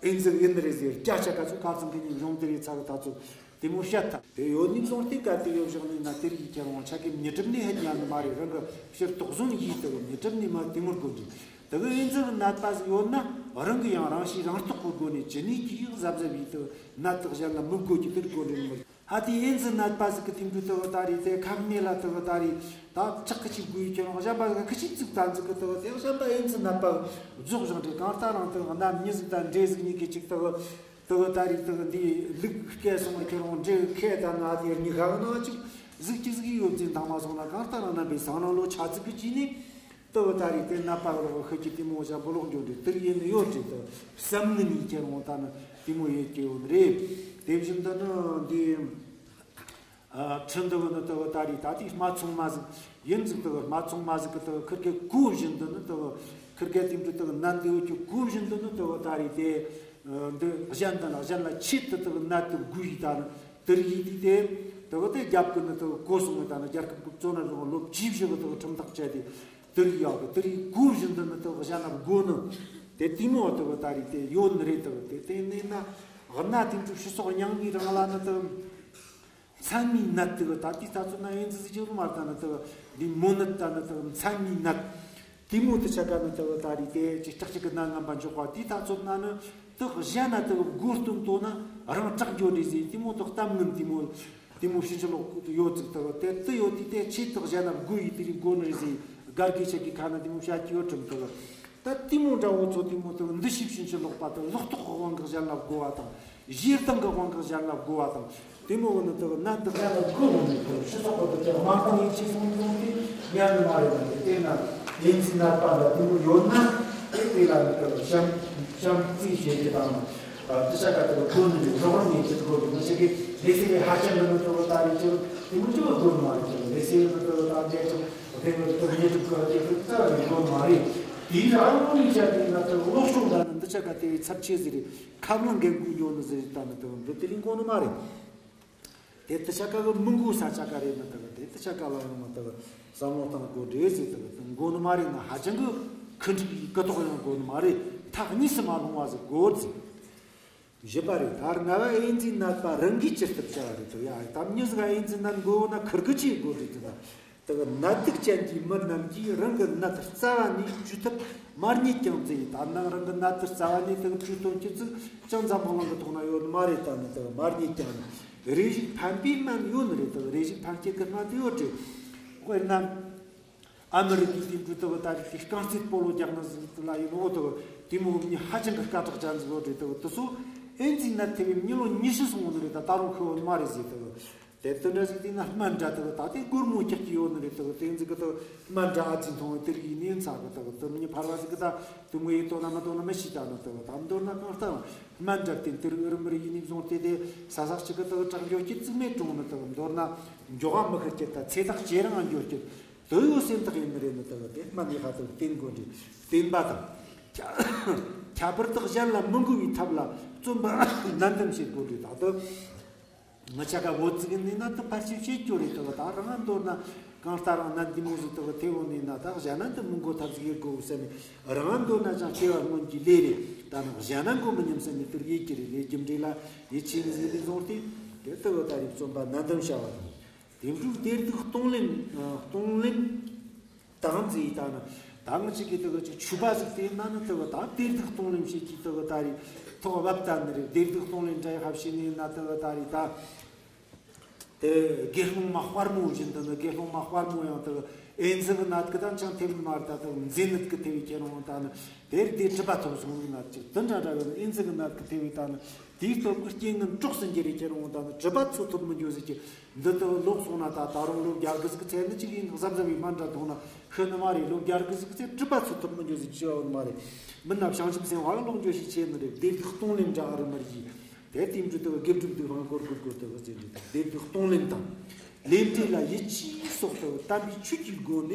ཨེ་ཛི་ཡིན་ནི་རེད་ཟེར། སྐྱ་ཆ་ག་ཚོད་ཁ་ཚང་གི་ཉིན་རུང་དེ་རེད་ཚ་གི་ད་ཚོད་དེ་མོ་བཤད་ཐལ། དེ་ཡོད་ནི་བཟུང་སྟེ་ག་དེ་ཡོད་བཞག་ནི་ན་དེ་རིགས་ཀྱང་རུང་ཆ་གི་མྱི་སྒྲིབ་ནི་ཧད་ཉན་ནི་མ་རེད། རང་གི་ཕྱིར་དོགས་ཟོན་ཡིས་དུ་མྱི་སྒྲིབ་ནི་མ་དེ་མོ་དགོས་འདུག་དེ་གི་ཨེ་ཛི་གི་ནད་པ་ཟིག་ཡོད་ན་རང་གི་ཡང་རང་ཤེས་རང་རྟོགས་གི་སྒོ་ནས་ཇི་ནས་ཀྱིས་གཟབ་གཟབ་ཡིས་དུ་ནད་དུ་གཞན་ལ་མི་བགོ་རྒྱུ་དེར་གོ་ནས་མི། ཧ་དེ་ཨེ་ཛི་ནད་པ་ཟིག་གི་ཐིམ་དུ་དུ་ད་རེད་དེ་ཁམས་ནས་ལ་དུ་ད་རེད་ད་ཁྲག་གི་ཅིག་དགོས་ཡོད་ཀྱང་གཞན་པ་གི་ཅིག་ཙིག་ཙམ་ཟིག་གི་དུ་དེ་གཞན་པ་ཨེ་ཛི་ནད་པ་རྫོགས་བཞག་འདྲེ་གང་ལྟར་རང་དུ་རྣམ་མྱི་ཟིག་དང་འདྲེ་ཟིག་གཉིས་ཀྱི་ཅིག་དུ་དུ་ད་རེད་དུ་འདི་ལུག་སྐད་སོང་བར་ཁྱེར་འོང་འདྲེ་ཁས་ད་ན་དེ་གཉིས་ཁ་གི་ནང་ཅིག་ཟིག་ཅིག་ཟིག་ཡོད་ཟིན་དང་མ་སོང་ན་གང་ལྟར་རང་རྣམ་པའི་སང་ནང་ལོ་ཆ་ཙིག་གི་ཅིག་ནས། ལྟ་བུ་ད་རེས་དེ་ནད་པ་ལོག་ཤི་གི་དེ་མོ་བྱ་འབུ་ལོག་འགྱོ་འདྲི་དེར་ཡིན་ནི་ཡོད་དྲི་དུ་བསམ་ནི་མི་ཁྱེར་འོང་ད་ནི་དེ་མོ་ཡོད་ཀྱི་ཡོད་ནི་རེད། དེ་བཞིན་དུ་ནི་འདི་ཁྲི་འདི་བུ་ནི་ལྟ་བུ་ད་རེས་ད་དེ་སྨད་འཚོང་མ་ཟིག་ཡིན་ཟིག་ལྟ་བུ་སྨད་འཚོང་མ་ཟིག་གི་ལྟ་བུ་ཁིར་གེ་གོ་བཞིན་དུ་ནི་ལྟ་བུ་ཁིར་གེ་དེ་འདྲ་ལྟ་བུ་ནད་འདི་ཡོད་ཀྱི་གོ་བཞིན་དུ་ནི་ལྟ་བུ་ད་རེས་དེ་འདི་གཞན་དང་གཞན་ལ་ཆེད་དུ་ལྟ་བུ་ནད་དུ་དགོས་ཡི་ད་ནི་དེར་ཡིན་དུས་དེ་ལྟ་བུ་དེ་རྒྱབ་ཀྱི་ནི་ལྟ་བུ་གོ་སོང་བ་ད་ནི་རྒྱལ་ཁབ་ཀྱི་གཙོ་ན་རང་ལོ་བཅུ་བཞི་གི་ལྟ་བུ་ཁྲིམས་ཐག་བཅད་དེ། དེ་རིགས་ཡག་གི་དེ་རིགས་གོ་བཞིན་དུ་ནི་དེ་གཞན་ན་དགོས་ནི། དེ་དེ་མོ་དེ་བ་ད་རིགས་དེ་ཡོད་ནི་རེད། དེ་བ་དེ་དེ་ནས་ན་གནའ་དེང་དུ་ཕྱི་སོག་རྙིང་མའི་རིང་ལ་ནི་དེ་མཚན་མའི་ནད་དེ་བ་ད་དེ་ད་ཚོད་ན་ཡིན་ཙི་ཙི་ཅིག་མ་ད་ནི་དེ་བ་འདི་མོ་ནད་ད་ནི་དེ་མཚན་མའི་ནད་དེ་མོ་དེ་ཆ་ག་ནི་དེ་བ་ད་རིགས་དེ་ཅིག་ཀྲག་ཅིག་གི་ནད་ངན་པ་འཇོག་པ་དེ་ད་ཚོད་ན་ནི་དེ་གཞན་ན་དེ་བ་དགོས་སྟོན་དོ་ན་རང་སྐྲག་འགྱོ་རེད་ཟེར། དེ་མོ་དེ་གཏམ་ངན་དེ་མོ། དེ་མོ་ཕྱིན་ཅི་ལོག་ཡོད་ཙིག་དག་དེ་དེ་ཡོད་དེ་དེ་ཆེད་དུ་གཞན་ལ་དགོས་ཡི་དེ་རིགས་དགོས་ནི་རེད་ཟེར། སྒར་གི་ཆ་གི་ཁ་ན་དེ་མོ་བཤད་ཀྱི་ཡོད་ཁྲིམས་དག་ད་དེ་མོ་འདྲ་བོ་ཚོ་དེ་མོ་དག་འདི་ཞིབ་ཕྱིན་ཅི་ལོག་པ་དག་ལོག་རྟོག་གི་དབང་གིས་གཞན་ལ་དགོས་པ་དང་། ཞེ་སྡང་གི་དབང་གིས་གཞན་ལ་དགོས་པ་དང་། དེ་མོ་བོ་ནི་དག་ནད་འདི་གཞན་ལ་དགོས་མི་འདུག་དག་ཕྱི་སོག་པོ་དག་དེ་མ་བཏང་ཡིན་ཆེ་སོང་སོང་དེ་ཉན་ནི་མ་རེད། ནི་དེ་ན་ཡིན་ཚེ་ནད་པ་འདྲ་དེ་མོ་ཡོད་ན་དེ་དེ་ལ་ནི་དག་བྱམས་བྱམས་བརྩེ་བྱེད་རྒྱུ་དང་། དུ་ཆ་ག་དུ་གོ་ནི་རེད། རོགས་རམ་ཡེད་ཀྱི་གོ་ནི་ཞིག་གི་ལས་སེ་བའི་ཧ་ཅང་གི་ནི་དུ་ད་རེད་ཀྱི་དེ་མོ་ཅི་བ་གོ་ནི་མ་རེད་ཀྱི་ལས་སེ་བའི་ནི་དུ་ད་འདས་ཀྱི་དེ་མོ་དུ་ཉེ་དུ་གོ་ཀྱི་དུ་རྩ་བ་ནས་གོ་ནི་མ་རེད། དེའི་རང་རང་ནི་ཆ་དེ་ན་དུ་ལོག་ཤོང་ད་ནི་འདི་ཆ་ག་དེ་བའི་ཚབས་ཆེ་ཟིག་རེད། ཁ་མང་འགན་ཁུར་ཡོད་ནི་ཟིག་རེད། ད་ནི་དུ་འདི་དེ་རིང་གོ་ནི་མ་རེད། དེ་དུ་ཆ་ག་གི་མི་འགུག་ས་ཆ་ག་རེད་ནི་དུ་དེ་དུ་ཆ་ག་ལ་ཡང་ནི་དུ་བསམ་བློ་བཏང་དགོས་འདྲེ་ཟིག་དུ་འགོ་ནི་མ་རེད་ན་ཧ་ཅང་གི་ ཁུ་འབྲུག་གི་ཀི་ཐོག་ཡང་དགོས་ནི་མ་རེད། ཐག་གཉིས་སུ་མ་ལྷུང་བ་ཟིག་དགོས་ཟིག། བཞི་པ་རེད། ད་རྔ་བ་ཨེ་ཙི་ནད་པ་རང་གིས་ཅི་ཐུབ་བྱ་བ་རེད་དོ། ཡ་ད་མྱི་ཟིག་ཨེ་ཙི་ནད་འགོ་ན་ཁུར་གི་ཅི་དགོས་རེད་དོ། ད་ནད་དུག་ཅན་གྱི་མི་རྣམས་ཀྱིས་རང་གི་ནད་རྩ་བ་ནས་བཅོས་ཐབས་མ་རྙེད་ཀྱང་བརྩི་ཡི། ད་ནང་རང་གི་ནད་དུག་རྩ་བ་ནས་ད་བཅོས་ཐུབ་ཀྱི་ཚིག་ཅང་འཛམ་བུ་གླིང་གི་ཐོག་ན་ཡོད་ནི་མ་རེད། ད་ནི་ད་མ་རྙེད་ཀྱང་ནི་རེ་ཞིག་ཕན་པའི་སྨན་ཡོད་ནི་རེད། ད་རེ་ཞིག་ཕན་སྐྱེད་ཀྱི་སྨན་དེ་ཡོད་རེད། དཔེར་ན། ཨ་མི་རི་ཀའི་དེ་འདྲ་ལྟ་བུ་ད་རེས་དེ་རྐང་རྩེད་སྤོ་ལོ་རྒྱག་ན་ཟིག་ལ་ཡིན་ནོ་ལྟ་བུ་དེ་མོ་མྱི་ཧ་ཅང་གི་སྐད་གྲགས་ཅན་ཟིག་ཡོད་རེད། ལྟ་བུ་དེ་ཚོ་ཨེ་ཙི་ནད་ཐེབས་པའི་མྱི་ལོ་ཉི་ཤུ་སོང་ནི་རེད། ད་ད་རུང་ཤི་ཡོད་ནི་མ་རེད་ཟེར། ལྟ་བུ་དེ་དེ་འདྲ་ཟིག་དེ་ན་སྨན་འདྲ་ལྟ་བུ་ད་དེ་སྒོར་མོ་རྒྱག་གི་ཡོད་ནི་རེད། ལྟ་བུ་དེ་ཟིག་གི་ལྟ་བུ་སྨན་འདྲ་ཨ་ཙི་མཐོང་བའི་དེ་རིགས་ཡིན་ནི་ཡིན་ཚ་གི། ལྟ་བུ་དེ་མྱི་ཕལ་བ་ཟིག་གི་ད་དེ་ངོ་ཡི་དོ་ན་མ་དོ་ན་མི་ཤེས། ད་ནི་ལྟ་བུ་ད་མདོར་ན་གང་ལྟར་སྨན་འདྲ་དེ་དེ་རིགས་རི་མི་རིགས་ཡིན་ནི་བཟུང་སྟེ་དེ་ས་ས་གཅིག་གི་ལྟ་བུ་དྲག་འགྱོ་རྒྱུ་ཙིག་མེད་གྲོང་ནི། ལྟ་བུ་མདོར་ན་མགྱོགས་ཨ་མི་ཤི་རྒྱུ་ད་ཚེ་ཐག་ཇེ་རིང་ང་འགྱོ་རྒྱུ། དོ་ཡོད་སེམས་ཐག་ཡིན་ནི་རེད། ནི་ལྟ་བུ་དེ་སྨན་ནི་ཧ་ཏུ་བསྟེན་དགོས་རེད། བསྟེན་པ་དང་། ཁྱད་པར་དུ་གཞན་ལ་མི་འགོ་བའི་ཐབས་ལ་བརྩོན་པ་ནན་ཏན་བྱེད་དགོས་རེད། ད་དུ་ང་ཆ་ག་བོད་ཙིག་ཡིན་ན་དུ་ཕལ་ཆེར་བྱེད་རྒྱུ་རེད། ལྟ་བུ་ད་རང་མདོར་ན་གང་ལྟར་རང་ན་འདི་མོ་ཟིག་ལྟ་བུ་ཐེ་བོ་ནི་ན་ད་གཞན་ན་དུ་མི་འགོ་ཐབས་ཟིག་ཡེད་དགོས་བསམ་ནས། རང་མདོར་ན་ཅང་སྐྱེ་བ་སྔོན་གྱི་ལས་རེད། ད་ནི་གཞན་ན་འགོ་མི་ཉམས་སེམས་ནི་དུ་ཡེད་ཀྱི་རེད། ལས་རྒྱུ་འབྲས་ལ་ཡིད་ཆེས་ཟིན་ནས་བཟུང་སྟེ་དེ་ལྟ་བུ་ད་རེས་བརྩོན་པ་ནན་ཏན་བྱ་བ་དང་། དེ་འཕྲོས་བདེ་སྡུག་གཏོང་ལེན། ཨ། གཏོང་ལེན་དང་མཛེས་དང་ནི། ད་ང་ཅིག་གིས་དེ་གི་ཅིག་ཆུ་བ་ཟིག་དེ་ན་ནི་དེ་གི་ད་བདེ་སྡུག་གཏོང་ལེན་བྱེད་ཀྱི་དེ་གི་ད་རེས་ཐོག་བབ་ད་ནི་རེད། བདེ་སྡུག་གཏོང་ལེན་འདྲ་ཡི་ཧབ་བྱས་ནས་ན་དེ་གི་ད་རེས་ད་དེ་དགེ་སློང་མ་དཔལ་མོ་བཞིན་དུ་ནི། དགེ་སློང་མ་དཔལ་མོ་ཡང་དེ་གི་ཨེ་ཙི་གི་ནད་གི་ད་ཅང་ཐེབས་ནི་མ་རེད། ད་དེ་གི་མཛེ་ནད་གི་ཐེབས་པའི་ཁྱེད་རང་ད་ནི་དེར་དེ་གྲིབ་པ་ཐོབ་སོང་ནི་ན་ཅིག་དེ་འདྲ་འདྲ་ཡོད་ནི། ཨེ་ཙི་གི་ནད་གི་ཐེབས་པའི་ད་ནི་དེའི་སྟོབས་ཀྱིས་རྐྱེན་ངན་གྲོགས་སུ་འགྱུར་རེ་ཁྱེད་རང་ད་ནི་གྲིབ་པ་ཚོ་ཐོབ་མི་འགྱུར་ཟེར་གྱི། འདི་ལྟ་བུ་ལོག་སོང་ན་ད་ད་རུང་ལོ་བརྒྱ་གི་ཟིག་ཚེ་ནི་ཅིག་ཡིན། གཟབ་གཟབ་ཡིན། སྨན་འདྲ་འཐུང་ན་ཤི་ནི་མ་རེད། ལོ་བརྒྱ་གི་ཟིག་ཚེ་གྲིབ་པ་ཚོ་ཐུབ་མི་འགྱུར་ཟིག་ཅི་ཡོད་མ་རེད། མི་ན་བྱང་ཆུབ་སེམས་དབང་ལོག་འགྱོ་ཞིག་ཆེ་ནི་རེད། བདེ་སྡུག་གཏོང་ལེན་འདྲ་ཨ་རི་མར་ཡིས་དེ་དེ་འདྲ་ལྟ་བུ་དགེ་སྒྲུབ་སྡིག་རང་སྐོར་སྐོར་སྐོར་ལྟ་བུ་ཟེར་འདྲ་ད་བདེ་སྡུག་གཏོང་ལེན་དང་ལས་འབྲས་ལ་ཡིད་ཆེས་སོགས་ལྟ་བུ་དམ་པའི་ཆོས་ཀྱི་སྒོ་ནས་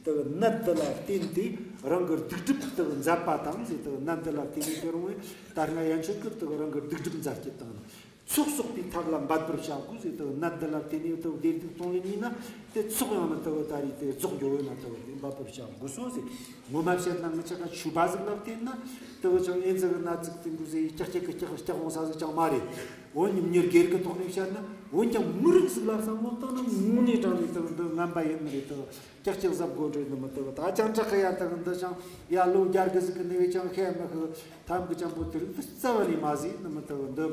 ལྟ་བུ་ནད་འདི་ལ་བརྟེན་ཏེ་རང་གི་སྡིག་སྒྲིབ་ལྟ་བུ་མཛད་པ་དང་ཟེར། ལྟ་བུ་ནད་འདི་ལ་བརྟེན་ནས་དེ་རུང་བས་ད་སྔ་ཡན་ཆད་ཀྱི་ལྟ་བུ་རང་གི་སྡིག་སྒྲིབ་མཛད་རྒྱུ་དང་། ཚོགས་གསོག་པའི་ཐབས་ལ་འབད་པར་བྱ་དགོས་ཟེར། ལྟ་བུ་ནད་འདི་ལ་བརྟེན་ནས་ལྟ་བུ་བདེ་སྡུག་གཏོང་ལེན་ཡིན་ན་དེ་ཚོགས་ཡང་ན་ལྟ་བུ་ད་རེས་དེ་རྫོགས་འགྱོ་བས་ན་ལྟ་བུ་དེ་འབད་པར་བྱ་དགོས་སོ་ཟེར། ངོ་མ་བཤད་ན་ང་ཆ་ག་ཆུ་བ་ཟིག་ལ་བརྟེན་ན་ལྟ་བུ་ཅང་ཨེ་ཙི་གི་ནད་ཟིག་དེ་འདྲ་ཟེར་ཡི་སྐྱག་སྐྱག་གི་སྐྱག་སྐྱག་འོང་ས་ཟིག་ཅང་མ་རེད། འོན་ཀྱང་མྱི་སྒེར་གི་ཐོག་ནས་བཤད་ན། འོན་ཀྱང་མི་རིགས་ཟིག་ལ་བསམ་བློ་བཏང་ན་དངོས་གནས་དྲང་ནས་ལྟ་བུ་འདི་ངན་པ་ཡིན་ནི་རེད། ལྟ་བུ་སྐྱག་སྐྱག་གཟབ་དགོས་འདྲ་ནི་མི་ལྟ་བུ་ད་ཅང་དྲག་གི་ཡ་ལྟ་བུ་འདི་ཅང་ཡ་ལོ་བརྒྱ་གི་ཟིག་གི་ནི་བས་ཅང་ཤེས་མི་ཤེས་ཐམ་གི་ཅང་པོ་དེ་རིགས་འདི་རྩ་བ་ནས་མ་ཟིག་ནི་མི་ལྟ་བུ་འདི།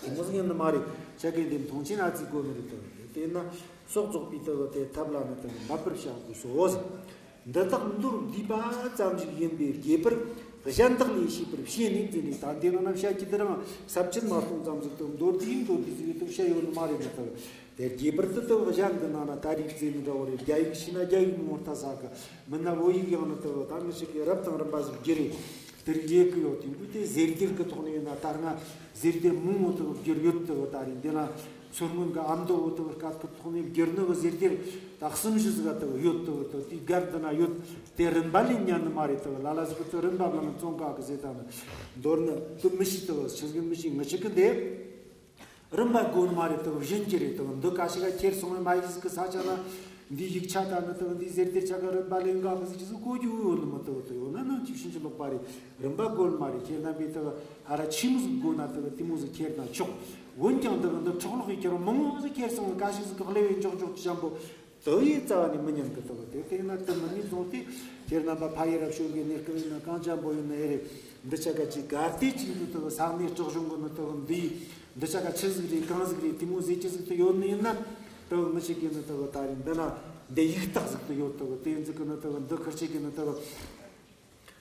དེ་མོ་ཟིག་ཡིན་ནི་མ་རེད། ཆ་གི་འདི་མཐོང་ཆེན་ཨ་ཙི་དགོས་ནི་རེད། དེ་དེ་ན་སྲོག་རྫོགས་པའི་ལྟ་བུ་དེ་ཐབས་ལ་ནི་ལྟ་བུ་འབད་པར་བྱ་དགོས་སོ། འདི་དག་མདོར་བསྡུས་པ་ཙམ་ཞིག་ཡིན་པས་རྒྱས་པར་གཞན་དག་ལས་ཤེས་པར་བྱས་ནས་འཛིན་ནས། ད་འདི་ནང་ན་བཤད་ཀྱི་འདི་རང་ཟབ་ཆེན་མ་སྟོང་ཙམ་ཟིག་ཏུ་མདོར་བསྡུས་མདོར་བསྡུས་ཟིག་ཏུ་བཤད་ཡོད་ནི་མ་རེད། མི་ལྟ་བུ་དེ་རྒྱས་པར་དུ་ལྟ་བུ་གཞན་གྱི་ནང་ན་ད་རེས་མཛད་ནི་འདྲ་བོ་རེད། རྒྱ་ཡིག་ཤེས་ན་རྒྱ་ཡིག་མང་བོ་ལྟ་ས་གི། མིན་ན་བོད་ཡིག་ཡང་ནི་ལྟ་བུ་ད་མི་ཞིག་གིས་རབ་དང་རིམ་པ་ཟིག་བསྒྱུར་རེ། དེར་ཡེ་གི་ཡོད་དུས་འདུག་དེ་ཟེར་སྒྱུར་གི་ཐོག་ནས་ཡིན་ན། ད་སྔ་ཟེར་སྒྱུར་མང་བོ་དུ་བསྒྱུར་ཡོད་དུ་ད་རེད། འདི་ན་མཚོ་སྔོན་གི་ཨ་མདོ་བོ་དུ་སྐད་ཐོག་ཐོག་ནས་བསྒྱུར་ནི་བོ་ཟེར་སྒྱུར་ད་གསུམ་བཞི་ཟིག་ག་དུ་ཡོད་དུ་དུ་དེའི་སྒར་འདི་ན་ཡོད། དེ་རིམ་པ་ལས་ཉན་ནི་མ་རེད་དུ། ལ་ལ་ཟིག་གི་དུ་རིམ་པ་བླ་ན་བཙོང་ག་གི་ཟེར། ད་ནི་མདོར་ན་དུ་མི་ཤེས་དུ་ཆི་ཟིག་མི་ཤེས། ང་ཅིག་གི་འདི། རིམ་པ་དགོས་ནི་མ་རེད་དོ། བཞིན་གྱི་རེད་དོ། འདི་ཀ་ཤི་ཀ་ཁྱེར་སོང་བའི་མ་ཡིག་ཟིག་གི་ས་ཆ་ན། འདི་ཡིག་ཆ་ད་ནི་དོ། འདི་ཟེར་དེ་ཆ་ག་རིམ་པ་ལེན་ག་མི་ཟིག་ཅི་ཟིག་གོ་རྒྱུ་ཡོད་ནི་མི་དོ་དོ། ཡོད་ན་ནང་ཆིབས་ཤིན་ཅི་ལོག་པ་རེད། རིམ་པ་དགོས་ནི་མ་རེད། ཁྱེད་རྣམ་པས་དོ་ཨ་ར་ཆི་མོ་ཟིག་དགོས་ན་དོ་དེ་མོ་ཟིག་ཁྱེར་ན་ཆོག་འོན་ཀྱང་དོ་འདི་འཕྲོ་ལོག་གི་ཁྱེར་མང་བོ་ཟིག་ཁྱེར་སོང་བའི་ཀ་ཤི་ཟིག་གི་ཀླད་པའི་འཇོག་འཇོག་ཅི་ཅམ་པོ། དུ་ཡི་རྩ་བ་ནས་མི་ཉན་གི། དུ་དེ་དེ་ན་དུ་མི་ཉན་སོང་སྟེ། ཁྱེད་རྣམ་པ་ཕ་ཡི་རབ་བྱུང་གི་གནས་སྐབས་ཡིན་ན་གང་ཅན་པོ་ཡིན་ན་ཨེ་རེད། འདི་ཆ་ག་ཅིག་གལ་ཏེ་ཅིག་ཏུ་དུ་ས་གནས་སྲིད་གཞུང་གི་ནི་དུ་འདི་འདི་ཆ་ག་ཆི་ཟིག་རེད་གང་ཟིག་རེད་དེ་མོ་ཟེར་ཅི་ཟིག་ཏུ་ཡོད་ནི་ཡིན་ན། དུ་མི་ཞིག་གི་ནི་དུ་ད་རེད། འདི་ན་འདི་ཡིག་རྟགས་ཟིག་ཏུ་ཡོད། དུ་དེ་ཟིག་གི་ནི་དུ་འདི་ཁུར་ཆེ་གི་ནི་དུ།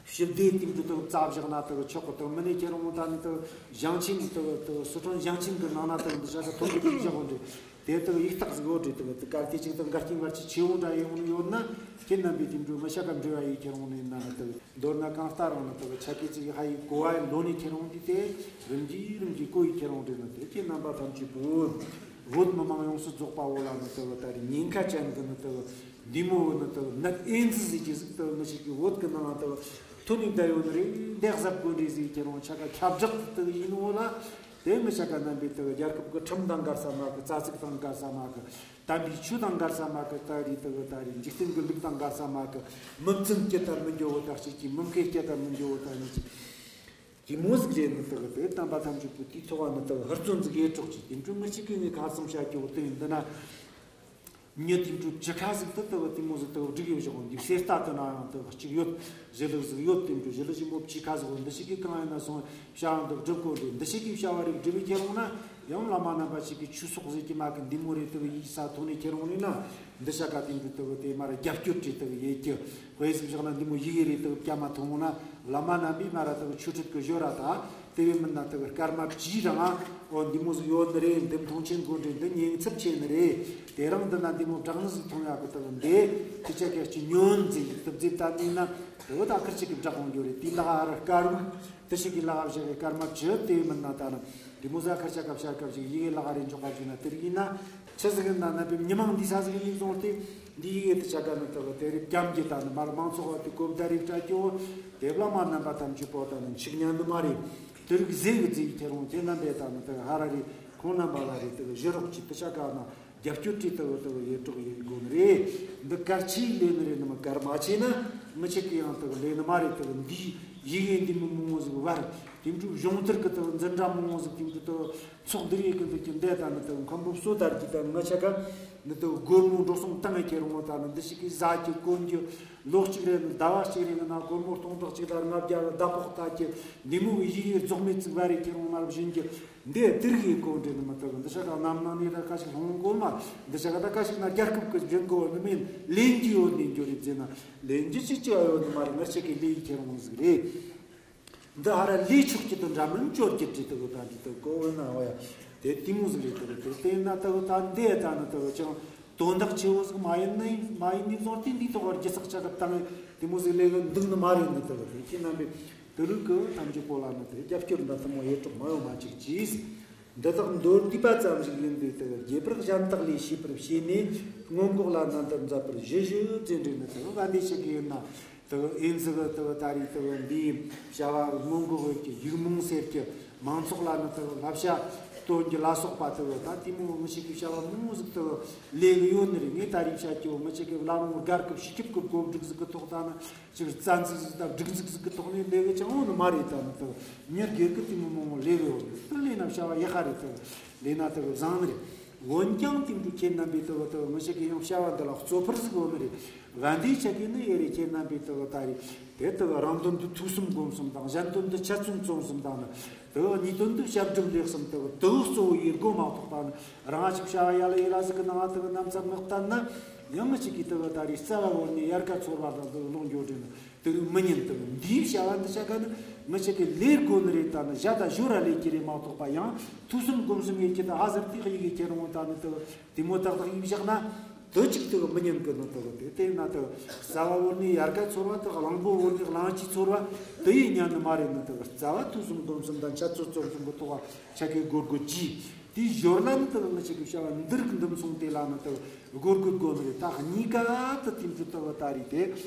ཞི་བདེ་དེ་འདྲ་དང་རྩ་བཞག་ན་དག་ཆོག་གི། དང་མི་ནི་ཁྱེད་རང་ད་ནི་དག་ཞིང་ཆེན་དག་དག་སི་ཁྲོན་ཞིང་ཆེན་གི་ནང་ན་དག་འདི་ཆ་ག་ཐོན་གི་བཞག་འོང་འདྲ། དེ་དག་ཡིག་རྟགས་ཟིག་ཡོད་འདྲ། དག་དེ་གལ་ཏེ་ཅིག་དང་འགལ་རྐྱེན་བར་གྱི་ཆེ་བོ་འདྲ་ཡོང་ནི་ཡོད་ན། ཁྱེད་རྣམ་པས་དེ་འདྲ་མི་ཤ་ཀ་འབྲེལ་བ་ཡིས་ཁྱེད་རང་ནི་ན་ནི་དག་མདོར་ན་གང་ལྟར་རང་ནི་དག་ཆ་གི་ཅིག་ཧ་ཡི་གོ་བ་ལོ་ནི་ཁྱེད་རང་འདི་དེ་རིམ་གྱིས་རིམ་གྱིས་གོ་ཡི་ཁྱེད་རང་འདྲ་ནི་དེ་ཁྱེད་རྣམ་པ་ཐམས་ཅད་པོ། བོད་མི་མང་ཡོངས་སུ་རྫོགས་པ་བོ་ལ་ནི་དག་ད་རེས་ཉེན་ཁ་ཅན་གི་ནི་དག་འདི་མོ་བོ་ནི་དག་ནད་ཨེ་ཙི་ཟེར་གྱི་ཟིག་དག་མི་ཞིག་གི་བོད་གི་ནང་དག་ཐོན་ནས་བསྡད་ཡོད་ནི་རེད། འདི་གཟབ་དགོས་འདྲ་ཟིག་ཁྱེད་རང་ཆ་ག་ཁྱབ་བསྒྲགས་དག་ཡིན་ནོ་ལ། དེ་མི་ཆ་ག་རྣམ་པའི་དག་རྒྱལ་ཁབ་གི་ཁྲིམས་དང་འགལ་ས་མ་གི། རྩ་ཚིག་དང་འགལ་ས་མ་གི། དམ་པའི་ཆོས་དང་འགལ་ས་མ་གི་ད་རེད། དེ་གི་ད་རེད། འཇིག་རྟེན་གི་ལུགས་དང་འགལ་ས་མ་གི་མི་བཙུན་སྐྱེ་ད་མི་འགྱོ་བོ་ད་ཞིག་གི་མི་མཁས་སྐྱེ་ད་མི་འགྱོ་བོ་ད་ནི་ཅིག་གི་མོ་ཟིག་རེད་ནི། དེ་གི་དེ་དམ་པ་ཐམས་ཅད་པོ་དེའི་ཐོག་ནི་དེ་གི་ཧུར་བརྩོན་ཟིག་ཡེ་གྲོགས་ཀྱི་དེ་འཕྲོ་མི་ཞིག་གི་ངས་ཁ་སང་བཤད་རྒྱུ་བོ་དེ་ཡིན། འདི་ན་མྱི་དེ་འཕྲོ་བཅུ་ཁ་ཟིག་ཏུ་དེ་གི་དེ་མོ་ཟིག་དེ་གི་སྒྲིག་ཡོད་བཞག་འདུག་གསེར་རྟ་དེ་ན་ཡང་དེ་གི་གཅིག་ཡོད། ཞི་ལུ་ཟིག་ཡོད། དེ་འཕྲོ་ཞི་ལུ་ཞིག་མོ་བཅུ་ཁ་ཟིག་འདི་ཞིག་གི་གང་ཡིན་ན་སོང་བྱ་བ་འདི་སྒྲུབ་དགོས་རེད། འདི་ཞིག་གི་བྱ་བ་རེད་སྒྲུབ་པའི་ཁྱེད་རང་ན། ཡང་བླ་མ་རྣམ་པ་ཞིག་གིས་ཆོས་ཚོགས་ཟེར་གྱི་མ་གི་འདི་མོ་རེད། དེ་གི་ཡིག་ས་ཐོག་ནས་ཁྱེར་འོང་ལས་ན་འདི་ཤ་ཀ་དེ་འདྲ་དེ་གི་དེ་མ་ར་རྒྱབ་སྐྱོར་བྲིས་དེ་གི་ཡེད་ཀྱི་དཔེ་ཟིག་བཞག་ན་འདི་མོ་ཡི་གེ་རེད། དེ་གི་བཀའ་མ་ཐོང་ན་བླ་མ་རྣམ་པས་མ་ར་དེ་གི་ཆོས་ཁྲིད་གི་ཞོར་ར་ད་དེ་བས་མིན་ན་དེ་གི་སྐར་མ་བཅུའི་རིང་ཨ་འོ་འདི་མོ་ཟིག་ཡོད་ནི་རེད། འདི་མཐོང་ཆེན་དགོས་རེད། འདི་ཉེན་ཚབས་ཆེ་ནི་རེད། དེ་རིང་འདི་ན་འདི་མོ་དྲག་ནི་ཟིག་མཐོང་ཡག་གི་དེ་གི་འདི་དེ་ཆ་ཀ་ཅིག་ཉོན་ཟིག་དེ་བརྫིས་ད་ནི་ན་དེ་གི་ད་ཁིར་ཅིག་གི་བསྒྲགས་འོང་རྒྱུ་རེད། དེ་ལ་ཧ་ར་དཀར་བོ། དེ་ཞིག་གི་ལ་བཞག་གི་སྐར་མ་བཅུ་དེ་མིན་ན་ད་ནི་དེ་མོ་ཟ་ཁར་ཆ་སྐབས་ཤར་སྐབས་ཤིག་ཡི་གེ་ལ་རེ་འཇོག་པ་ཞིག་ན་དེ་ཡིན་ན་ཆི་ཟིག་ཡིན་ན་ན་པའི་མི་མང་འདི་ས་ཟིག་ཡིན་སོང་སྟེ་འདི་ཡི་གེ་དེ་ཆ་ག་ནི་དེ་གི་དེ་རིགས་རྒྱམ་གྱི་ད་ནི་མར་མང་ཚོགས་བ་དེ་གོ་བརྡ་རིགས་སྤྲད་ཀྱོ། དེ་བླ་མ་རྣམ་པ་ཐམས་ཅད་པོ་ད་ནི་འཆུག་ཉན་ནི་མ་རེད། དེ་རིགས་ཟས་གི་རྫས་ཁྱེར་འོང་དེ་རྣམ་པའི་ད་ནི་དེ་གི་ཧ་ར་རེ་ཁོང་རྣམ་པ་ལ་རེ་དེ་གི་བཞི་རོགས་ཀྱི་དེ་ཆ་ག་ན། རྒྱབ་སྐྱོར་བྲིས་ལྟ་བུ་ལྟ་བུ་ཡེ་གྲོགས་ཡེ་དགོས་ནི་རེད། འདི་གལ་ཆེའི་ལས་ནི་རེད། ནི་མ་གལ་མ་ཆེ་ན་མི་ཆེ་གི་ཡང་ལྟ་བུ་ལས་ནི་མ་རེད། ལྟ་བུ་འདིའི་ཡི་གེ་འདི་མི་མང་བོ་ཟིག་བར་དེ་འཕྲོ་གཞུང་དར་གི་ལྟ་བུ་འཛིན་གྲྭ་མང་བོ་ཟིག་དེ་འཕྲོ་ལྟ་བུ་ཚོགས་འདིར་ཡེ་གི་འདུག་ཀྱི་འདས་ད་ནི་ལྟ་བུ་མཁན་པོ་བསོད་དར་གྱི་ལྟ་བུ་ང་ཆ་ག་ནི་ལྟ་བུ་སྒོར་མོ་འགྲོ་སོང་བཏང་ངེ་ཁྱེར་འོང་ད་ནི་འདི་ཞིག་གིས་ཟ་གི་གོན་གི་ལོ་གཅིག་རེ་ནི་ཟླ་བ་གཅིག་རེ་ནི་ན་སྒོར་མོ་སྟོང་ཕྲག་གཅིག་དང་ལྔ་བརྒྱ་རེ་ཟླ་ཕོགས་ལྟ་གི་འདི་མོ་གི་ཡི་གེ་རྫོགས་མེད་ཅིག་བར་རེ་ཁྱེར་འོང་ན་བཞིན་གི་འདི་དེ་རིགས་ཡིན་གོ་འདྲེ་ནི་མི་ལྟ་བུ་འདི་ཤ་ཁྲག་རྣམ་སྣང་ནས་ད་ཀ་ཞིག་ལྷུང་གོ་མ། འདི་ཤ་ཁ་ད་ཀ་ཞིག་ན་རྒྱལ་ཁབ་ཀྱི་འཇོན་གོ་ནི་མིན་ལེན་གྱི་ཡོད་ནི་འགྱོ་རེད་ཟེར་ན་ལེན་གྱི་ཅི་ཅི་ཨ་ཡོད་ནི་མ་རེད། ང་ཆེ་གི་ལེ་ཡི་ཁྱེར་འོང་ཟིག་རེད། འདི་ཧ་ར་ལེ་ཆོག་གི་དུ་འདྲ་མིན་ཅོར་གྱི་བྲིས་ལྟ་བུ་ད་འདི་ལྟ་གོ་བོ་ན་འོ་ཡ་དེ་དེ་མོ་ཟིག་རེད། ལྟ་བུ་དེ་བལྟས་ན་ལྟ་བུ་ད་འདི་ད་ནི་ལྟ་བུ་ཅང་དོན་དག་ཆེ་བོ་ཟིག་མ་ཡིན་ནི་མ་ཡིན་ནི་བཟོ་སྟེ་འདི་ཐོག་བར་རྒྱུ་ཚགས་ཆ་གི་བཏང་དེ་མོ་ཟིག་ལེ་གི་འདུག་ནི་མ་རེད། ནི་ལྟ་བུ་དེ་ཁྱེད་རྣམ་པས། དེ་རིགས་ཀྱི་ཐམས་ཅད་པོ་ལ་ནི་དེ་རྒྱབ་སྐྱོར་འདྲ་ཐུན་མོང་ཡོད་གྲོགས་མ་ཡོང་མ་ཅིག་གྱིས། འདི་དག་མདོར་བསྡུས་པ་ཙམ་ཞིག་ཡིན་པས་དེ་རྒྱས་པར་གཞན་དག་ལས་ཤེས་པར་བྱས་ནས་སྔོན་འགོག་ལ་ནན་ཏན་མཛད་པར་ཞུ་ཞུ་ཟེར་འདྲི་ནི་དེ་བ་འདི་ཞིག་ཡིན་ན་དེ་ཨེ་ཛི་གི་དེ་ད་རེས་དེ་འདིའི་བྱ་བ་སྔོན་འགོག་གི་ཡིག་རྨོངས་སེལ་གྱི་མང་ཚོགས་ལ་ནི་དེ་བསླབ་བྱ་སྟོན་རྒྱུ་ལ་སོགས་པ་དེ་ད་དེ་མོ་མི་ཞིག་གི་བྱ་བ་མང་ཟིག་དེ་ལས་གི་ཡོད་ནི་རེད། ངས་ད་རེས་བཤད་རྒྱུ་མི་ཞིག་གི་བླ་མ་སྒར་གི་སྤྱི་ཁྱབ་གི་བགོ་སྒྲིག་ཟིག་གི་ཐོག་ད་ནི། ཅིག་རྩ་འཛུགས་ཟིག་དང་སྒྲིག་འཛུགས་ཟིག་གི་ཐོག་ནས་ལས་གི་ཅང་འོང་ནི་མ་རེད། ད་ནི་དག་མྱི་སྒེར་གི་དེ་མི་མང་བོ་ལས་གི་འོང་ནི་དེ་ལས་ན་བྱ་བ་ཡག་ག་རེད། དག་ལས་ན་དག་བཟང་ནི་རེད། འོན་ཀྱང་དེ་འདྲ་ཁྱེད་རྣམ་པས་དག་དག་མི་ཞིག་གི་ཡང་བྱ་བ་འདི་ལ་གཙོ་ཕུར་ཟིག་འོང་ནི་རེད། བན་དེ་ཆ་གི་ནི་ཡེ་རེད། ཁྱེད་རྣམ་པས་དག་ད་རེད་དེ་དག་རང་དོན་དུ་ཐོས་བསམ་སྒོམ་གསུམ་དང་གཞན་དོན་དུ་འཆད་རྩོད་རྩོམ་གསུམ་དང་ནི། དེ་གཉིས་དོན་དུ་ཞབས་སྒྲུབ་ལས་གསུམ་དེ་དེ་གཙོ་བོ་ཡེ་དགོས་མ་གཏོགས་པ་ནི་རང་ཅིག་བྱ་བ་ཡ་ལ་ཡེ་ལ་ཟིག་གི་ནང་དེ་རྣམ་ཚ་མི་བསྟན་ན་ཡང་མི་ཅིག་གིས་དེ་ད་རེས་རྩ་བ་བོར་ནས་ཡར་ཀ་ཚོར་བ་དང་དེ་ལོག་འགྱོ་དྲན་དེ་མི་ཉན། དེ་འདིའི་བྱ་བ་འདི་ཆ་ག་ནི་མི་ཅིག་གི་ལས་དགོས་ནི་རེད། ད་ནི་བཞག་ད་ཞོར་ར་ལས་ཀྱི་རེད་མ་གཏོགས་པ་ཡང་ཐོས་བསམ་སྒོམ་གསུམ་ཡེ་ཀྱི་ད་ཧ་ཟེར་དེ་ཡི་གེ་ཁྱེར་འོང་ད་ནི་དེ་དེ་མོ་ཏག་ཏག་ཡིན་བཞག་ན། དེ་གཅིག་དེ་མི་ཉན་གི་ནི་དེ་དེ་དེ་ན་དེ་རྩ་བ་བོར་ནས་ཡར་ཀ་ཚོར་བ་དེ་གླང་པོ་བོར་ནས་གླང་ཆེན་ཚོར་བ་དེ་ཡི་ཉན་ནི་མ་རེད། ནི་དེ་རྩ་བ་ཐོས་བསམ་སྒོམ་གསུམ་དང་འཆད་རྩོད་རྩོམ་གསུམ་གི་ཐོག་ཆ་གི་སྒོར་སྒོར་གྱིས་དེའི་ཞོར་ལ་ནི་དེ་ང་ཅག་གི་བྱ་བ་འདིར་གི་འདུམ་སོང་དེ་ལ་ནི་དེ་སྒོར་སྒོར་སྒོ་ནི་རེད། ད་གཉིས་ཀ་དེ་དེ་འདྲ་དེ་ད་རེད། དེ་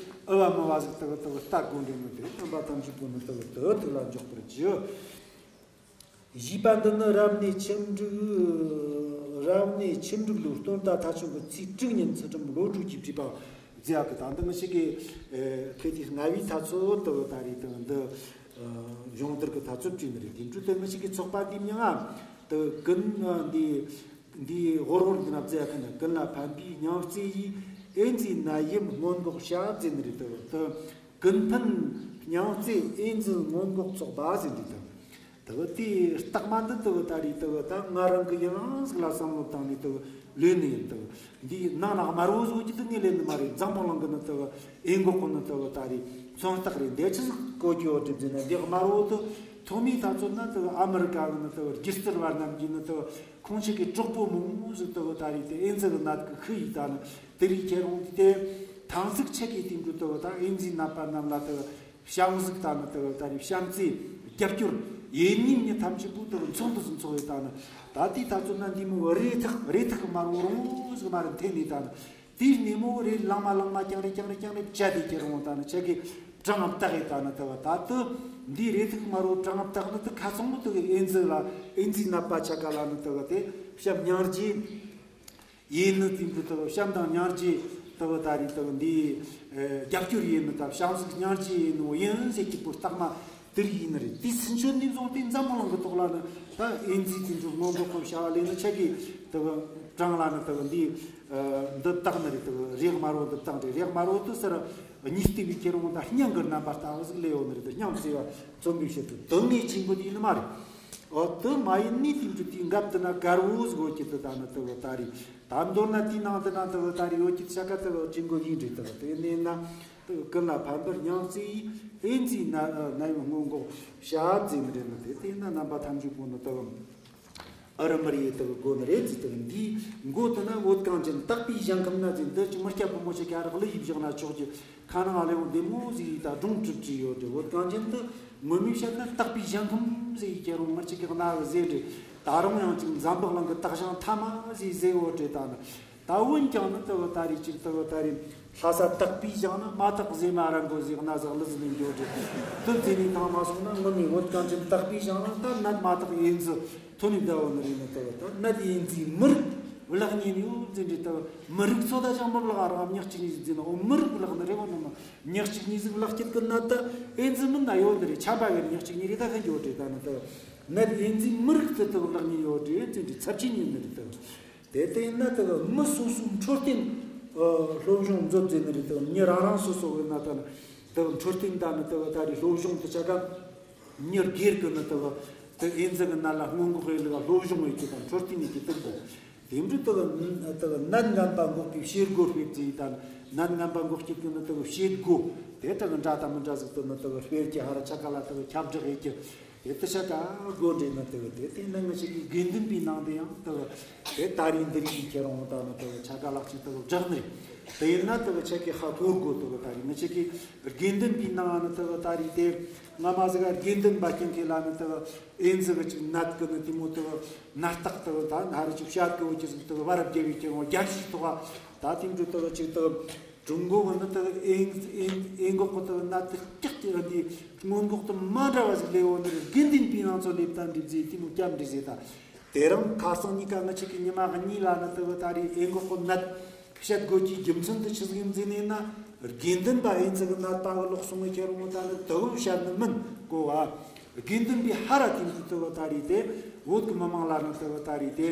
ཨ་བ་མ་བ་ཟིག་དེ་དེ་ལྟ་དགོས་འདྲེ་ནི་དེ་རྣམ་པ་ཐམས་ཅད་པོ་ནི་དེ་དེ་ཐུགས་ལ་འཇོག་པར་བགྱི། བཞི་པ་འདི་ནི་རབ་གནས་ཆིག་འབྲུག་རབ་གནས་ཆིག་འབྲུག་ལོའི་སྟོན་ཟླ་ཐ་ཆུང་གི་ཚེས་དྲུག་ཉིན་ཚུལ་ཁྲིམས་བློ་གྲོས་ཀྱིས་བྲིས་པ་མཛད་གི། ད་འདི་ང་ཅག་གི་ཁེ་ཏི་ལྔ་བའི་ཐ་ཚོད་དུ་ད་རེས་དུ་འདི་གཞུང་བསྡུར་གི་ཐ་ཚོད་བྲིས་ནི་རེད། དེ་འཕྲོས་དུ་ང་ཅག་གི་ཚོགས་པ་འདི་མྱང་ང་དུ་ཀུན་འདི་འདི་ཧོར་ཧོར་འདི་ན་བཙལ་ཁ་ན་ཀུན་ལ་ཕན་པའི་སྙིང་བརྩེ་ཡིས་ཨེ་ཛི་ནད་ཡམས་སྔོན་འགོག་བྱ་ཟེར་ནི་རེད། དུ་དུ་ཀུན་ཕན་སྙིང་བརྩེ་ཨེ་ཛི་སྔོན་འགོག་ཚོགས་པ་ཟེར་འདི་དང་། དེ་དེའི་རྟགས་མ་འདི་དེ་ད་རེས་དེ་ད་ང་རང་གི་ཡང་ཟིག་ལ་བསམ་བློ་བཏང་ནས་དེ་ལོན་ནི་ཡིན། དེ་འདིའི་ནང་ན་དམར་བོ་བཟོ་རྒྱུ་དེ་ངས་ལེན་ནི་མ་རེད། འཛམ་བུ་གླིང་གི་ནི་དེ་འོས་འགོག་གི་ནི་དེ་ད་རེས་མཚོན་རྟགས་རེད། འདི་ཆི་ཟིག་གོ་རྒྱུ་ཡོད་སྒྲུབ་ཟེར་ན། འདི་དམར་བོ་དེ་ཐོག་མའི་ཐ་ཚོད་ན་དེ་ཨ་མི་རི་ཀ་གི་ནི་དེ་སྒྱུ་རྩལ་བ་རྣམས་ཀྱིས་ནི་དེ་ཁོང་ཆ་གི་གྲོགས་པོ་མང་པོ་ཟིག་དེ་ད་རེས་དེ་ཨེ་ཛི་གི་ནད་གི་ཤི་ཡི་ད་ནི་དེ་རིགས་ཁྱེར་འོང་དེ་དེ་ཐང་ཚིག་ཆ་གི་དེ་འདྲ་དེ་ད་ཨེ་ཛི་ནད་པ་རྣམས་ལ་དེ། བྱམས་གཟིགས་དང་ནི་དེ་ད་རེས་བྱམས་བརྩེ་རྒྱབ་སྐྱོར་ཡིན་ཉིན་ནི་ཐམས་ཅད་པོ་དེ་མཚོན་དུ་ཟིན་ཚོགས་ཡོད། ད་ནི་ད་ལྟའི་ཐ་ཚོད་ན་འདི་མོ་རེ་ཐག་རེ་ཐག་གི་དམར་བོ་རང་ཟིག་མ་རེད་འཐེན་ནས། ད་ནི་དེའི་ནས་མོ་རེ་ལང་མ་ལང་མ་རྐྱང་རེ་རྐྱང་རེ་རྐྱང་རེ་བཅད་དེ་ཁྱེར་འོང་ད་ནི་ཆ་གི་གྲང་ངམ་བཏགས་ཡོད། ད་ནི་དེ་ད་དུ་འདིའི་རེ་ཐག་དམར་བོ་གྲང་ངམ་བཏགས་ནི་དེ་ཁ་ཚང་མོ་དེ་གི་ཨེ་ཛི་ལ་ཨེ་ཛི་ནད་པ་ཆ་ག་ལ་ནི་དེ་དེ་བྱམས་སྙིང་རྗེ། ཡིན་ནི་དེ་འདྲ་དག་བྱམས་དང་སྙིང་རྗེ་དག་ད་རེས་དག་འདི་རྒྱབ་སྐྱོར་ཡིན་ནི་དག་བྱམས་སྙིང་རྗེ་ཡིན་ནོ་ཡིན་ཟེར་གྱི་པོ་རྟགས་མ་དེ་རིགས་ཡིན་ནི་རེད། དེ་ཚུན་ཆོད་ནས་བཟུང་སྟེ་འཛམ་བུ་གླིང་གི་ཐོག་ལ་ནི་ད་ཨེ་ཛི་དེ་འདྲ་སྔོན་འགོག་གི་བྱ་བ་ལས་ནི་ཆ་གི་དག་གྲངས་ལ་ནི་དག་འདི་འདི་བཏགས་ནི་རེད། དག་རེག་དམར་བོ་འདི་བཏགས་རེད། རེག་དམར་བོ་དེ་སར་གཉིས་ལྟེ་བའི་ཁྱེར་འོང་ད་སྙིང་གི་རྣམ་པ་ལྟ་བུ་ཟིག་ལས་ཡོད་ནི་རེད། དེ་སྙིང་ཟེར་བ་རྩོམ་པའི་ཕྱིར་དུ་དེ་ངས་བྱིན་དགོས་དེ་ཡིན་ནི་མ་རེད། འོ་དེ་མ་ཡིན་ནི་དེ་འདྲ་དེའི་འགབ་དེ་ན་དཀར་བོ་ཟིག་ཡོད་ཀྱི་དེ་ད་ནི་དེ་བ་ད་རེད། ད་མདོར་ན་དེའི་ནང་དེ་ན་དེ་བ་ད་རེད་ཡོད་ཀྱི་ཤ་ཀ་དེ་བ་ཅི་འགོ་ཡིན་རེད། དེ་བ་དེ་ནས་ན་དེ་བ་ཀུན་ལ་ཕན་པར་སྙིང་བརྩེ་ཡིས་ཨེ་ཛི་ན་ན་ཡོད་སྔོན་འགོག་བྱ་བ་མཛད་ནི་རེད། ན་དེ་དེ་ན་རྣམ་པ་ཐམས་ཅད་པོ་ནི་དེ་བ་ཨ་རི་མི་རིགས་དེ་བ་དགོས་ནི་རེད་ཟེར། དེ་བ་འདིའི་མགོ་དེ་ན་བོད་གངས་ཅན་དག་པའི་ཞིང་ཁམས་ན་ཟེར། འདི་ཅི་མི་སྐྱ་ཕོ་མོ་ཆེ་ག་རག་ལུ་ཡིབ་བཞག་ན་ཆོག་གི། ཁ་ནང་ལེའུ་འདི་མོ་ཟིག་ད་སྒྲུང་གྲུབ་ཀྱི་ཡོད་རེད། བོད་གངས་ཅན་དུ་ངོ་མའི་བཤད་ན་དག་པའི་ཞིང་ཁམས་ཟིག་ཁྱེར་རུང་མི་གཅིག་གི་གནའ་བོའི་ཟེར་རེད། ད་རུང་ཡང་ཅིག་འཛམ་བུ་གླིང་གི་དག་ཞིང་མཐའ་མ་ཟིག་ཟེར་ཡོད་རེད། ད་ནི་ད་འོན་ཀྱང་ནི་དེ་བ་ད་རེད་ཅིག་དེ་བ་ད་རེད་ལྷ་ས་དག་པའི་ཞིང་ན་མ་དག་ཟེར་མ་ར་མགོ་ཟིག་གནའ་ཟིག་ལུ་ཟིག་ནས་འགྱོ་རེད། དེ་ཟེར་ནས་ཐང་མ་སོང་ན་ངོ་མའི་བོད་གངས་ཅན་དག་པའི་ཞིང་ན་ད་ནད་མ་དག་ཨེ་ཛི་ཐོན་ནས་བསྡད་ཡོད་ནི་རེད། ནི་དེ་བ་ད་ནད་ཨེ་ཛི་མི་རིགས་བརླག་ཉེན་ཡོད་ཟེར་རེད། དེ་བ་མི་རིགས་ཚོ་ད་ཅང་མི་བརླག་རང་ཉག་གཅིག་ནས་ཟེར་ན། འོ་མི་རིགས་བརླག་ནི་རེད། འོ་ནི་མ་ཉག་གཅིག་ནས་ཟིག་བརླག་སྐྱིད་ཀྱི་ནད་ད་ཨེ་ཛི་མིན་ན་ཡོད་ནི་རེད། ཆམ་པ་གི་ཉག་གཅིག་ནས་རེད། ད་ཧན་ཡོད་རེད། ད་ནི་དེ་བ་ནད་ཨེ་ཛི་མི་རིགས་དེ་དེ་བ་བརླག་ཉེན་ཡོད་རེད་ཟེར་རེད། ཚབས་ཆེན་ཡིན་ནི་རེད། དེ་བ་དེ་དེ་ཡིན་ན་དེ་བ་མི་སོ་སོའི་འཕྲོད་བསྟེན་སློབ་སྦྱོང་མཛོད་ཟེར་ནི་རེད། དེ་བ་མི་རང་རང་སོ་སོ་གི་ན་ད་ནི་དེ་བ་འཕྲོད་བསྟེན་ད་ནི་དེ་བ་ད་རེད་སློབ་སྦྱོང་དེ་ཆ་ག་མྱི་སྒེར་གི་ནི་དེ་བ་དེ་ཨེ་ཛི་གི་ནད་ལ་སྔོན་འགོག་ཡེ་ལུགས་སློབ་སྦྱོང་ཡེ་རྒྱུ་དང་འཕྲོད་བསྟེན་ཡེ་རྒྱུ་དེ་དགོས། དེ་འདྲ་དེ་བ་དེ་བ་ནད་ངན་པ་འགོག་པའི་བྱེད་སྒོ་སྤེལ་ཟེར། ད་ནད་ངན་པ་འགོག་རྒྱུ་གི་ནི་དེ་བ་བྱེད་སྒོ། དེ་དེ་བ་འདྲ་དང་མི་འདྲ་ཟིག་དེ་ནི་དེ་བ་སྤེལ་རྒྱུ། ཧ་ར་ཆ་ག་ལ་དེ་བ་ཁྱབ་བསྒྲགས་ཡེ་རྒྱུ། དེ་དེ་ཆ་ག་དགོས་འདྲེ་ནི་དེ་བ་དེ་དེ་ནི་ང་ཅག་གི་དགེ་འདུན་པའི་ནང་དུ་ཡང་དེ་བ་དེ་ད་རེས་འདི་རིགས་ཁྱེར་འོང་ད་ནི་དེ་བ་ཆ་ག་ལག་ཅིག་དེ་བ་བསྒྲགས་ནི་རེད། དེ་ཡིན་ན་དེ་བ་ཆ་གི་ཧ་གོ་དགོས། དེ་བ་ད་རེས་ང་ཅག་གི་དགེ་འདུན་པའི་ནང་ནི་དེ་བ་ད་རེས་དེ་ང་མ་ཟིག་ག་དགེ་འདུན་པ་རྐྱང་གི་ལ་ནི་དེ་བ་ཨེ་ཛི་གི་ཅིག་ནད་གི་ནི་དེ་མོ་དེ་བ་ནད་རྟགས་དེ་བ་ད་ཧ་ར་ཅིག་བཤད་གི་འོ་ཅི་ཟིག་དེ་བ་བར་བརྒལ་བའི་ཁྱེར་འོང་རྒྱལ་སྤྱིའི་ཐོག་ད་དེ་འདྲ་དེ་བ་ཅིག་དེ་བ་ཀྲུང་གོ་གི་ནི་དེ་ཨེ་ཨེ་ཨེ་འགོག་གི་དེ་ནད་དེ་སྐྲག་གི་འདི་སྔོན་འགོག་དེ་མ་འདྲ་བ་ཟིག་ལས་འོ་ནི་རེད། དགེ་འདུན་པའི་ནང་ཚོ་ལེབ་ད་འགྲིག་ཟེར་དེ་མོ་སྐྱབས་འགྲིག་ཟེར། ད་དེ་རིང་ཁ་སང་གཉིས་ཀ་ང་ཅག་གི་ཉི་མ་གཉིས་ལ་ནི་དེ་བ་ད་རེས་ཨེ་འགོག་གི་ནད་བཤད་དགོས་ཀྱི་རྒྱུ་མཚན་དེ་ཆི་ཟིག་ཡིན་ཟེར་ནས་ན། དགེ་འདུན་པ་ཨེ་ཛི་གི་ནད་པ་གི་ལོག་སོང་ངེ་ཁྱེར་འོང་ད་ནི་དེ་བ་བཤད་ནི་མིན་གོ་བ། དགེ་འདུན་པའི་ཧ་ར་དེ་འདྲ་དེ་བ་ད་རེས་དེ་བོད་གི་མི་མང་ལ་ནི་དེ་བ་ད་རེས་དེ།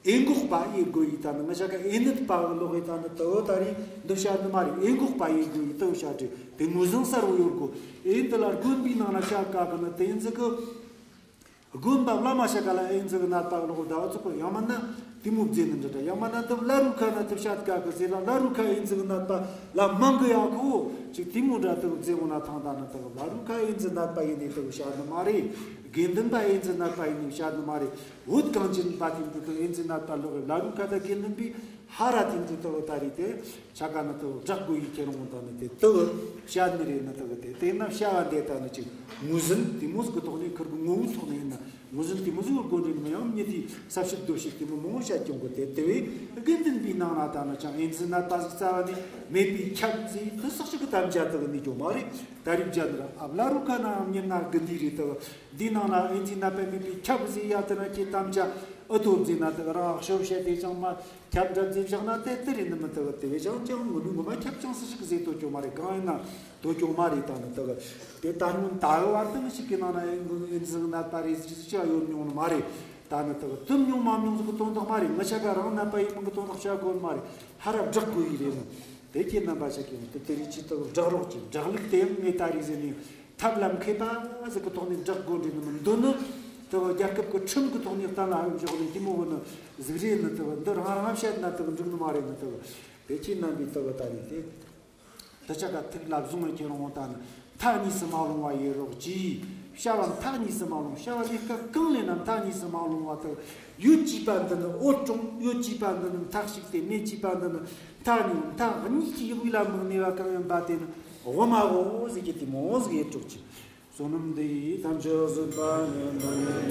ཨེ་འགོག་པ་ཡེ་དགོས་ཡི་ད་ནི་ང་ཅག་ག་ཨེ་ནད་པ་གི་ལོག་ཡི་ད་ནི་དེ་བོ་ད་རེས་འདི་བཤད་ནི་མ་རེད། ཨེ་འགོག་པ་ཡེ་དགོས་ཡི་དེ་བོ་བཤད་རེད། དེ་ངོས་ཟིན་གསལ་བོ་ཡོད་དགོས། ཨེ་འདི་ལ་དགོན་པའི་ནང་ན་བཤད་དཀའ་གི་ནི་དེ་ཨེ་ཛི་གི་དགོན་པ་བླ་མ་ཤ་ཀ་ལ་ཨེ་ཛི་གི་ནད་པ་གི་ལོག་ཟླ་བ་ཚུགས་པ་ཡང་མིན་ན་དེ་མོ་བརྫེ་ནི་འདྲ་འདྲ། ཡང་མིན་ན་འདི་བླ་རུང་ཁ་ན་དེ་བཤད་དཀའ་གི་ཟེར་ལ་བླ་རུང་ཁ་ཨེ་ཛི་གི་ནད་པ་ལ་མང་གི་ཡག་གི་འོ་ཅིག་དེ་མོ་འདྲ་དེ་བོ་བརྫེ་འོང་ན་ཐང་ད་ནི་དེ་བོ་བླ་རུང་ཁ་ཨེ་ཛི་ནད་པ་ཡིན་ནི་དེ་བོ་བཤད་ནི་མ་རེད། དགེ་འདུན་པ་ཨེ་ཛི་ནད་པ་ཡིན་ནི་བཤད་ནི་མ་རེད། བོད་གངས་ཅན་པ་དེ་འདྲ་དེ་ཨེ་ཛི་ནད་པ་ལོག་གི་བླ་རུང་ཁ་ད་དགེ་འདུན་པའི་ཧ་ར་དེ་འདྲ་དེ་བོ་ད་རེས་དེ་ཆ་ག་ནི་དེ་བོ་བསྒྲགས་དགོས་ཡི་ཁྱེར་འོང་ད་ནི་དེ་དེ་བོ་བཤད་ནི་རེད། ནི་དེ་བོ་དེ་དེ་ན་བྱ་བ་འདི་ད་ནི་ཅིག་ངོས་ཟིན་དེ་མོ་ཟིག་གི་ཐོག་ནས་ཁུར་གི་ངོ་བོའི་ཐོག་ནས་ཡིན་ན་ངོས་ཟིན་དེ་མོ་ཟིག་གི་སྒོ་ནས་མི་ཡང་མྱི་དེ་ས་བཤད་རྡོ་བཤད་དེ་མོ་མང་བོ་བཤད་ཀྱང་གི་དེ་དེ་བས་དགེ་འདུན་པའི་ནང་ན་ད་ནི་ཅང་ཨེ་ཛི་ནད་པ་ཟིག་རྩ་བ་ནས་མེད་པའི་ཁྱབ་ཟིག་དེ་སག་ཅིག་གི་དམ་བཅའ་དེ་གི་ནི་ཀྱང་མ་རེད། ད་རིག་བྱ་འདི་ལ་ཨ་བླ་རུང་ཁ་ན་ཡང་མྱི་ན་གི་འདི་རེད་དེ་འདི་ནང་ན་ཨེ་ཛི་ནད་པ་མེད་པའི་ཁྱབ་ཟིག་ཡ་དེ་ན་ཁྱེད་དམ་བཅའ་ཨ་ཐོབ་ཟིག་ན་དེ་རང་ཤོབ་བཤད་དེ་ཅང་མ་ཁྱབ་འདྲ་ཟིག་བཞག་ན་དེ་དེ་རེད་ནི་མི་དེ་དེ་བས་ཅང་ཅང་ངོ་ནུ་ངོ་མ་ཁྱབ་ཅང་སི་ཞིག་ཟིག་དོ་ཅོ་མ་རེད། གང་ཡིན་ན་དོ་ཅོ་མ་རེད། ད་ནི་དེ་དེ་ད་ཉུང་ད་གི་བར་དུ་ཞིག་གི་ནང་ན་ཨེ་ཛི་ནད་པ་རེད་ཟིག་ཅི་ཡོད་མྱོང་ནི་མ་རེད། ད་ནི་དེ་དུམ་མྱོང་མ་མྱོང་ཟིག་གི་དོན་དག་མ་རེད། ང་ཆ་ག་རང་ནད་པ་ཡིན་མིན་གི་དོན་དག་བཤད་དགོས་མ་རེད། ཧ་ར་བསྒྲགས་དགོས་ཡི་རེད་ནི། དེ་ཁྱེད་རྣམ་པ་ཞིག་གིས་དེ་དེ་རིགས་ཅིག་དེ་བསྒྲགས་རོགས་གྱིས། བསྒྲགས་ལུགས་དེ་ཡང་ངས་ད་རེས་ཟེར་ནས་ཐབས་ལམ་མཁས་པ་ཟིག་གི་ཐོག་ནས་བསྒྲགས་དགོས་འདྲི་ནི་མི་འདུག་ནི། དེ་བ་རྒྱལ་ཁབ་ཀྱི་ཁྲིམས་ཀྱི་ཐོག་ནས་གཏན་ལ་ཕབ་བཞག་ནས་དེ་མོ་བོ་ནི་ཟིག་རེད་ནི། དེ་བ་འདི་རང་རང་བཤད་ན་དེ་བ་འགྲིག་ནི་མ་རེད་ནི། དེ་བ་དེ་ཁྱེད་རྣམ་པས་དེ་བ་ད་རེས་དེ། དེ་ཆ་ག་ཐུགས་ལ་བཟུང་བའི་ཁྱེད་རང་ད་ནི་མཐའ་གཉིས་སུ་མ་ལྷུང་བ་ཡེ་རོགས་གྱིས། བྱ་བ་མཐའ་གཉིས་སུ་མ་ལྷུང་། བྱ་བ་ལས་ཀ་གང་ལས་ན་མཐའ་གཉིས་སུ་མ་ལྷུང་བ་དེ། ཡོད་ཅེས་པ་འདི་ནི་འོད་སྲུང་། ཡོད་ཅེས་པ་འདི་ནི་མཐའ་གཅིག་སྟེ། མེད་ཅེས་པ་འདི་ནི་མཐའ་གཉིས། མཐའ་གཉིས་ཀྱི་དབུས་ལ་དམིགས་ནས་བ་གང་ཡིན་པ་དེ་ནི་དབུ་མའོ་ཟེར་གྱི་དེ་མོ་ཟིག་ཡེ་རོགས་གྱིས། བསོད་ནམས་འདི་ཡིས་ཐམས་ཅད་གཟིགས་པ་ཉིད།